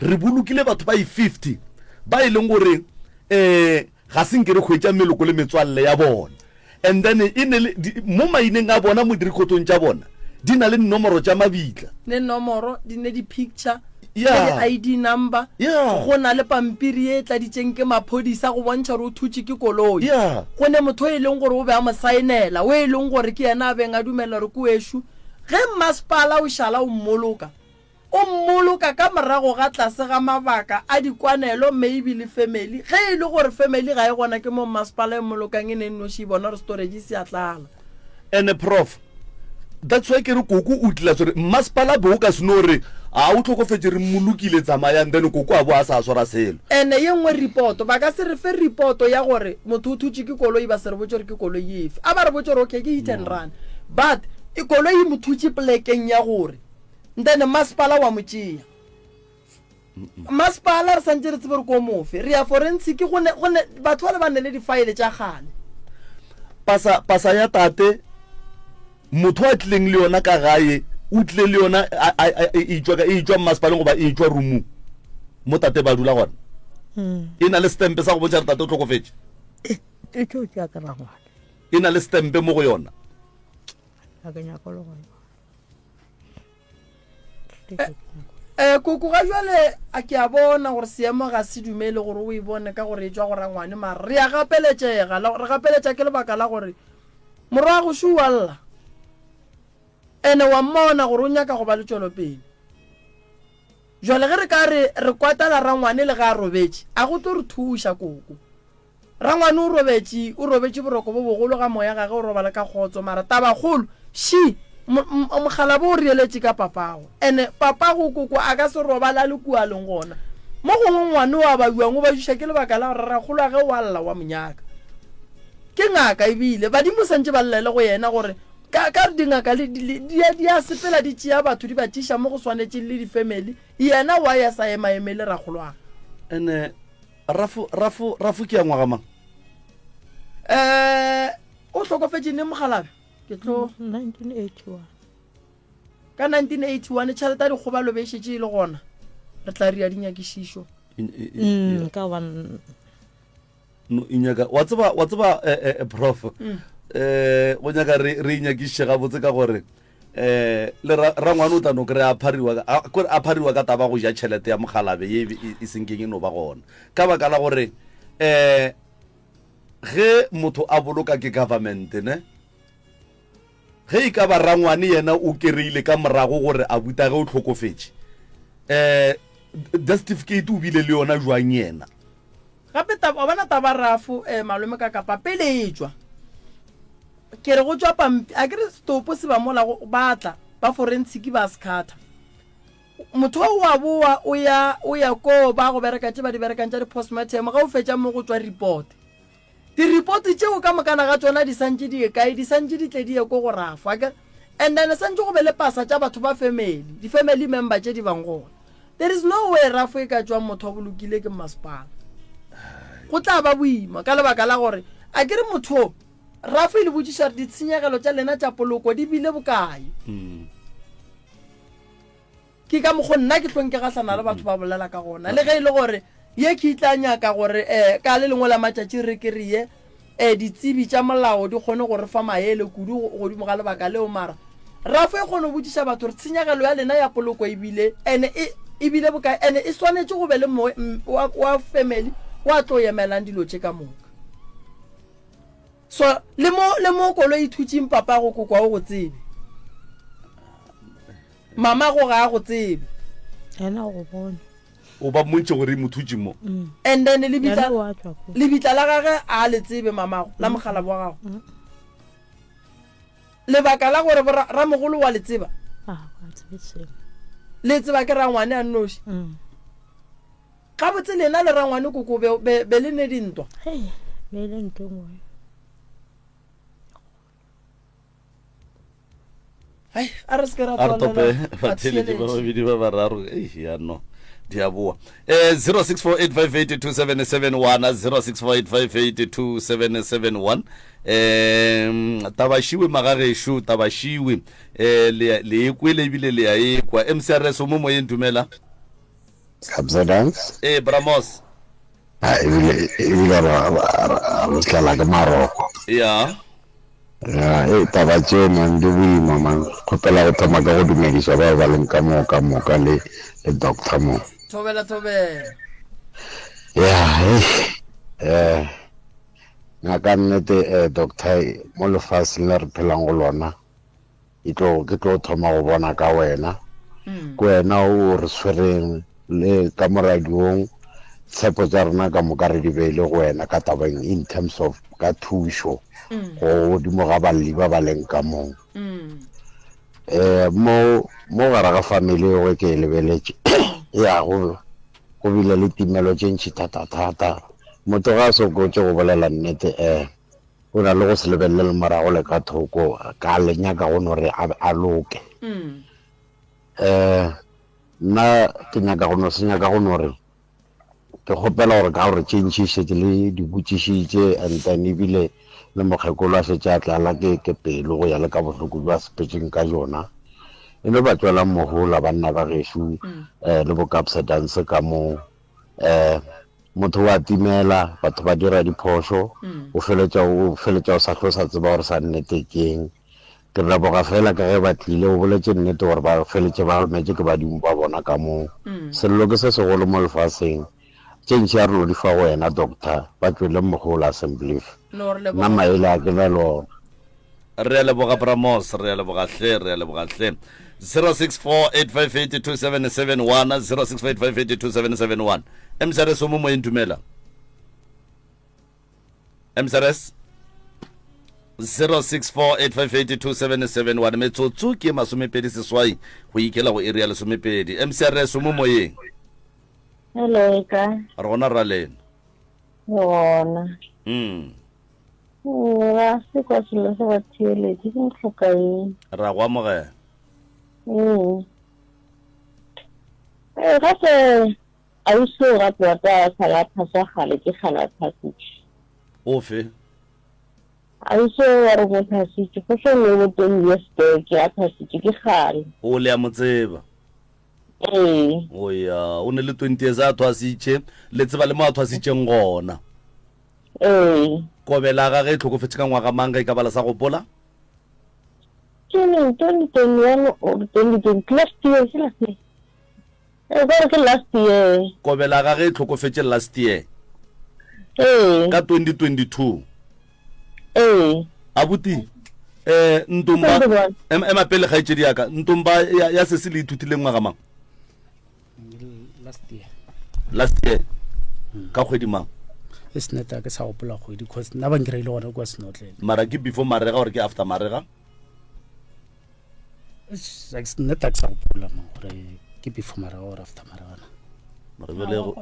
S1: re bolokile batho ba i-50 ba e leng gore um ga se nke re hwetša meloko le metswalle ya bona. And then e ne le, di, mo maineng a bona mo direkhotong tša bona di na le dinomoro tša mabitla.
S2: Ne nomoro, di ne di-picture,
S1: Yeah.
S2: le di-ID number.
S1: Yeah.
S2: Go na le pampiri ye e tladitšeng ke maphodisa go bontšha gore o thutše ke koloi.
S1: Yeah.
S2: Go ne motho e leng gore o be a mo saenela, o e leng gore ke yena a beng a dumela gore ke wešo. Ge mmasepala o šala o mmoloka. O mmoloka ka morago ga tlase ga mabaka a dikwanelo maybe le family. Ge e le gore family ga e gona ke mo mmasepala e mmolokang e ne e nnoši e bona gore storage se a tlala.
S1: Ene prof that's why ke re koko o tlile a swere mmasepala be o ka se no re a o tlhokofetše re mmolokile tsamayang then koko a bo a sa swara selo.
S2: Ene ye nngwe report ba ka se re fe report ya gore motho o thutše ke koloi ba se re botše gore ke koloi efe. A ba re botše gore okay ke hit and run but koloi e mo thutše polekeng ya gore Then masepala wa mo tšea. Masepala re santše re tsebe gore ko mofe. Re ya forensic go ne go ne batho ba le ba ne le difaele tša kgale.
S1: Pasa pasa ya tate motho a tlileng le yona ka gae o tlile le yona e tšwa e tšwa mmasepaleng goba e tšwa roomong mo tate ba dula gona.
S3: Hmm.
S1: E na le stempe sa go bontšha gore tate o tlhokofetše.
S3: E tlo tšwa ke rangwane.
S1: E na le stempe mo go yona.
S3: Ga ke nyako le gona.
S2: Eh, koko ga jwale a ke a bona gore seemo ga se dumele gore o e bone ka gore e tšwa go rangwane mara re a gapeletšega re gapeletša ke lebaka la gore morwa go šo wa lla ene wa mmona gore o nyaka go ba le tšwelopele jwale ge re ka re re kwatela rangwane le ge a robetše a go tlo re thuša koko Rangwane o robetše, o robetše boroko bo bogolo ga moya gage o robala ka kgotso mara tabakgolo she mokgalabo o reeletše ka papago ene papago koko a ka se robale a le kua a leng gona. Mo gongwe ngwane o a bajuang o bajuša ke lebaka la gore rakgolwage o a lla wa mo nyaka. Ke ngaka ebile badimo santše ba llele go yena gore ka ka dingaka le di a sepela di tšea batho di ba tšiša mo go swanetšeng le difamily yena why a sa emaemele rakgolwage.
S1: Ene Rafo, Rafo, Rafo ke ya ngwaga mang?
S2: Eh, o hlokofetše neng mokgalabje? Ke tlo
S3: 1981.
S2: Ka 1981 tšhelete ya dikgobalo be e šetše e le gona. Re tla ria dinyakišišo.
S3: Mm, ka one.
S1: No, e nyaka wa tseba wa tseba eh, eh, eh prof.
S2: Mm.
S1: Eh, go nyaka re re inyakišiše gabotse ka gore eh le rangwane o tla no kry a phariwa kore a phariwa ka taba go ja tšhelete ya mogalabe ye e, e senkeng e no ba gona ka baka la gore eh ge motho a boloka ke government ne ge e ka ba rangwane yena o kereile ka morago gore a buta ge o tlhokofetše eh death certificate o bile le yona jwang yena
S2: gape wa bona taba rafo eh, malome ka kapa pele e tšwa Ke re go tšwa pampi, a ke re setopo se ba mola go ba tla ba forentsiki ba se khatha. Motho o wa boa o ya o ya ko ba go bereka tše ba di berekang tša di-postmortem ge o fetša mo go tšwa report. Di-report tšeo ka mokana ga tšona di santše di ye kae? Di santše di tle di ye ko go rafo akere. And then santše go be le pasa tša batho ba family, di-family member tše di bang gona. There is no way rafo e ka tšwang motho a bolokile ke mmasepala. Go tla ba boima ka lebaka la gore a ke re motho o Rafo e le botšiša gore ditshenyegelo tša lena tša poloko di bile bokae. Ke ka mokgo nna ke hlong ke gahlana le batho ba bolela ka gona. Le ge e le gore ye ke tla nyaka gore um ka le lengwe la matšatši re ke re ye um ditsebi tša molao di kgone go re fa maele kudu godimo ga lebaka leo mara Rafo e kgone go botšiša batho gore tshenyegelo ya lena ya poloko e bile ene e e bile bokae ene e swanetše go be le moe wa, wa family wa tlo emelang dilo tše ka moka. So le mo le mo koloi e thutšeng papa go kokwa o go tsebe. Mama go ga a go tsebe.
S3: Yena o go bone.
S1: O ba mmontšhe gore e mo thutše mo.
S3: Mm.
S2: And then lebitla
S3: Yena wa tšwa ko.
S2: lebitla la gage a le tsebe mamago la mokgalabo wa gago.
S3: Mm.
S2: Lebaka la gore bo ramogolo wa le tseba.
S3: Ah, wa tsebe selo.
S2: Le tseba ke rangwane a nnoši.
S3: Mm.
S2: Gabotse lena le rangwane koko be, be, be le ne dintwa?
S3: Hei, be le ntwa e nngwe.
S2: Hai, a re se ke ra
S1: a re tope
S2: tswalela
S1: batheeletši ba
S2: batheeletši.
S1: babedi ba bararo ei ya no di a boa um 0648582771 0648582771 um tabašiwe magagešo tabašiwe um le le e kwele ebile le a ekwa mcrs o mo moyeng dumela
S6: Kabza Dance.
S1: Ee, Bramos.
S6: A ebile ebile ra re tlala ke maroko.
S1: Ya.
S6: Ya, e taba tšeo man di boima man. Kgopela go thoma ka go dumediša bao ba leng ka moo ka moka le le doctor mo.
S2: Thobela thobela.
S6: Ya, eh eh ngaka nnete eh doctor mo lefaseng le re phelang go lona. Ke tlo, ke tlo thoma go bona ka wena. Ke wena o re swereng le ka mo radiong, tshepo tša rena ka moka re di beile go wena ka tabeng in terms of ka thušo go godimo ga balli ba ba leng ka moo. Um mo mo gare ga family eo ge ke e lebeletše ya go go bile le timelo tše ntši thata-thata. Motho ga a sokotše go bolela nnete um o na le go se lebelele le morago le ka thoko ka le nyaka go no re a loke. Um nna ke nyaka go no se nyaka go no re ke kgopela gore ka gore tše ntši šetše le di botšišitše and then ebile le mokgekolo a šetše a tlala ke ke pelo go ya le ka bohloko bjo a sepetšeng ka jona. E no ba tswelang mohola banna ba gešo um le bo Kabza Dance ka mo um motho wa timela, batho ba dira diphošo, o feletša o feletša o sa hlo sa tseba gore sa nnete keng. Ke leboga fela ka ge ba tlile, o boletše nnete gore ba feletše ba rometše ke badimo ba bona ka moo. Sello ke se segolo mo lefaseng. Tše ntši a re no di fa go wena Doctor, ba tšwele mohola Assemblief. Nna maele a ke na le ona.
S1: Re a leboga Bra Moss, re a leboga hle, re a leboga hle. 0648582771, 0648582771. MCRS o mo moyeng dumela. MCRS 0648582771 metsotso ke masomepedi seswai go ikela go iri ya lesomepedi. MCRS o mo moyeng.
S7: Hello, e kae?
S1: Re gona ra lena.
S7: Re gona.
S1: Mm.
S7: Ra se kwa selo se ba theeletše ke ntlhoka eng.
S1: Ra go amogela.
S7: Mm. Eh, gape ausi o gape wa ka sala phasa gale ke gale a phasitše.
S1: Ofe?
S7: Ausi o wa re mo phasitše go se nngwe bo ten years back a phasitše ke gale.
S1: O le a mo tseba.
S7: Ee.
S1: O ya, o ne le 20 years a thwasitše, le tseba le mo a thwasitšeng gona.
S7: Ee.
S1: Kobela ga ge e hlokofetše ka ngwaga mang ge e ka ba le sa gopola?
S7: Ke neng 2021 or 2020 last year ke last year. Ee, ka gore ke last year.
S1: Kobela ga ge e hlokofetše last year.
S7: Ee.
S1: Ka 2022.
S7: Ee.
S1: Abuti, eh Ntomba ema pele kgaetšedi ya ka. Ntomba ya, ya sesi le ithutileng ngwaga mang?
S4: Last year.
S1: Last year. Ka kgwedi mang?
S4: E seneta ke sa gopola kgwedi cause nna ba nkireile gona kwa senotlele.
S1: Mara ke before marega or ke after marega?
S4: Nna ke sa gopola mo gore ke before marega or after marega na.
S1: Mara bjale go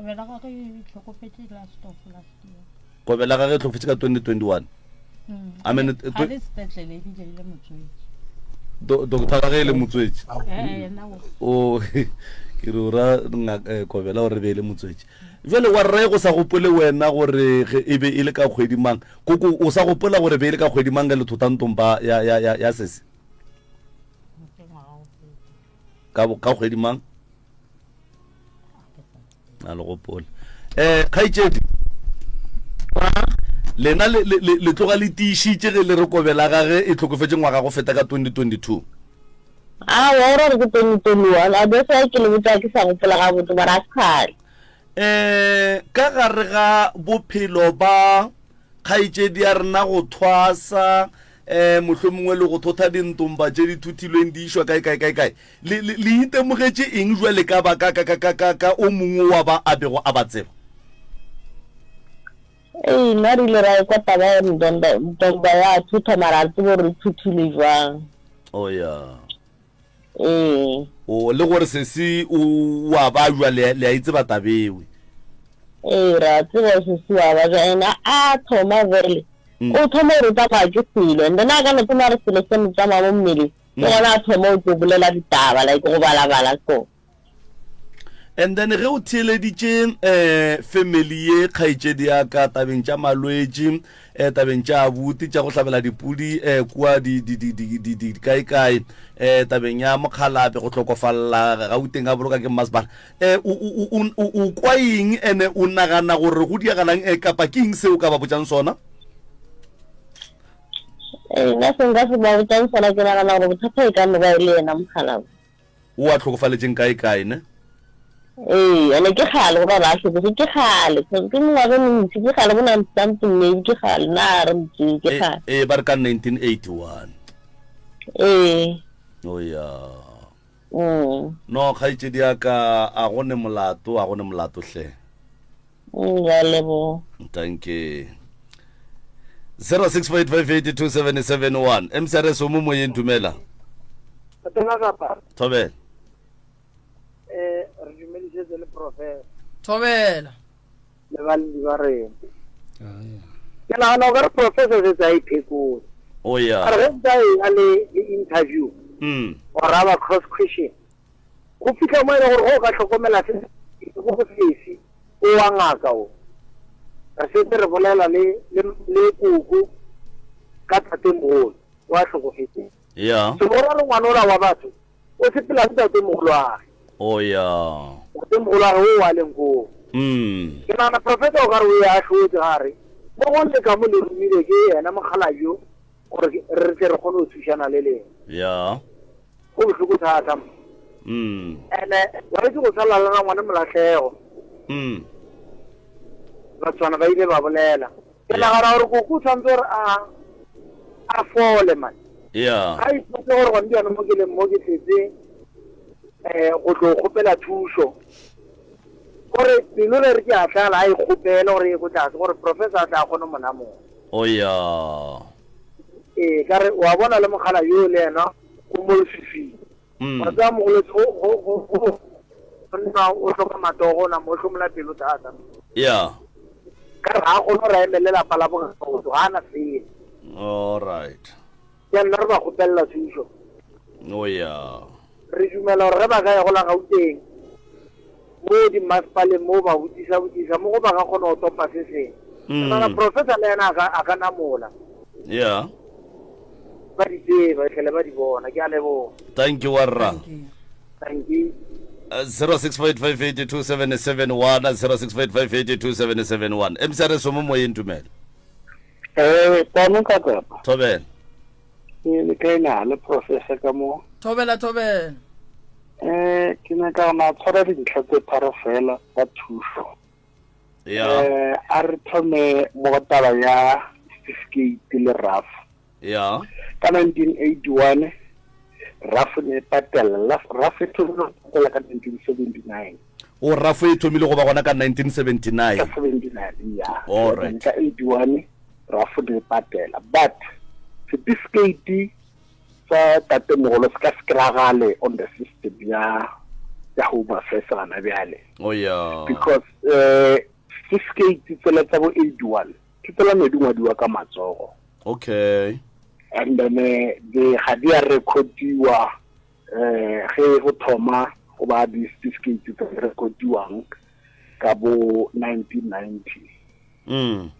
S1: Kobela gage e hlokofetše ka 2021.
S3: Mm.
S1: I mean,
S3: Ga le sepetlele ebile e le motswetši.
S1: Do- doctor gage e le motswetši.
S3: Eh, yena o.
S1: O ke re o ra ngaka eh, Kobela gore be e le motswetši. Jwale wa rre go sa gopole wena gore ge e be e le ka kgwedi mang? Koko o sa gopola gore be e le ka kgwedi mang ge le thota ntomba ya ya ya ya sese?
S3: Ke ngwaga o feta.
S1: Ka ka kgwedi mang? A le gopola. Eh kgaetšedi lena le, le, le, le tloga le tiišitše ge le re kobela gage e hlokofetše ngwaga go feta ka 2022.
S7: A wa ora re ke 2021 a that's why ke le botsa ke sa gopola gabotse mara a se kgale.
S1: Eh ka gare ga bophelo ba kgaetšedi ya rena go thwasa eh mohlomongwe le go thotha dintomba tše di thuthilweng di išwa kae kae kae kae Le, le, le itemogetše eng jwale ka ba ka, ka, ka, ka, ka, ka o mongwe wa ba a bego a ba tseba?
S7: Ee, nna re ile ra ekwa taba ya Ndomba, Ndomba ya thutha mara a re tsebe gore e thuthile jwang.
S1: Oh, ya.
S7: Ee.
S1: O, le gore sesi o, o a bajwa, le, le a e tseba tabewe.
S7: Ee, ra tseba sesi wa bajwa and a, a thoma vele.
S1: Mm.
S7: O thoma gore o tsamaya ke selo and then a ka no thoma re selo se mo tsamaya mo mmeleng. Ke gona a thoma o tlo bolela ditaba like go balabala so.
S1: And then ge o theeleditše eh family ye kgaetšedi ya ka tabeng tša malwetši eh tabeng tša abuti tša go hlabela dipudi eh kua di di di di di di kae kae eh tabeng ya mokgalabe go hlokofalla Gauteng a boloka ke mmasepala eh o o o o o kwa eng ene o nagana gore go diagalang eh kapa ke eng seo o ka ba botšang sona?
S7: Ee, nna se nka se ba botšang sona ke nagana gore bothata e ka no ba e le yena mokgalabo.
S1: O a tlhokofaletšeng kae kae ne?
S7: Ee, ene ke kgale go ba ba hlokofetše ke kgale cause ke mengwaga e mentši ke kgale bo ninety something maybe ke kgale na re motšee ke kgale.
S1: Ee, ba re ka 1981.
S7: Ee.
S1: O ya.
S7: Mm.
S1: No, kgaetšedi ya ka, a go ne molato, a go ne molato hle.
S7: Mm, ya leboga.
S1: Dankie. 0648582771 MCRS o mo moyeng dumela.
S8: Thobela kapa.
S1: Thobela.
S8: Eh re dumedisetse le professor.
S2: Thobela.
S8: Le balli ba rena. Ke nagana o ka re professor setse a iphekola.
S1: O ya.
S8: A re ge ntse a eya le le interview.
S1: Mm.
S8: Or a ba cross question. Go fihla mo e le gore go ka hlokomela se go go sesi o wa ngaka o. Re setse re bolela le le le koko ka tatemogolo wa hlokofetseng.
S1: Ya.
S8: So go ra re ngwana ola wa batho o sepela le tatemogolo wa gage.
S1: O ya.
S8: Tatemogolo wa gage o wa leng koo.
S1: Mm.
S8: Ke nagana professor o ka re o ya hlotse gare. Mo go le ka mo le romile ke yena mokgalabje yo gore re tle re kgone go thušana le lena.
S1: Ya.
S8: Go bohloko thata.
S1: Mm.
S8: Ene wa itse go sala le rangwane Molahlego.
S1: Mm.
S8: Batswana ba ile ba bolela. Ke nagana gore koko o tshwanetse gore a a fole man.
S1: Yeah.
S8: Ga ipotse gore gone jaanong mo ke leng mo ke tletse eh go tlo kgopela thuso. Gore pelo re re ke a tlala a e kgopele gore e ko tlase gore professor a tla kgone mo namola.
S1: Oh yeah.
S8: Ee, ka re wa bona le mogala yo le ena o mo lefifing.
S1: Mm.
S8: Wa tsaya mogoletse go go go go go nna o hloka matogo o nama o hlomola pelo thata.
S1: Yeah.
S8: Ka re ga a kgone gore a emele lapa la bogaotho ga a na selo.
S1: All right.
S8: Ke nna re ba kgopelela thuso.
S1: Oh yeah.
S8: Re dumela gore ge ba ka ya go la Gauteng mo dimmasepaleng mo ba botsisa botsisa mo go ba ka kgona go topa se sengwe.
S1: Mm.
S8: Mara professor le yena a ka a ka namola.
S1: Yeah.
S8: Ba di tseba tlhele ba di bona. Ke a leboga.
S1: Thank you warra.
S8: Thank you.
S1: 0658582771 0658582771 MCRS o mo moyeng tumelo.
S5: Eh, tano ka kapa.
S1: Thobela.
S5: Ke le kae na le professor ka mo?
S2: Thobela thobela.
S5: Eh, ke nyaka go na tshwara dintlha tse tharo fela tsa thuso.
S1: Ya.
S5: Eh, a re thome mo go taba ya certificate le RAF.
S1: Ya.
S5: Ka 1981 RAF ne e patela, RAF e thomile go patela ka 1979.
S1: O RAF e thomile go ba gona ka 1979.
S5: Ka 79, ya.
S1: All right.
S5: Ka 81 RAF ne e patela, but certificate sa tatemogolo se ka se kry-agale on the system ya ya Home Affairs gana bjale.
S1: Oh yeah.
S5: Because eh certificate tsela tsa bo 81 ke tsela ne di ngwadiwa ka matsogo.
S1: Okay.
S5: And then eh, di ga di a recordiwa eh ge go thoma go ba di certificate tse di recordiwang ka bo 1990.
S1: Mm.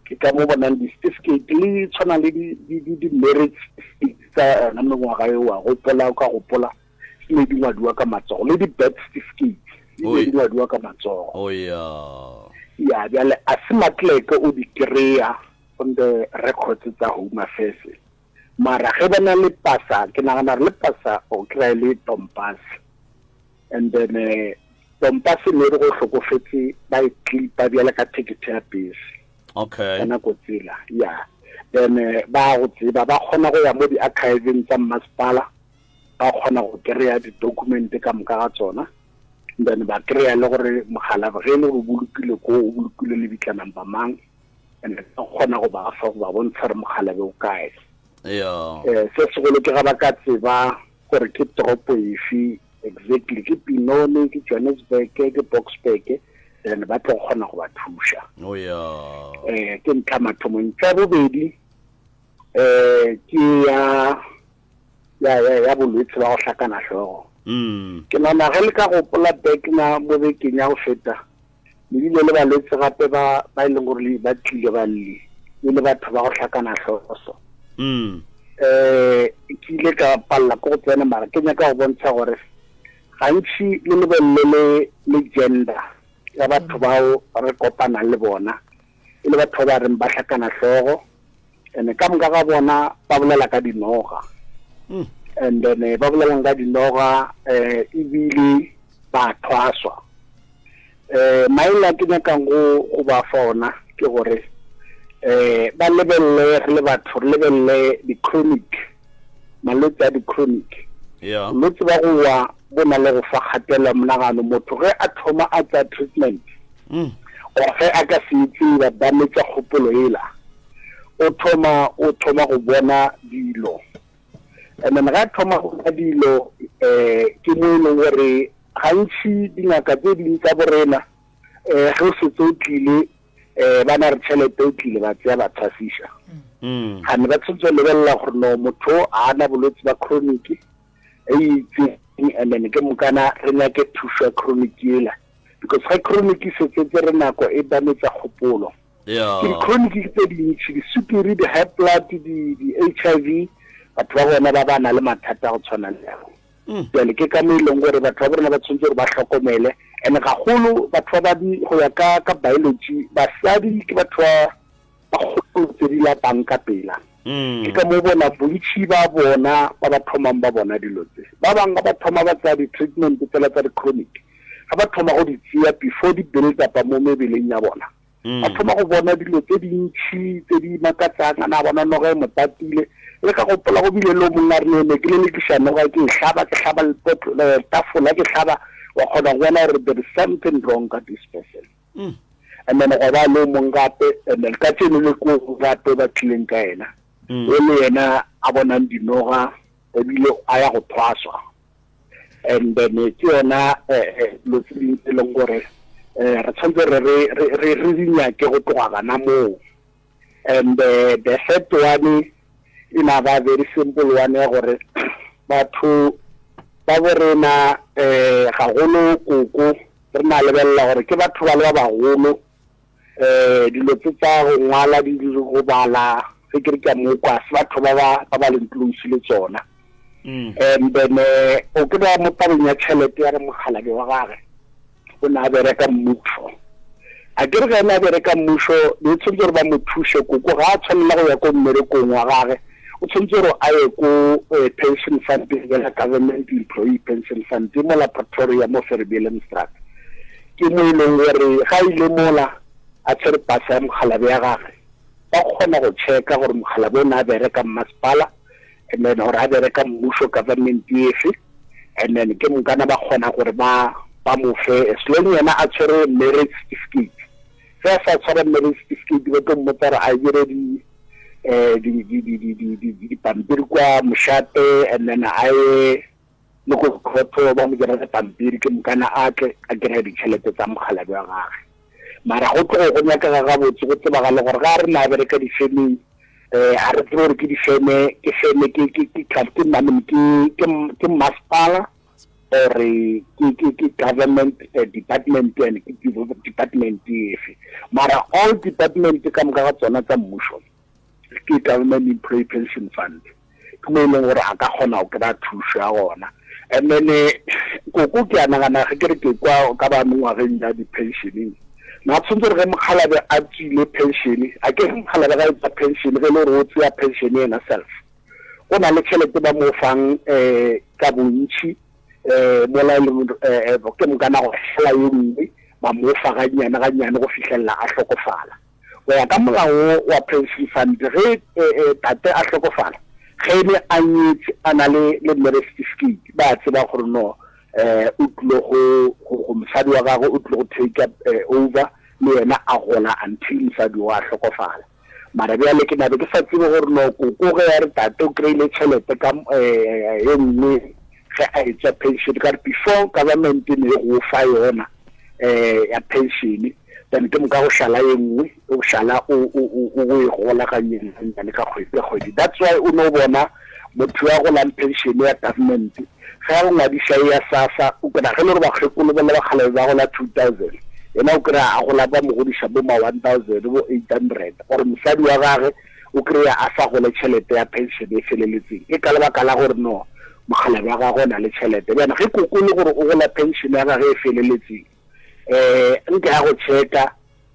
S5: Ke ka mo bonang di-certificate le tshwana le di-marriage certificate tsa yona mengwaga eo wa gopola o ka gopola di ne di ngwadiwa ka matsogo le di-birth certificate di ne di ngwadiwa ka matsogo.
S1: Oh yeah.
S5: Ya bjale a se matleke o di kry-a on the records tsa Home Affairs. Mara ge ba na le pasa ke nagana gore le pasa o kry-a e le tompas. And then eh, Tompase ne re go hlokofetse ba e clipa bjale ka ticket ya bese.
S1: Okay.
S5: Ka nako tsela, ya. Then eh, ba go tseba ba kgona go ya mo di-archiveng tsa mmasepala ba kgona go kry-a di-document ka moka ga tsona then ba kry-a le gore mogala ge e le gore o bolokile ko o bolokile lebitla number mang and ba kgona go ba fa go ba bontsha gore mogalabe o kae.
S1: Yeah.
S5: Eh, se segolo ke ga ba ka tseba gore ke toropo efe Exactly, ke Pinone, ke Johannesburg, ke Boksburg, then ba tlo kgona go ba thuša.
S1: Oh yeah.
S5: Eh, ke ntlha mathomo. Ntlha ya bobedi eh ke ya ya ya ya bolwetse ba go hlakana hlogo.
S1: Mm.
S5: Ke nana ge le ka gopola back na mo bekeng ya go feta le bile le balwetse gape ba ba e leng gore ba tlile ba lle e le batho ba go hlakana hlogo so.
S1: Mm.
S5: Eh ke ile ka palela ke go tsena mara ke nyaka go bontsha gore gantši le lebelele le le gender ya batho bao re kopanang le bona e le batho ba ba reng ba hlakana hlogo and ka moka ga bona ba bolela ka dinoga
S1: mm.
S5: and then eh, ba bolelang ka dinoga eh ebile ba thwaswa eh maele a ke nyakang go go ba fa ona ke gore eh ba lebelele re le batho re lebelele di-chronic malwetse a di-chronic.
S8: Bolwetse ba go wa bo na le go fa kgatelelo ya monagano. Motho ge a thoma a tsaya treatment mm. or ge a ka se e tseye ba dametsa kgopolo ela, o thoma o thoma go bona dilo. And then ga a thoma go bona dilo um ke mo e leng gore gantši dingaka tse ding tsa borena um ge o setse o tlile um ba na re tšhelete o tlile ba tseya ba tshwasiša mm. gane ba tshwanetse go lebelela gore no motho ga a na bolwetse ba chronic e itseng and then ke mokana re nyake thušo ya chronic ela because ga chronic e setse tse re nako e dametsa kgopolo ke di-chronic tse dintšhi disukiri di-high blood di-h i v batho ba bona ba ba na le mathata a go tshwana le yago mm. Jale ke ka mo e leng gore batho ba borena ba tshwanetse gore ba hlokomele and gagolo batho ba badi go ya ka ka biology basadi ke batho ba ba kgolo tse di lapang ka pela mm. Ke ka mo bona bontšhi ba bona ba ba thomang ba bona dilo tse ba bangwe ba thoma ba tsaya di-treatment tsela tsa di-chronic ga ba thoma go di tseya before di build up mo mebeleng ya bona mm. ba thoma go bona dilo tse dintšhi tse di makatsang a na bona noga e mo tatile le ka gopola go bile le o mongwe a re ne ke lelekiša noga ke e hlaba ke hlaba eh, tafola ke hlaba wa kgona go bona gore there is something wrong ka this person mm. And then gwa ba le o mongwe gape and then ka tseno le ko gape ba tlileng ka ena mm. o le yena a bonang dinoga ebile a ya go thwaswa and then eh, ke yona eh, eh, dilo tse dingwe tse e leng gore um re tshwanetse re re re di nyake go tloga gana moo and the third one e na ba very simple one ya gore batho ba bo rena um gagolo koko re na lebelela gore ke batho ba le ba bagolo um dilo tse tsa go ngwala di go bala ge ke re ke a mo kwa se batho ba ba ba ba leng close le tsona mm. And then eh, o kry-a mo tabeng ya tšhelete ya re mokgalabje wa gage o ne a bereka mmušo a ke re ge ene a bereka mmušo ne tshwanetse gore ba mo thuse koko ga a tshwanela go ya ko mmerekong wa gage o tshwanetse gore a ye ko eh, pension fund ya government employee pension fund mo la Pretoria mo Verbeelenstraat Ke mo e leng gore ga a ile mola a tshwere pasa ya mokgalabje ya gagwe, ba kgona go checka gore mokgalabje o ne a bereka mmasepala and then gore a bereka mmušo government efe and then ke mokana ba kgona gore ba ba mo fe as long yena a tshwere marriage certificate. Ge a sa tshwara marriage certificate ba tlo mmotsa gore a dire di eh di di di di di dipampiri kwa mošate and then a ye le ko khotho ba mo direla pampiri ke mokana a tle a kry-a ditšhelete tsa mokgalabje wa gage mara go tlogo go nyakega gabotse go tsebagale gore ga re na bereka difemeng um a re tsebe gore ke difeme ke feme ke ke ke ke ke ke ke masepala or ke ke ke government eh, department and ke department efe mara all department ka moka ga tsona tsa mmušo ke government employee pension fund ke mo e leng gore a ka kgona go kry-a thušo ya gona. And then eh, koko ke a nagana ge ke re ke kwa ka ba mengwageng ya di-pensioneng na tshwanetse gore ge mokgalabe a tswile pension a ke re mokgalabe ga e tswa pension ge e le gore o tseya pension yena self go na le tšhelete ba mo fang um ka bontšhi um mola e leng eh, ke mokana go hela ye nngwe ba mo fa gannyane gannyane go fihlelela a hlokofala Go ya ka molao wo wa pension fund, ge tate a hlokofala, ge e le a nyetše a na le le marriage certificate, ba a tseba gore no eh o tlile go go mosadi wa gagwe o tlile go take up over le yena a gola until mosadi o a hlokofala. Mara bjale ke nabe ke sa tsebe gore no koko ge ya re tate o kry-ile tšhelete ka ye nngwe ge a etšwa pension ka gore before government ne e go fa yona um ya pension then ke moka go šala ye nngwe o šala o e gola gannyane ka kgwedi ka kgwedi. That's why o no bona motho ya golang pension ya government ge a go ngwadiša e ya SASSA o kry-a ge le gore bakgekolo ba le bakgalabe ba gola 2000 yena o kry-a a gola ba mo godiša bo ma 1000 bo 800 gore mosadi wa gage o kry-a a sa gole tšhelete ya pension e feleletseng ke ka lebaka la gore no mokgalabje wa gagwe o na le tšhelete. Bjana ge koko le gore o gola pension ya gage e feleletseng um nke ya go checka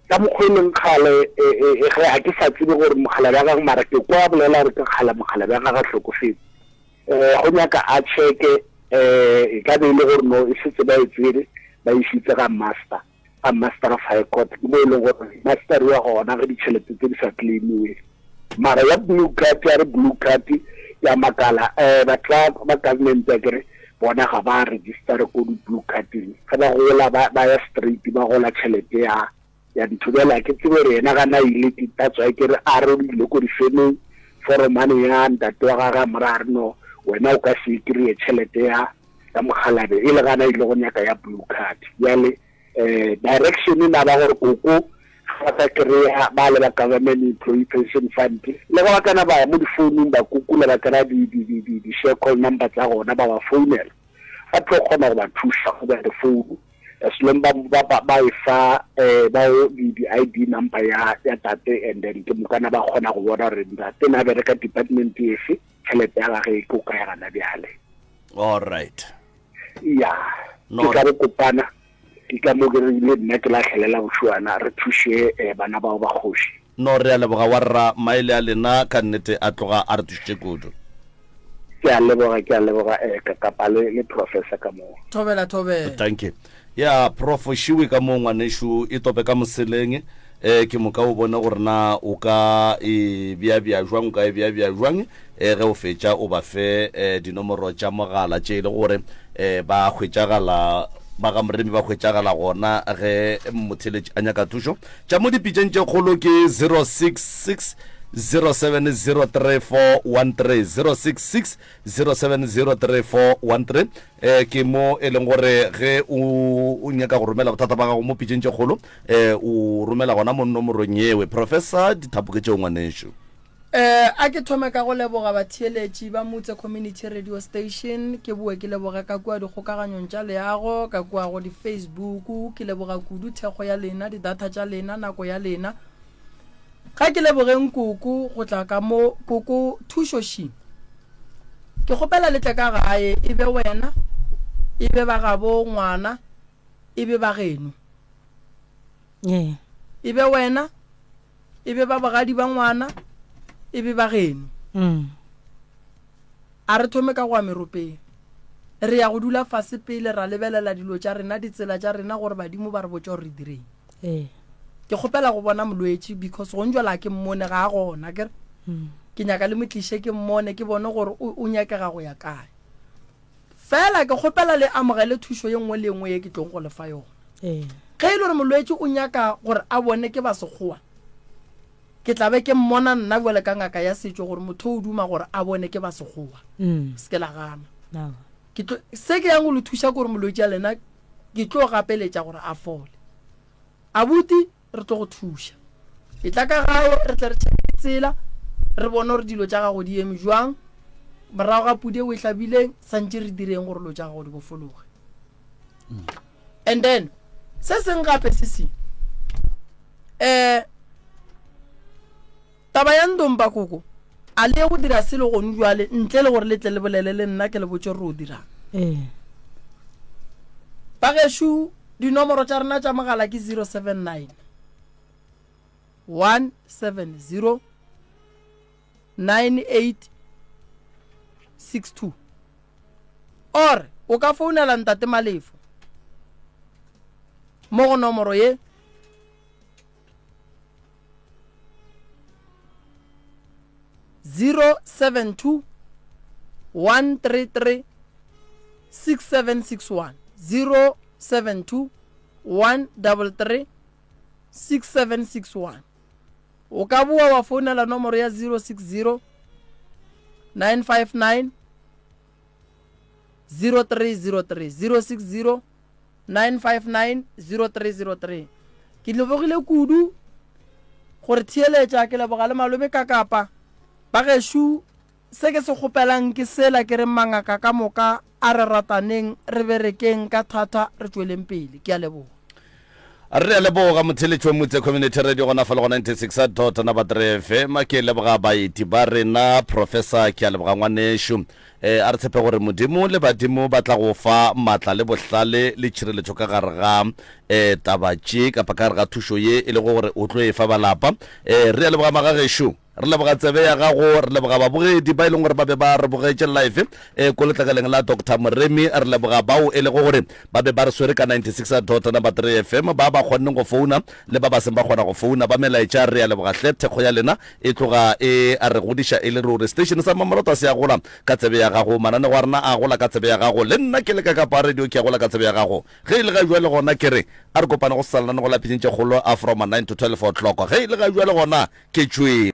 S8: ka mokgwa e leng kgale e, e, e, ge ga ke sa tsebe gore mokgalabje wa gagwe mara ke kwa bolela gore ke kgale mokgalabje wa gagwe a hlokofetse um go nyaka a checke um e ka be e le gore no e setse ba e tsere ba isitse ga master ga master of high court ke mo e leng gore master wa gona ge ditšhelete tse di sa claimiwe mara ya blue card ya re blue card. Ke a makala um batho ba government akere bona ga ba register ko di-blue cardeng ge ba gola ba ya straight ba gola tšhelete ya ya ntho bjale a ke tsebe gore yena ga na ile that's why ke re a re o ile ko difemeng foromane ya ntate wa gage a mora a re no wena o ka se kry-e tšhelete ya ya mokgalabe e le gana ile go nyaka ya blue card bjale um direction e na ba gore koko ga ba sa kry-a ba le ba government employee pension fund le ga ba kana ba ya mo difounung ba kukula ba kry-a di-share call number tsa gona ba ba founela ba tlo kgona go ba thusa go ba difounu as long ba ba ba ba e fa eh ba o di di ID number ya ya tate and then ke mokana ba kgona go bona gore ntate na bereka department efe tšhelete ya gage e ko kae gana bjale.
S1: All right.
S8: Ya.
S1: No.
S8: Ke ka re kopana ke ka mo ke re le nna ke lahlelela bošuana re thuše eh, bana bao ba kgoši.
S1: No re a leboga wa rra maele a lena ka nnete a tloga a re thušitše kudu.
S8: Ke a leboga ke a leboga eh, Kakapa le le Professor ka moo.
S2: Thobela thobela.
S1: Thank you. Ya Prof Šiwe ka moo ngwanešu e tope ka moseleng eh ke moka o bone gore na o ka e bea bea jwang o ka e bea bea jwang eh ge o fetša o ba fe eh dinomoro tša mogala tše e le gore eh ba hwetšagala ba ga Moremi ba hwetšagala gona ge motheletši a nyaka thušo tša mo dipitšeng tše kgolo ke 066 0703413 066 0703413 eh ke mo e leng gore ge o o nyaka go romela bothata ba gago mo pitšeng tše kgolo eh o romela gona mo nomorong yewe professor dithapo ke tšeo ngwanešu.
S2: Eh, a ke thome ka go leboga batheeletši ba Mutse Community Radio Station, ke boe ke leboge ka kua dikgokaganyong tša leago, ka kua go di-Facebook, ke leboga kudu thekgo ya lena, di-data tša lena, nako ya lena. Ga ke lebogeng koko go tla ka mo, koko Thušo Shi. Ke kgopela le tle ka gae, e be wena, e be ba gabo ngwana, e be ba geno.
S3: Ee.
S2: E be wena, e be ba bogadi ba ngwana, e be ba geno.
S3: Mm.
S2: A re thome ka go ya meropeng. Re ya go dula fase pele ra lebelela dilo tša rena, ditsela tša rena gore badimo ba re botše gore re direng.
S3: Ee.
S2: Ke kgopela go bona molwetši because gong jwale a ke mmone ga a gona akere. Ke nyaka le mo tliše ke mmone ke bone gore o, o nyakega go ya kae. Fela ke kgopela le amogele thušo ye nngwe le ye nngwe ye ke tlong go le fa yona.
S3: Ee.
S2: Ge e le gore molwetši o nyaka gore a bone ke ba sekgowa, ke tla be ke mmona nna bjale ka ngaka ya setšo gore motho o duma gore a bone ke ba sekgowa.
S3: Mm.
S2: Se ke la gana.
S3: Aowa.
S2: Ke tlo, se ke yang go le thuša ke gore molwetši a lena ke tlo gapeletša gore a fole. Abuti, re tlo go thuša. Etla ka gae re tle re tšheke tsela, re bone gore dilo tša gago di eme jwang. Morago ga pudi e o e hlabileng, santše re direng gore dilo tša gago di bofologe. And then, se seng gape se se, eh, Taba ya Ndomba Koko, a le ye go dira selo gonu bjale ntle le gore le tle le bolele le nna ke le botše gore o dirang?
S3: Ee.
S2: Bagešo, dinomoro tša rena tša mogala ke 079 170 9862 or o ka founela Ntate Malefo mo go nomoro ye 072 133 6761 072 133 6761 o ka boa wa founela nomoro ya 060 959 0303 060 959-0303. Ke lebogile kudu gore theeletša, ke leboga le malome Kakapa. Bagešo, se ke se kgopelang ke sela ke reng mangaka ka moka a re rataneng, re berekeng ka thata, re tšweleng pele. Ke a leboga.
S1: Re a leboga motheletši wa Motse Community Radio gona fa le go 96 dot number 3 FM. Ke leboga baeti ba rena, Professor ke a leboga ngwanešu. E, a re tshepe gore Modimo le badimo ba tla go fa matla le bohlale le tšhireletšo ka gare ga e, taba tše kapa ka gare ga thušo ye e lego gore o tlo e fa ba lapa. E, re a leboga magagešo. Re leboga tsebe ya gago, re leboga babogedi ba e leng gore ba be ba re bogetše live e ko letlakaleng la Doctor Moremi. Re leboga bao e lego gore ba be ba re swere ka 96 dot number 3 FM, ba ba kgonneng go founa le ba ba seng ba kgona go founa ba melaetša. Re a leboga hle, thekgo ya lena e tloga e re godiša e le ruri. Station sa Mmamoratwa se a gola ka tsebe ya gago, mananego a rena a gola ka tsebe ya gago, le nna ke le ka Kapa Radio ke a gola ka tsebe ya gago. Ge e le ga bjale gona ke re a re kopane go sa lenanego la Phinyetšekgolo a from 9 to 12 o'clock. Ge e le ga bjale gona ke tšwele.